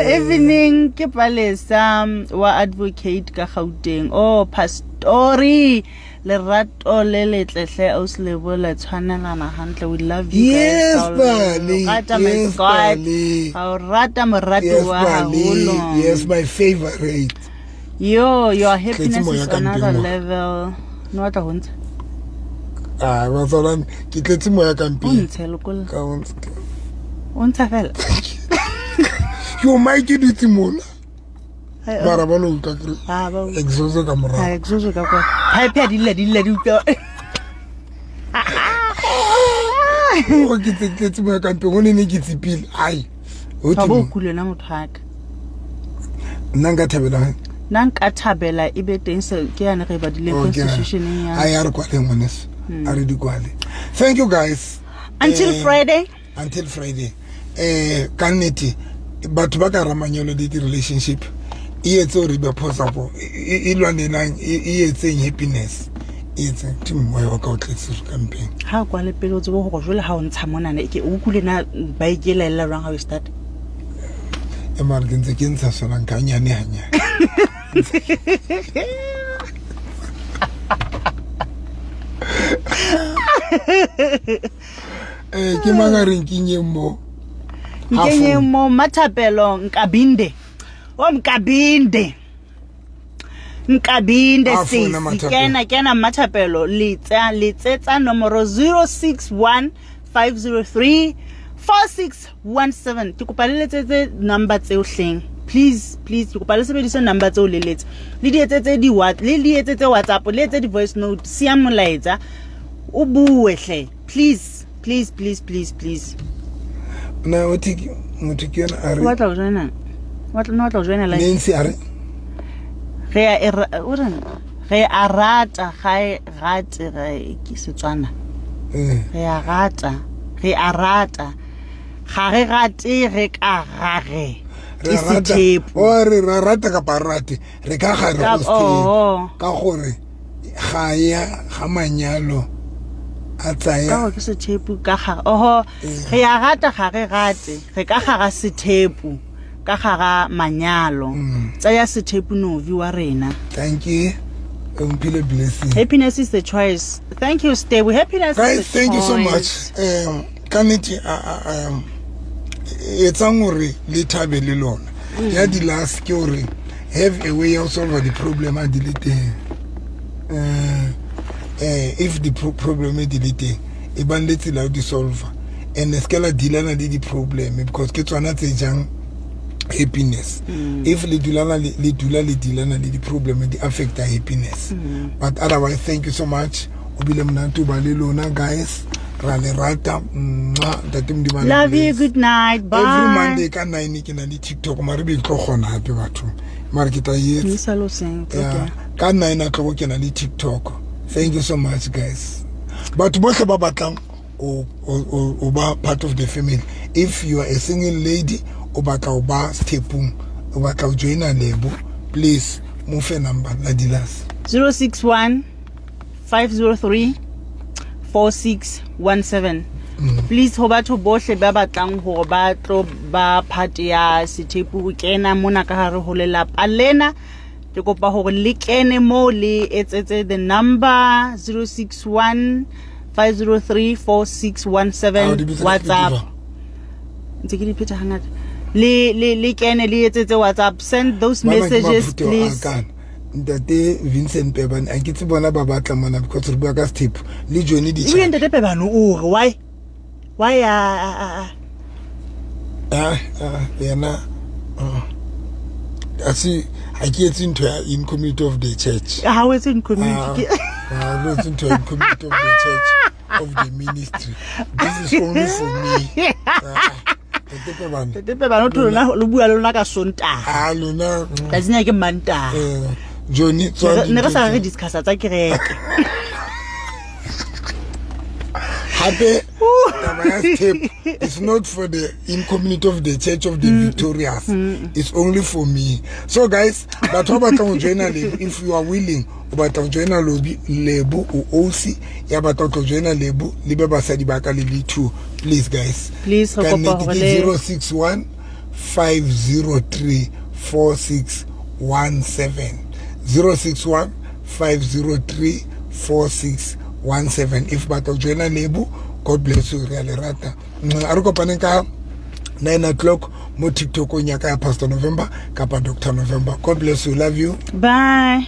[SPEAKER 2] Evening ke Palesa wa advocate ka Gauteng. Oh pastori lerato le letle hle ausi Lebo le tshwanelana hantle. We love you guys.
[SPEAKER 1] Yes, Bali.
[SPEAKER 2] Rata my
[SPEAKER 1] Yes,
[SPEAKER 2] God.
[SPEAKER 1] Bali.
[SPEAKER 2] Ga o rata morato
[SPEAKER 1] Yes,
[SPEAKER 2] wa
[SPEAKER 1] Bali.
[SPEAKER 2] haholo.
[SPEAKER 1] Yes, my favorite.
[SPEAKER 2] Yo, your
[SPEAKER 1] Tletse
[SPEAKER 2] happiness
[SPEAKER 1] moya
[SPEAKER 2] is
[SPEAKER 1] ka
[SPEAKER 2] another
[SPEAKER 1] mpeng mo.
[SPEAKER 2] level. No batla ho ntsha.
[SPEAKER 1] Ah, batswalane, ke tletse moya ka
[SPEAKER 2] O
[SPEAKER 1] mpeng.
[SPEAKER 2] ntshe lokolla.
[SPEAKER 1] Ka o ntshe.
[SPEAKER 2] O ntsha fela.
[SPEAKER 1] Yo mai ke dutse mona.
[SPEAKER 2] Hai,
[SPEAKER 1] Mara ba lo utlwa ke re,
[SPEAKER 2] Ha, ba utlwa.
[SPEAKER 1] Exhaust ka morao.
[SPEAKER 2] Ha, exhaust ka kwa. Pipe ya dilla, dilla, di utlwa.
[SPEAKER 1] O ke tletse moya ka mpeng, o ne ne ke tsipile. Ai. O
[SPEAKER 2] Ba bo
[SPEAKER 1] teng.
[SPEAKER 2] kule na motho wa ka.
[SPEAKER 1] Nna nka thabela ha?
[SPEAKER 2] Nna nka thabela e be teng se ke yane re badile
[SPEAKER 1] Oh, ke yane.
[SPEAKER 2] constitution ya.
[SPEAKER 1] Ai, a re kwale ngwaneso. A re di kwale. Thank you guys.
[SPEAKER 2] Until Friday.
[SPEAKER 1] Until Friday. Ka nnete batho ba ka ramanyalo le di relationship e etse hore be possible e lwanelang e etseng happiness e etseng ke moya wa ka o tletse ka mpeng.
[SPEAKER 2] Ha o kwale pele o tsebe hore jwale ha o ntsha monana ke o utlwile na ba ikelaella jwang ha o start.
[SPEAKER 1] E mara ke ntse ke ntsha sona nka hanyane hanyane. Ke mang a reng kenyeng mo?
[SPEAKER 2] Nkenyeng mo Mathapelo Nkabinde. O Nkabinde. Nkabinde
[SPEAKER 1] Ha
[SPEAKER 2] sesi.
[SPEAKER 1] founa Mathapelo.
[SPEAKER 2] Kena, kena Mathapelo letsa, letsetsa nomoro 061 503 4617. Ke kopa le letsetse number tseo hleng. Please, please, ke kopa le sebedise number tseo le letse. Le di etsetse di what, le di etsetse WhatsApp, le etse di voice note, siya molaetsa. O bue hle. Please, please, please, please, please.
[SPEAKER 1] Na o thi motho ke yena a re.
[SPEAKER 2] O batla ho joina? O batla, no batla ho joina live?
[SPEAKER 1] Nancy a re.
[SPEAKER 2] Re a e ra-, o reng? Re a rata, ga e rate, re ke Setswana. Re a rata, re a rata. Ga re rate, re ka ga re.
[SPEAKER 1] Re
[SPEAKER 2] Ke
[SPEAKER 1] a rata.
[SPEAKER 2] sethepu.
[SPEAKER 1] O re ra rata kapa rate, re ka ga re
[SPEAKER 2] Ka
[SPEAKER 1] go sethepu.
[SPEAKER 2] oh.
[SPEAKER 1] Ka gore ga ya ga manyalo a tsaya.
[SPEAKER 2] Ka gore ke sethepu ka ga, oho, re a rata ga re rate, re ka ga ga sethepu, ka ga ga manyalo. Tsaya sethepu Novi wa rena.
[SPEAKER 1] Thank you. Mphile blessing.
[SPEAKER 2] Happiness is the choice. Thank you, Stebu. Happiness is
[SPEAKER 1] Guys,
[SPEAKER 2] the
[SPEAKER 1] thank you so
[SPEAKER 2] choice.
[SPEAKER 1] much. Ka nnete, etsang hore le thabe le lona. Ya di last ke hore have a way of solve the problem a di le teng. If the problem e di le teng, e bang le tsela ya ho di solve. And se ka la dealana le di problem because ke tsona tse jang happiness. If le dulana le, le dula le dealana le di problem di affect happiness. But otherwise, thank you so much. O bile monate ho ba le lona guys. Ra le rata. Mwah. Ntate Modimo a le
[SPEAKER 2] Love you.
[SPEAKER 1] bless.
[SPEAKER 2] Good night. Bye.
[SPEAKER 1] Every Monday ka 9 ke na le TikTok, mare be ke tlo kgona hape batho. Mara ke tla e etsa.
[SPEAKER 2] E sa le hoseng, tlo
[SPEAKER 1] Yeah.
[SPEAKER 2] kena.
[SPEAKER 1] Ka 9 o'clock ke na le TikTok. Thank you so much, guys. Batho bohle ba batlang o ba part of the family, if you are a single lady, o batla ho ba stepong, o batla ho joina Lebo, please mo fe number la dealers.
[SPEAKER 2] 061 503 4617. Please, ho batho bohle ba batlang hore ba tlo ba part ya sethepu, ho kena mona ka hare ho lelapa lena, ke kopa hore le kene moo, le etsetse the number 061 503
[SPEAKER 1] Ah, o di
[SPEAKER 2] 4617.
[SPEAKER 1] bitsa ka
[SPEAKER 2] WhatsApp.
[SPEAKER 1] Diva.
[SPEAKER 2] Ntse ke di pheta hangata. Le kene, le etsetse WhatsApp, send those
[SPEAKER 1] Ba bang ke
[SPEAKER 2] messages,
[SPEAKER 1] maphutheho a
[SPEAKER 2] please.
[SPEAKER 1] kana. Ntate Vincent Pebane, a ke tse bona ba batla mona because re bua ka sethepu le Johnny
[SPEAKER 2] Ebile
[SPEAKER 1] Ditšhaba.
[SPEAKER 2] ntate Pebane o re why a
[SPEAKER 1] Ah, ah, yena, ah, a se ha ke etse ntho ya in community of the church.
[SPEAKER 2] Ha o etse in community.
[SPEAKER 1] Ah, ah, etse ntho ya in community of the church of the ministry. This is only for me. Ah, ntate Pebane.
[SPEAKER 2] Ntate Pebane o tlo lona lo bua le lona ka Sontaha.
[SPEAKER 1] Ah, lona.
[SPEAKER 2] Tsatsing ya ke Mantaha.
[SPEAKER 1] Johnny, tswa
[SPEAKER 2] Ne re sa
[SPEAKER 1] dintho
[SPEAKER 2] re
[SPEAKER 1] tse.
[SPEAKER 2] discussa tsa kereke.
[SPEAKER 1] Hape taba ya step it's not for the in community of the church of the victorious. It's only for me. So guys, batho ba batlang ho joina Lebo, if you are willing, o batla ho joina lobi Lebo, o osi ya batla ho tlo joina Lebo le be basadi ba ka le le two, please, guys.
[SPEAKER 2] Please, re
[SPEAKER 1] Ka
[SPEAKER 2] kopa
[SPEAKER 1] nnete
[SPEAKER 2] hore
[SPEAKER 1] ke 061 503 4617, 061 503 4617, if batla ho joina Lebo. God bless you, re a le rata. A re kopaneng ka 9 o'clock mo TikTokong ya ka ya Pastor November kapa Dr November. God bless you, love you.
[SPEAKER 2] Bye.